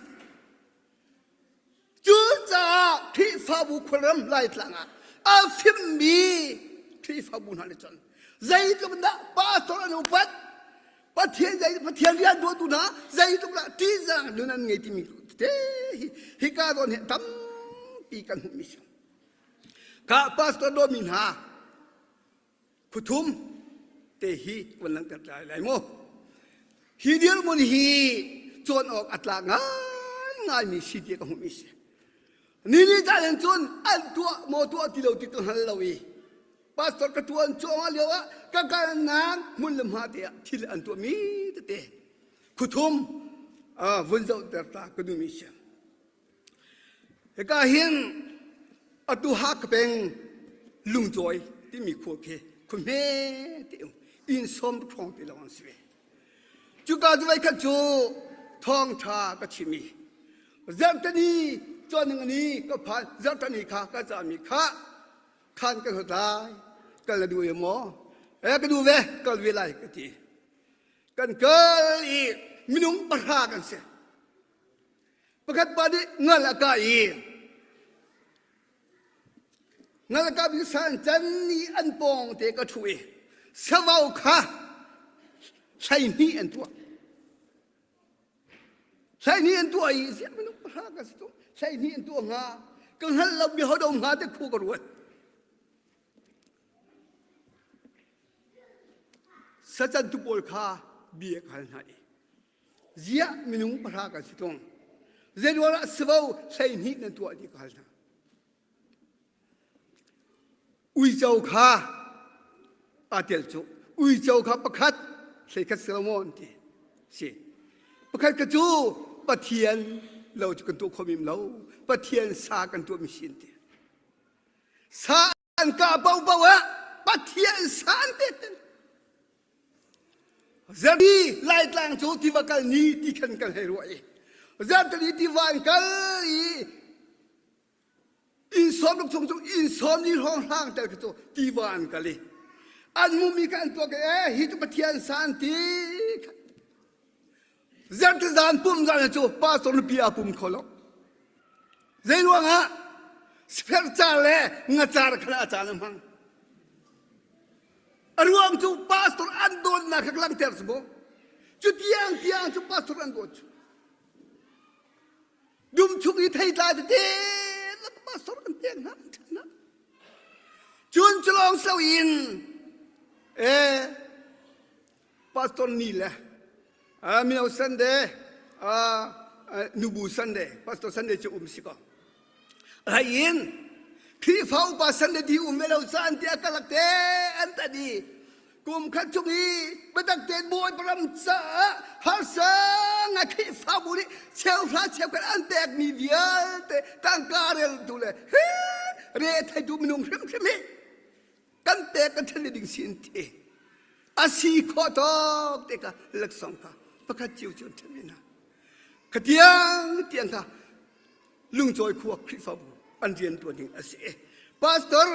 Speaker 2: Cucaah Khrihfabu khuaram Laitlang ah a fimmi Khrihfabu hna nih cun zeitluk dah pastor an upat Pathian zei Pathian rian tuahtu hna zeitluk dah ṭihzah nun an ngei timi te hi hika zawn hi tampi kan hmuhmi si. Ka pastor dawmi hna phuthum te hi van langhter lai lai mu. Hi dirhmun hi cawn awk a tlak ngaingaimi si ti ka hmuhmi si. Ni ni caan in cun an tuah maw tuah ti lo ti ka hngal lo i pastor ka tuan cuahmah lio ah ka kalnak hmun le hma te ah thil an tuahmi tete khuthum vun zohter ta ka duhmi si. Hika hin atu Hakha peng Lungcawi timi khua khi khua hme te um inn sawm hrawng te lawng an si ve. Cuka cu voikhat cu thawngṭha ka chim i zarhteni cawnning ni ka phan zarhteni kha ka cahmi kha khan kan hot lai kal na duh maw eh ka duh ve kal ve lai ka ti kan kal i minung pahra kan si Pakhat pa nih ngal a kah i ngal a kah mi san can i an pawng te ka ṭhu i savau kha 12 an tuah. 12 an tuah i ziah minung pahra ka si tu 12 an tuah hnga ka hngalh lo mi hodo hnga te khu ka ruat. Sacan tu pawl kha bia ka hal hna i Ziah minung pahra kan si tung. Zeiruangah savo 12 nan tuah ti ka hal hna. Uico kha aa tel cu. Uico kha pakhat hleikhat si lo maw an ti. Si. Pakhat ka cu Pathian lo cu kan tuah kho mim lo. Pathian sa kan tuah mi si an ti. Sa an kah paohpaoh ah Pathian sa an pek ten. Zerpi Laitlang cu tiva kal ni ti khan kan hei ruah i Zertali tiva an kal i inn sawm ruk chung cu inn sawm ni hrawng hlang tel khi cu tiva an kal i an mumi kha an tuak i eh hi cu Pathian sa an ti. Zarhtezan pum zan cu pastor nupi aa pum kho lo. Zei ruangah spher car le ngacar kha a caan a hmang. A ruang cu pastor an dawtnak kha langhter si maw? Cu tiang tiang cu pastor an dawt cu. Dum chung i theitlai tete pastor an pek hna an ṭhen hna. Cun cu lawng si loin eh pastor ni le mino Sunday nubu Sunday pastor Sunday cu um si ko. Rai in Khrihfa upa Sunday di um ve lo caan tiah ka lak te an tan i kum khat chung i biatak tein Bawipa ram caah harsa ngai Khrihfabu nih cheuhra cheukhat an pekmi vialte tangka reltu le hi re theitu minung hrimhrim hi kan pek kan ṭhen ding si an ti. A si khawh tawk te kha laksawng kha pakhat cio cio an ṭhen ve hna. Kha tiang tiang kha lungcawi khua Khrihfabu an rian ṭuan ding a si. Pastor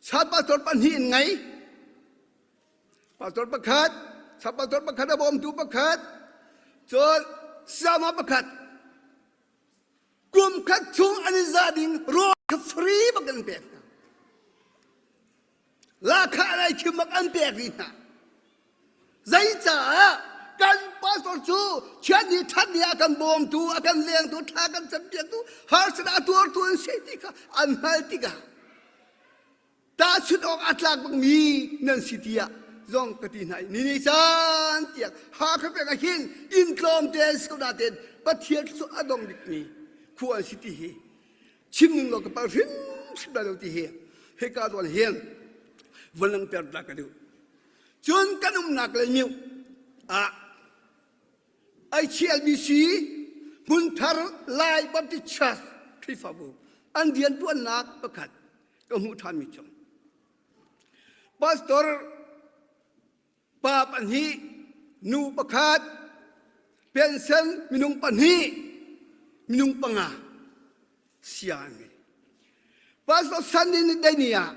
Speaker 2: Chan pastor pahnih in ngei. Pastor pakhat, chan pastor pakhat a bawmtu pakhat, cun sama pakhat. Kum khat chung an i za ding rawl kha free bak an pek hna. Lahkhah lai khim bak an pek rih hna. Zeicaah kan pastor cu chiat ni that ni a kan bawmtu, a kan lengtu, thla kan campiaktu, harsat a tuartu an si ti kha an hngal tikah tahchunh awk a tlak bangmi nan si tiah zong ka ti hna i ni ni caan tiang Hakha peng ah hin inn tlawmte an si ko nain Pathian cu a dong bikmi khua an si ti hi chim ning law ka pal hrimhrim lai lo ti hi hika zawn hin von langhter ta ka duh. Cun kan umnak le mioh ah HLBC Hmunthar Lai Baptist Church Khrihfabu an rianṭuannak pakhat ka hmuh ṭhanmi cu pastor pa pahnih nu pakhat pension minung pahnih minung panga sia an ngei pastor Sunday ni dei ni ah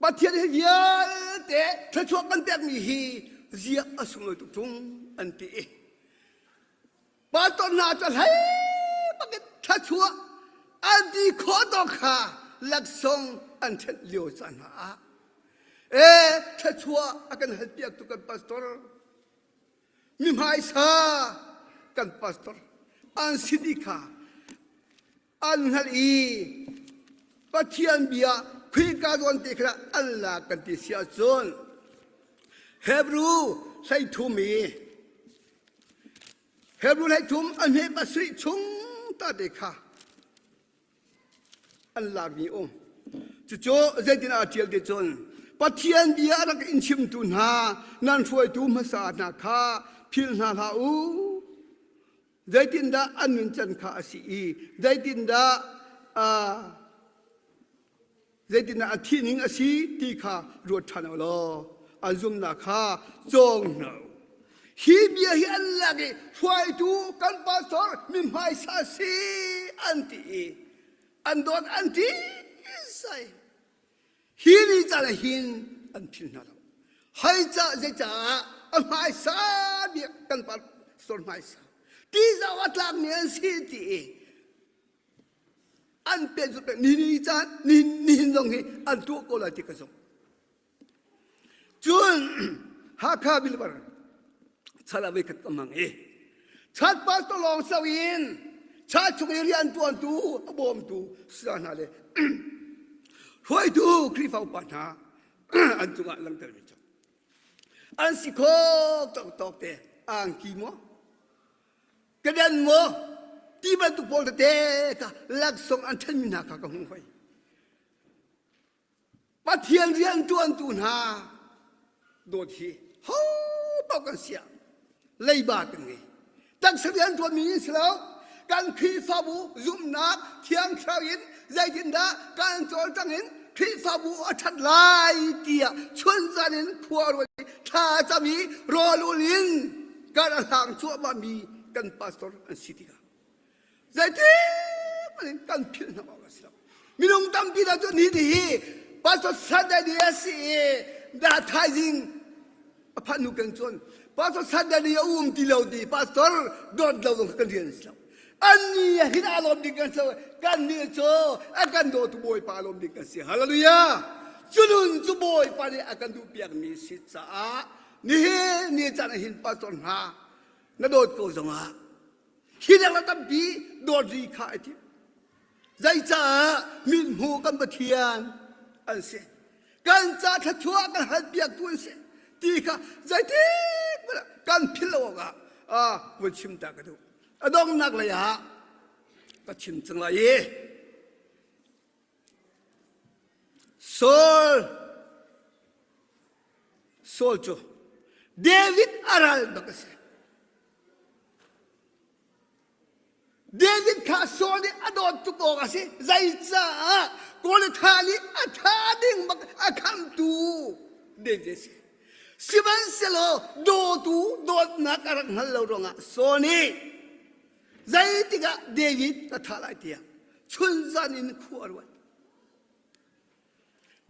Speaker 2: Pathian hi vialte thluachuah kan pekmi hi ziah a sunglawi tuk ṭung an ti i pastor hna cu hlei bakin thluachuah an ti khawh tawk kha laksawng an ṭhenh lio caan hna ah ee thluachuah a kan halpiaktu kan pastor mi hmaisa kan pastor an si ti kha an hngalh i Pathian bia Khrihka zawn te kha an lak kan ti si ahcun Hebrew 13 i Hebrew 13 a hme pasarih chung ta te kha an lakmi um. Cucu zeitin aa ṭial ti cun Pathian bia a rak in chimtu hna nan hruaitu hmasa hna kha philh hna hlah u. Zeitindah an nuncan kha a si i zeitindah uh, zeitindah a thihning a si ti kha ruat ṭhan u law an zumnak kha cawng hna u. Hi bia hi an lak i hruaitu kan pastor mi hmaisa si an ti i an dawt an ti sai. Hi ni caan ah hin an philh hna lo. Hai ca zeicaah a hmaisa bik kan pastor hmaisa ti zau a tlakmi an si ti i an pehzulh peng ni ni caan ni nihin zong hi an tuah ko lai ti ka zumh. Cun Hakha Bilbar chan ah voikhat ka mang i chat pastor lawng so in cha chung i rian tuantu a bawmtu sila hna le hruaitu Khrihfa upa hna an cungah langhtermi cu an si kho tawk tawk te angki maw kedan maw ti bantuk pawl tete kha laksawng an ṭhenmi hna kha ka hmuh hoi Pathian rianṭuantu hna dawt hi ho paoh kan siah leiba kan ngei. Taksa rianṭuanmi in si lo, kan Khrihfabu zumhnak Thiang Thlarau in zeitindah kan cawlcang in Khrihfabu a ṭhat lai tiah chunzan in khua ruat i thla cam i rawl ul in kan a hlang cuahmahmi kan pastor an si tikah Zeitik in kan philh hna awk a si lo. Minung tampi dah cu ni hi pastor Sunday ni a si i dah thaizing. A phanh hnu kan cun pastor Sunday ni a um ti lo ti pastor dawt lo zong kan rian si lo. An ni ah hin aa lawm ding kan si lo. Kan nih cu a kan dawtu Bawipa lawm ding kan si. Hallelujah! Cu nun cu Bawipa nih a kan duh piakmi si caah nihin ni caan ah hin pastor hna na dawt ko zongah hi dang la tampi dawt ri kha ai tim. Zeicah mithmuh kan Pathian an si. Kan ca thluachuah kan halpiaktu an si ti kha zeitik hmanh ah kan philh lo awkah ah vun chim ta ka duh. A donghnak lei ah ka chim cang lai i Saul Saul cu David a ral bak a si. David kha Saul nih a dawt tuk awk a si. Zeicah Goliath nih a tha ding bak a khamtu David a si. Sihmanhsehlaw dawtu dawtnak a rak hngal lo ruangah Saul nih zeitik ah David ka thah lai tiah chunzan in khua a ruat.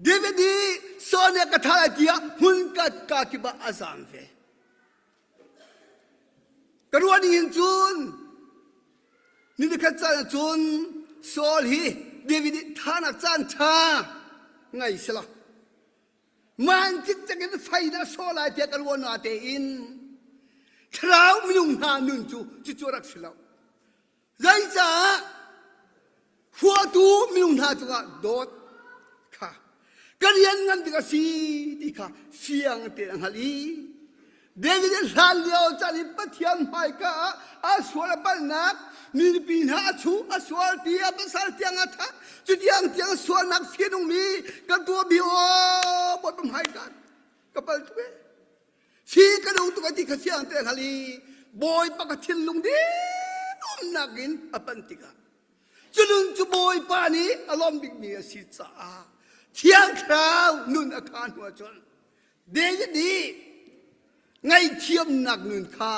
Speaker 2: David nih Saul nih ka thah lai tiah hmun ka ka kip ah a zaam ve. Ka ruah ning hin cun ni nikhat caan ah cun Saul hi David nih thahnak caan ṭha ngei selaw man cikcek in fei dah sawh lai tiah ka ruah na tein thlarau minung hna nun cu cucu a rak si lo. Zeicah huatu minung hna cungah dawt kha ka rian ngan bik a si ti kha fiang tein a hngalh i David nih hlan lio caan i Pathian hmaika ah a sual a palhnak mipi hna a chuh a sual ti a pasal tiang a thah cutiang tiang sualnak fianungmi kan tuah bi aw Bawipa hmaika ka pal tuk e Si ka duh tuk a ti kha siang te hngal i Bawipa ka thinlung ding umnak in a panh tikah cu nun cu Bawipa nih a lawm bikmi a si caah Thiang Thlarau nun a kha hnu ahcun David nih ngaihthiamnak nun kha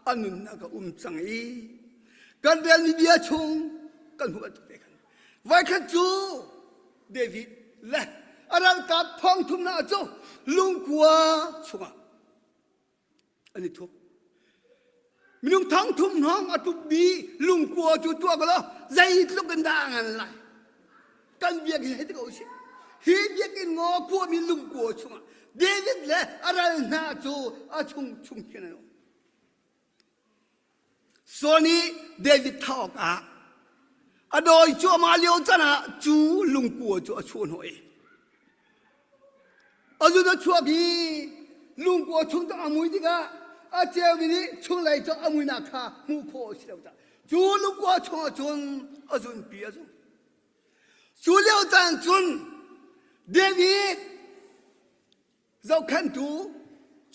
Speaker 2: a nunnak a um cang i kan relmi bia chung kan hmuh bantuk te khan voikhat cu David le a ralkap thongthumnak cu lungkua chungah an i thup. Minung thongthum hrawng a tupmi lungkua cu tuah ko law zeitluk in dah a ngan lai. Kan biakinn hei ti ko usih. Hi biakinn ngaw khuami lungkua chungah David le a ral hna cu a chung chung khin an um. Saul nih David thah awkah a dawi cuahmah lio can ah cu lungkua cu a chuah hnawh i a zun a chuak i lungkua chung cu a mui tikah a ceumi nih chunglei cu a muinak kha hmuh khawh a si lo caah cu lungkua chungah cun a zunpi a zung. Cu lio caan cun David Zohkhenhtu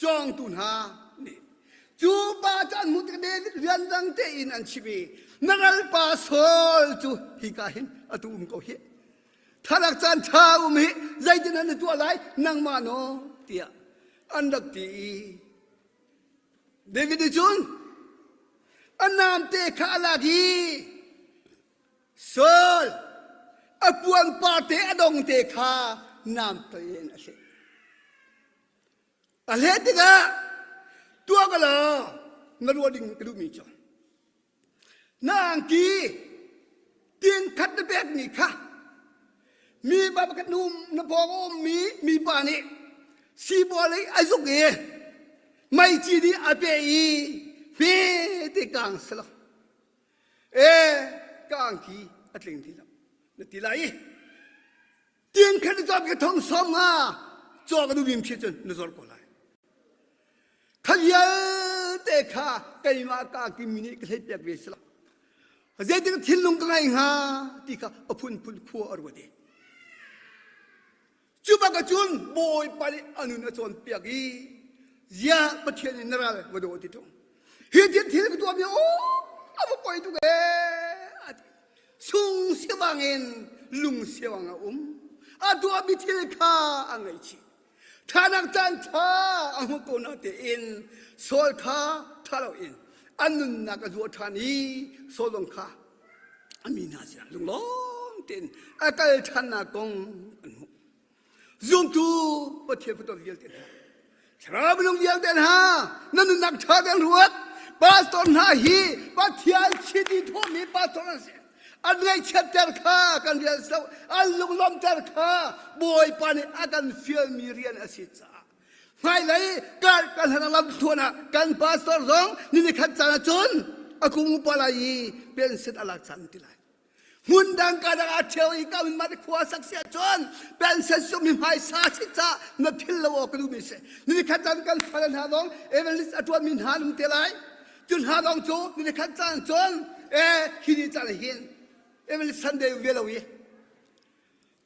Speaker 2: cawngtu hna nih cu pa cu an hmuh tik David rianrang tein an chimh i na ralpa Saul cu hika hin atu um ko hih. Thalak caan ṭha um hi zeitin an tuah lai nangmah naw tiah an rak ti i David nih cun a namte kha a lak i Saul a puan parte a dong te kha namte in a hleh. A hleh tikah tuah ka law na ruah ding ka duhmi cu na angki tin khat na pekmi kha mi pa pakhat nu na pawng a ummi mipa nih sibawi lei a zuk i meici nih a pe i hme te kang selaw E ka angki a tling ti lo na ti lai i tiang khan na cawm ka thong som nga caw ka duhbim khi cun na zor ko lai kha vialte kha keimah ka angki mi nih ka hlei piak ve si lo zeitik thinlung ka ngai hnga ti kha a phunphun khua a ruat i Cu bak cun Bawipa nih a nun a cawnpiak i ziah Pathian nih na ral va daw ti ṭung. Hi thil thil ka tuahmi aw a va poi tuk ee a ti. Sung siawang in lung siawang a um. A tuahmi thil kha a ngaihchih. Thanak caan ṭha a hmuh ko na tein Saul kha ṭha loin a nunnak a zuah ṭhan i Saul zong kha a mi hna sinah lunglawm tein a kal ṭhannak kong an hmuh. Zumtu Pathian fatoh vialte hna. Thlarau minung vialte hna nan nunnak ṭha tein ruat. Pastor hna hi Pathian chiti thawhmi pastor an si. An ngaihchiatter kha kan rian si lo, an lunglawmhter kha Bawipa nih a kan fialmi rian a si caah hmailei kar kan hlan lam thluan ah kan pastor zong ni nikhat caan ah cun a kum upa lai i pension a lak caan ti lai. Hmun dang ka dang ah ṭheo i ka mah khua sak si ahcun pension sung mi hmaisa si ca na phil lo awk ka duhmi si. Ni khat caan kan fale hna zong evangelist a ṭuanmi hna an um te lai. Cu hna zong cu ni khat caan cun eh hi ni caan hin evangelist Sunday ve lo i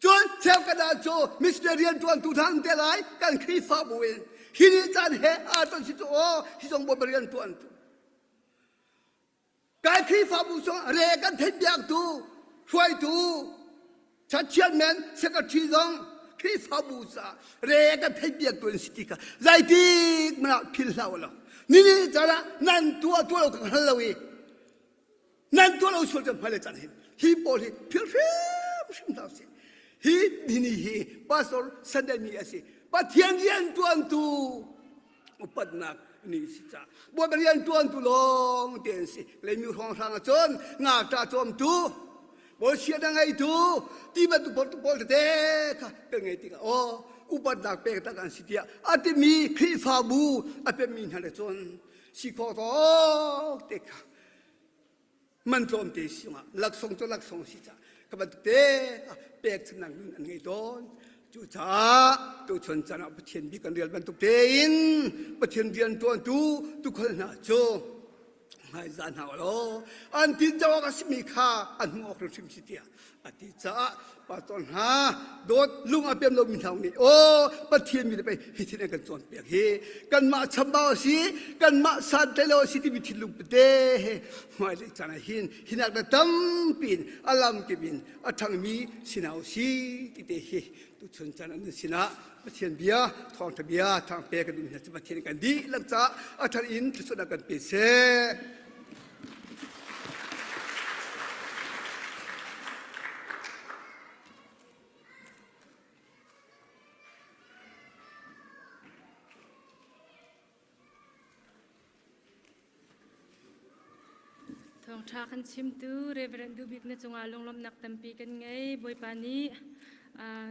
Speaker 2: cun cheukhat ah cu missionary rian ṭuantu hna an te lai kan Khrihfabu in hi ni caan he aa ton si cu aw hi zong bawipa rian ṭuantu Kai Khrihfabu chung re kan theihpiaktu hruaitu chairman secretary zong Khrihfabu caah re kan theihpiaktu an si ti kha zeitik hmanh ah philh hlah u law nini caan ah nan tuah tuah lo ka hngal lo i nan tuah lo sual cun hmailei caan hin hi pawl hi philh hrimhrim hna usih hi nini hi pastor Sunday ni a si Pathian rian tuantu upatnak ni si ca bawipa rian tuantu lawng te an si leimi hrawnghrang ahcun ngakṭah cawmtu bawlsia na ngeitu ti bantuk pawl pawl tete kha kan ngei tikah aw upatnak pek tak an si tiah a timi Khrihfabu a pemmi hna le cun si khawh tawk te kha man tlawmte singah laksawng cu laksawng si ca ka bantuk te pekchannak nun an ngei tawn cucaah tuchun caan ah Pathian bi kan rial bantuk tein Pathian rian tuantu tukhal hna cu hmaizah hna law an tin awk a simi kha an hmuh awk hrimhrim si tiah a ti caah pastor hna dawt lung a pem lomi hna nih aw Pathian mi le pei hi thil an kan cawnpiak hi kanmah chambau a si kanmah santlailo a si timi thinlung pete he hmailei caan ah hin hinak na tampi in a lamkip in a ṭhangmi sinah u si ti te hi tuchun caan an sinah Pathian bia thawngṭha bia thang pe kan duh hna cu Pathian kan dihlak caah a ṭhan in thluachuahnak kan pe seh.
Speaker 1: Thawngṭha kan chimtu Reverend Dubik na cungah lunglawmhnak tampi kan ngei. Bawipa nih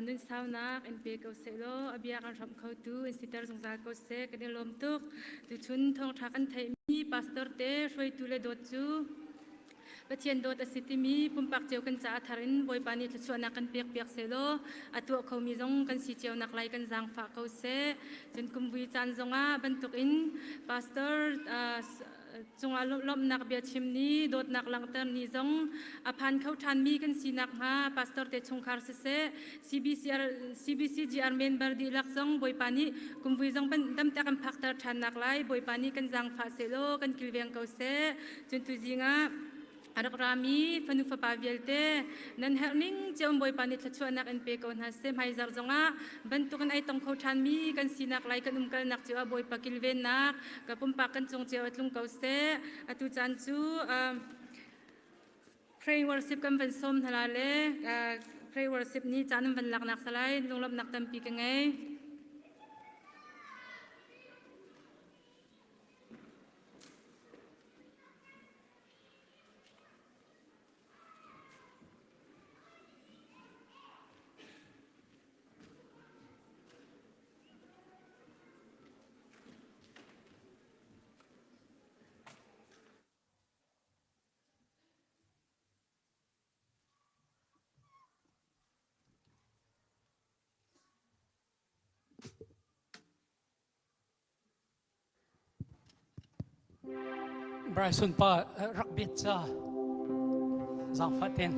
Speaker 1: nun saunak in pe ko seh law a bia kan hrawmh khotu in siter zungzal ko seh. Kan i lawm tuk. Tuchun thawngṭha kan theihmi pastor te hruaitu le dawt cu Pathian dawt a si timi pumpak cio kan caah thar in Bawipa nih thluachuahnak kan pek piak sehlaw a tuah khomi zong kan si cio nak lai kan zaangfah ko seh. Cun kumvui caan zongah bantukin pastor cungah lawmhnak bia chim ni dawtnak langhter ni zong a phan kho ṭhanmi kan si nakhnga pastor te chungkhar siseh CBCR CBCGR member dihlak zong Bawipa nih kumvui zong damte kan phakter ṭhan nak lai Bawipa nih kan zaangfah sehlaw kan kilveng ko seh. Cun tuzing ah a rak rami fanu fapa vialte nan herh ning cio Bawipa nih thluachuahnak in pe ko hna seh hmaizarh zongah bantukin ai tong kho ṭhanmi kan sinak lai kan umkalnak cio ah Bawipa kilvennak ka pumpak kan cung cio a tlung ko seh atu caan cu pray worship kan van sawm hna la le pray worship ni caan an van laknak salai lunglawmhnak tampi ka ngei.
Speaker 3: Bryson pa rak biat ca zaangfah ten.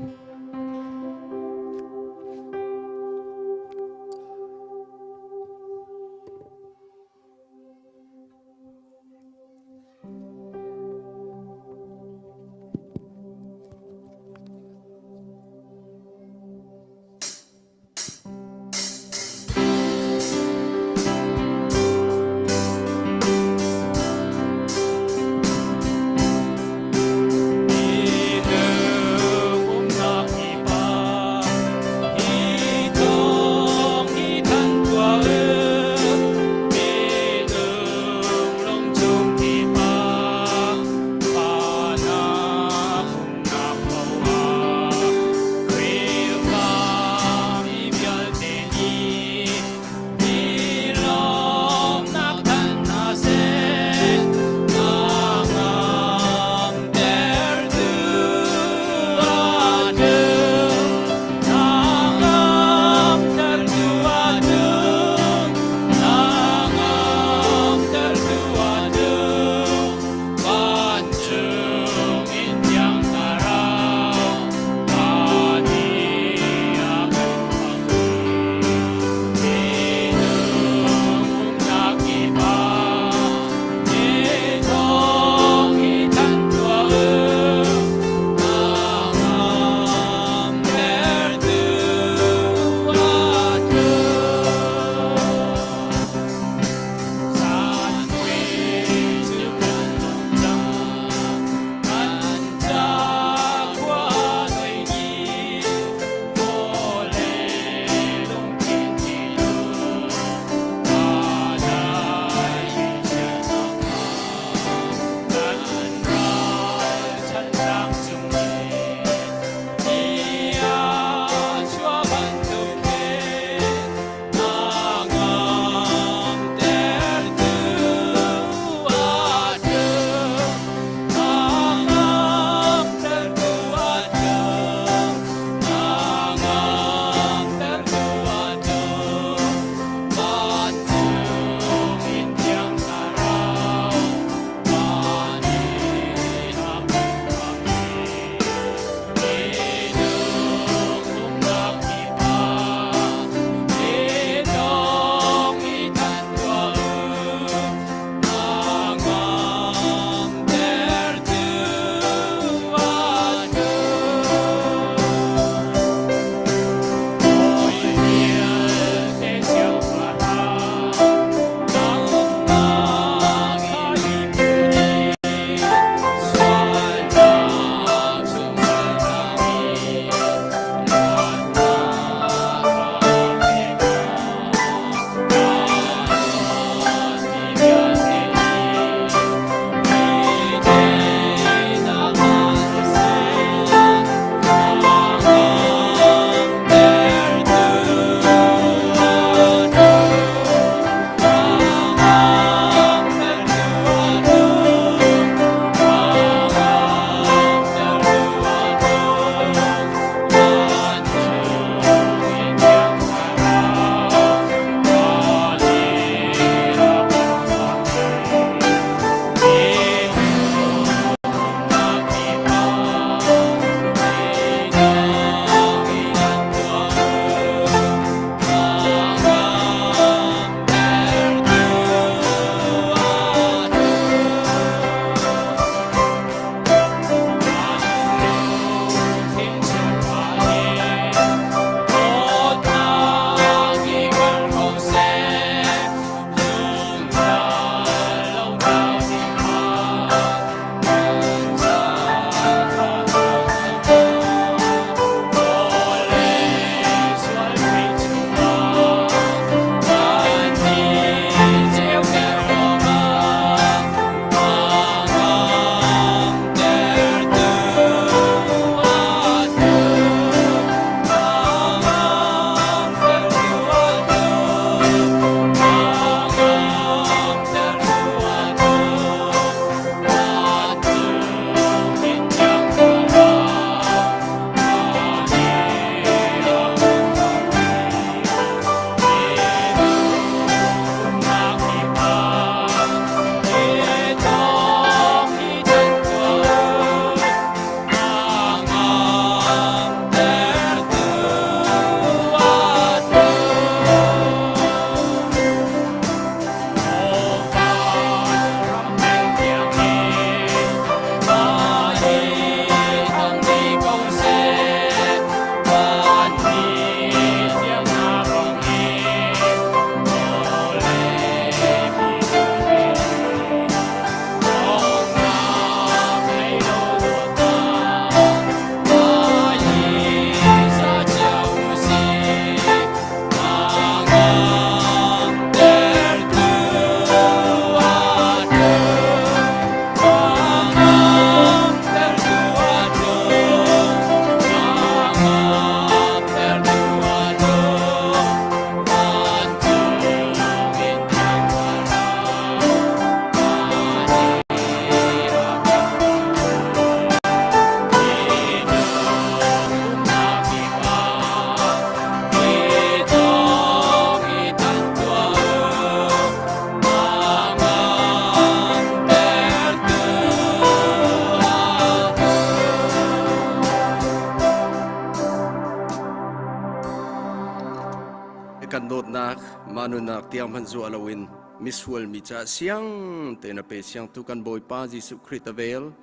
Speaker 7: kan dawtnak mah nunnak tiang hmanh zuah loin misual mi ca siang tein a pe siangtu kan Bawipa Jesuh Khrih ta vel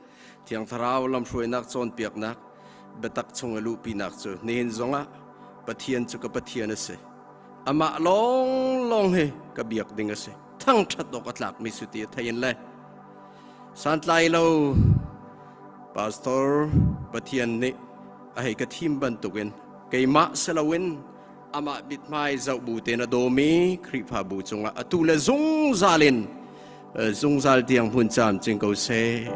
Speaker 7: Thiang Thlarau lamhruainak cawnpiaknak biatak chung a luhpinak cu nihin zongah Pathian cu ka Pathian a si. Amah lawnglawng hi ka biak ding a si. Thangṭhat awk a tlakmi si ti a thei in le santlai lo pastor Pathian nih a hei ka thim bantukin keimah si loin amah mithmai zoh bu tein a dawmi Khrihfabu cungah atu le zungzal in zungzal tiang hmun camcin ko seh.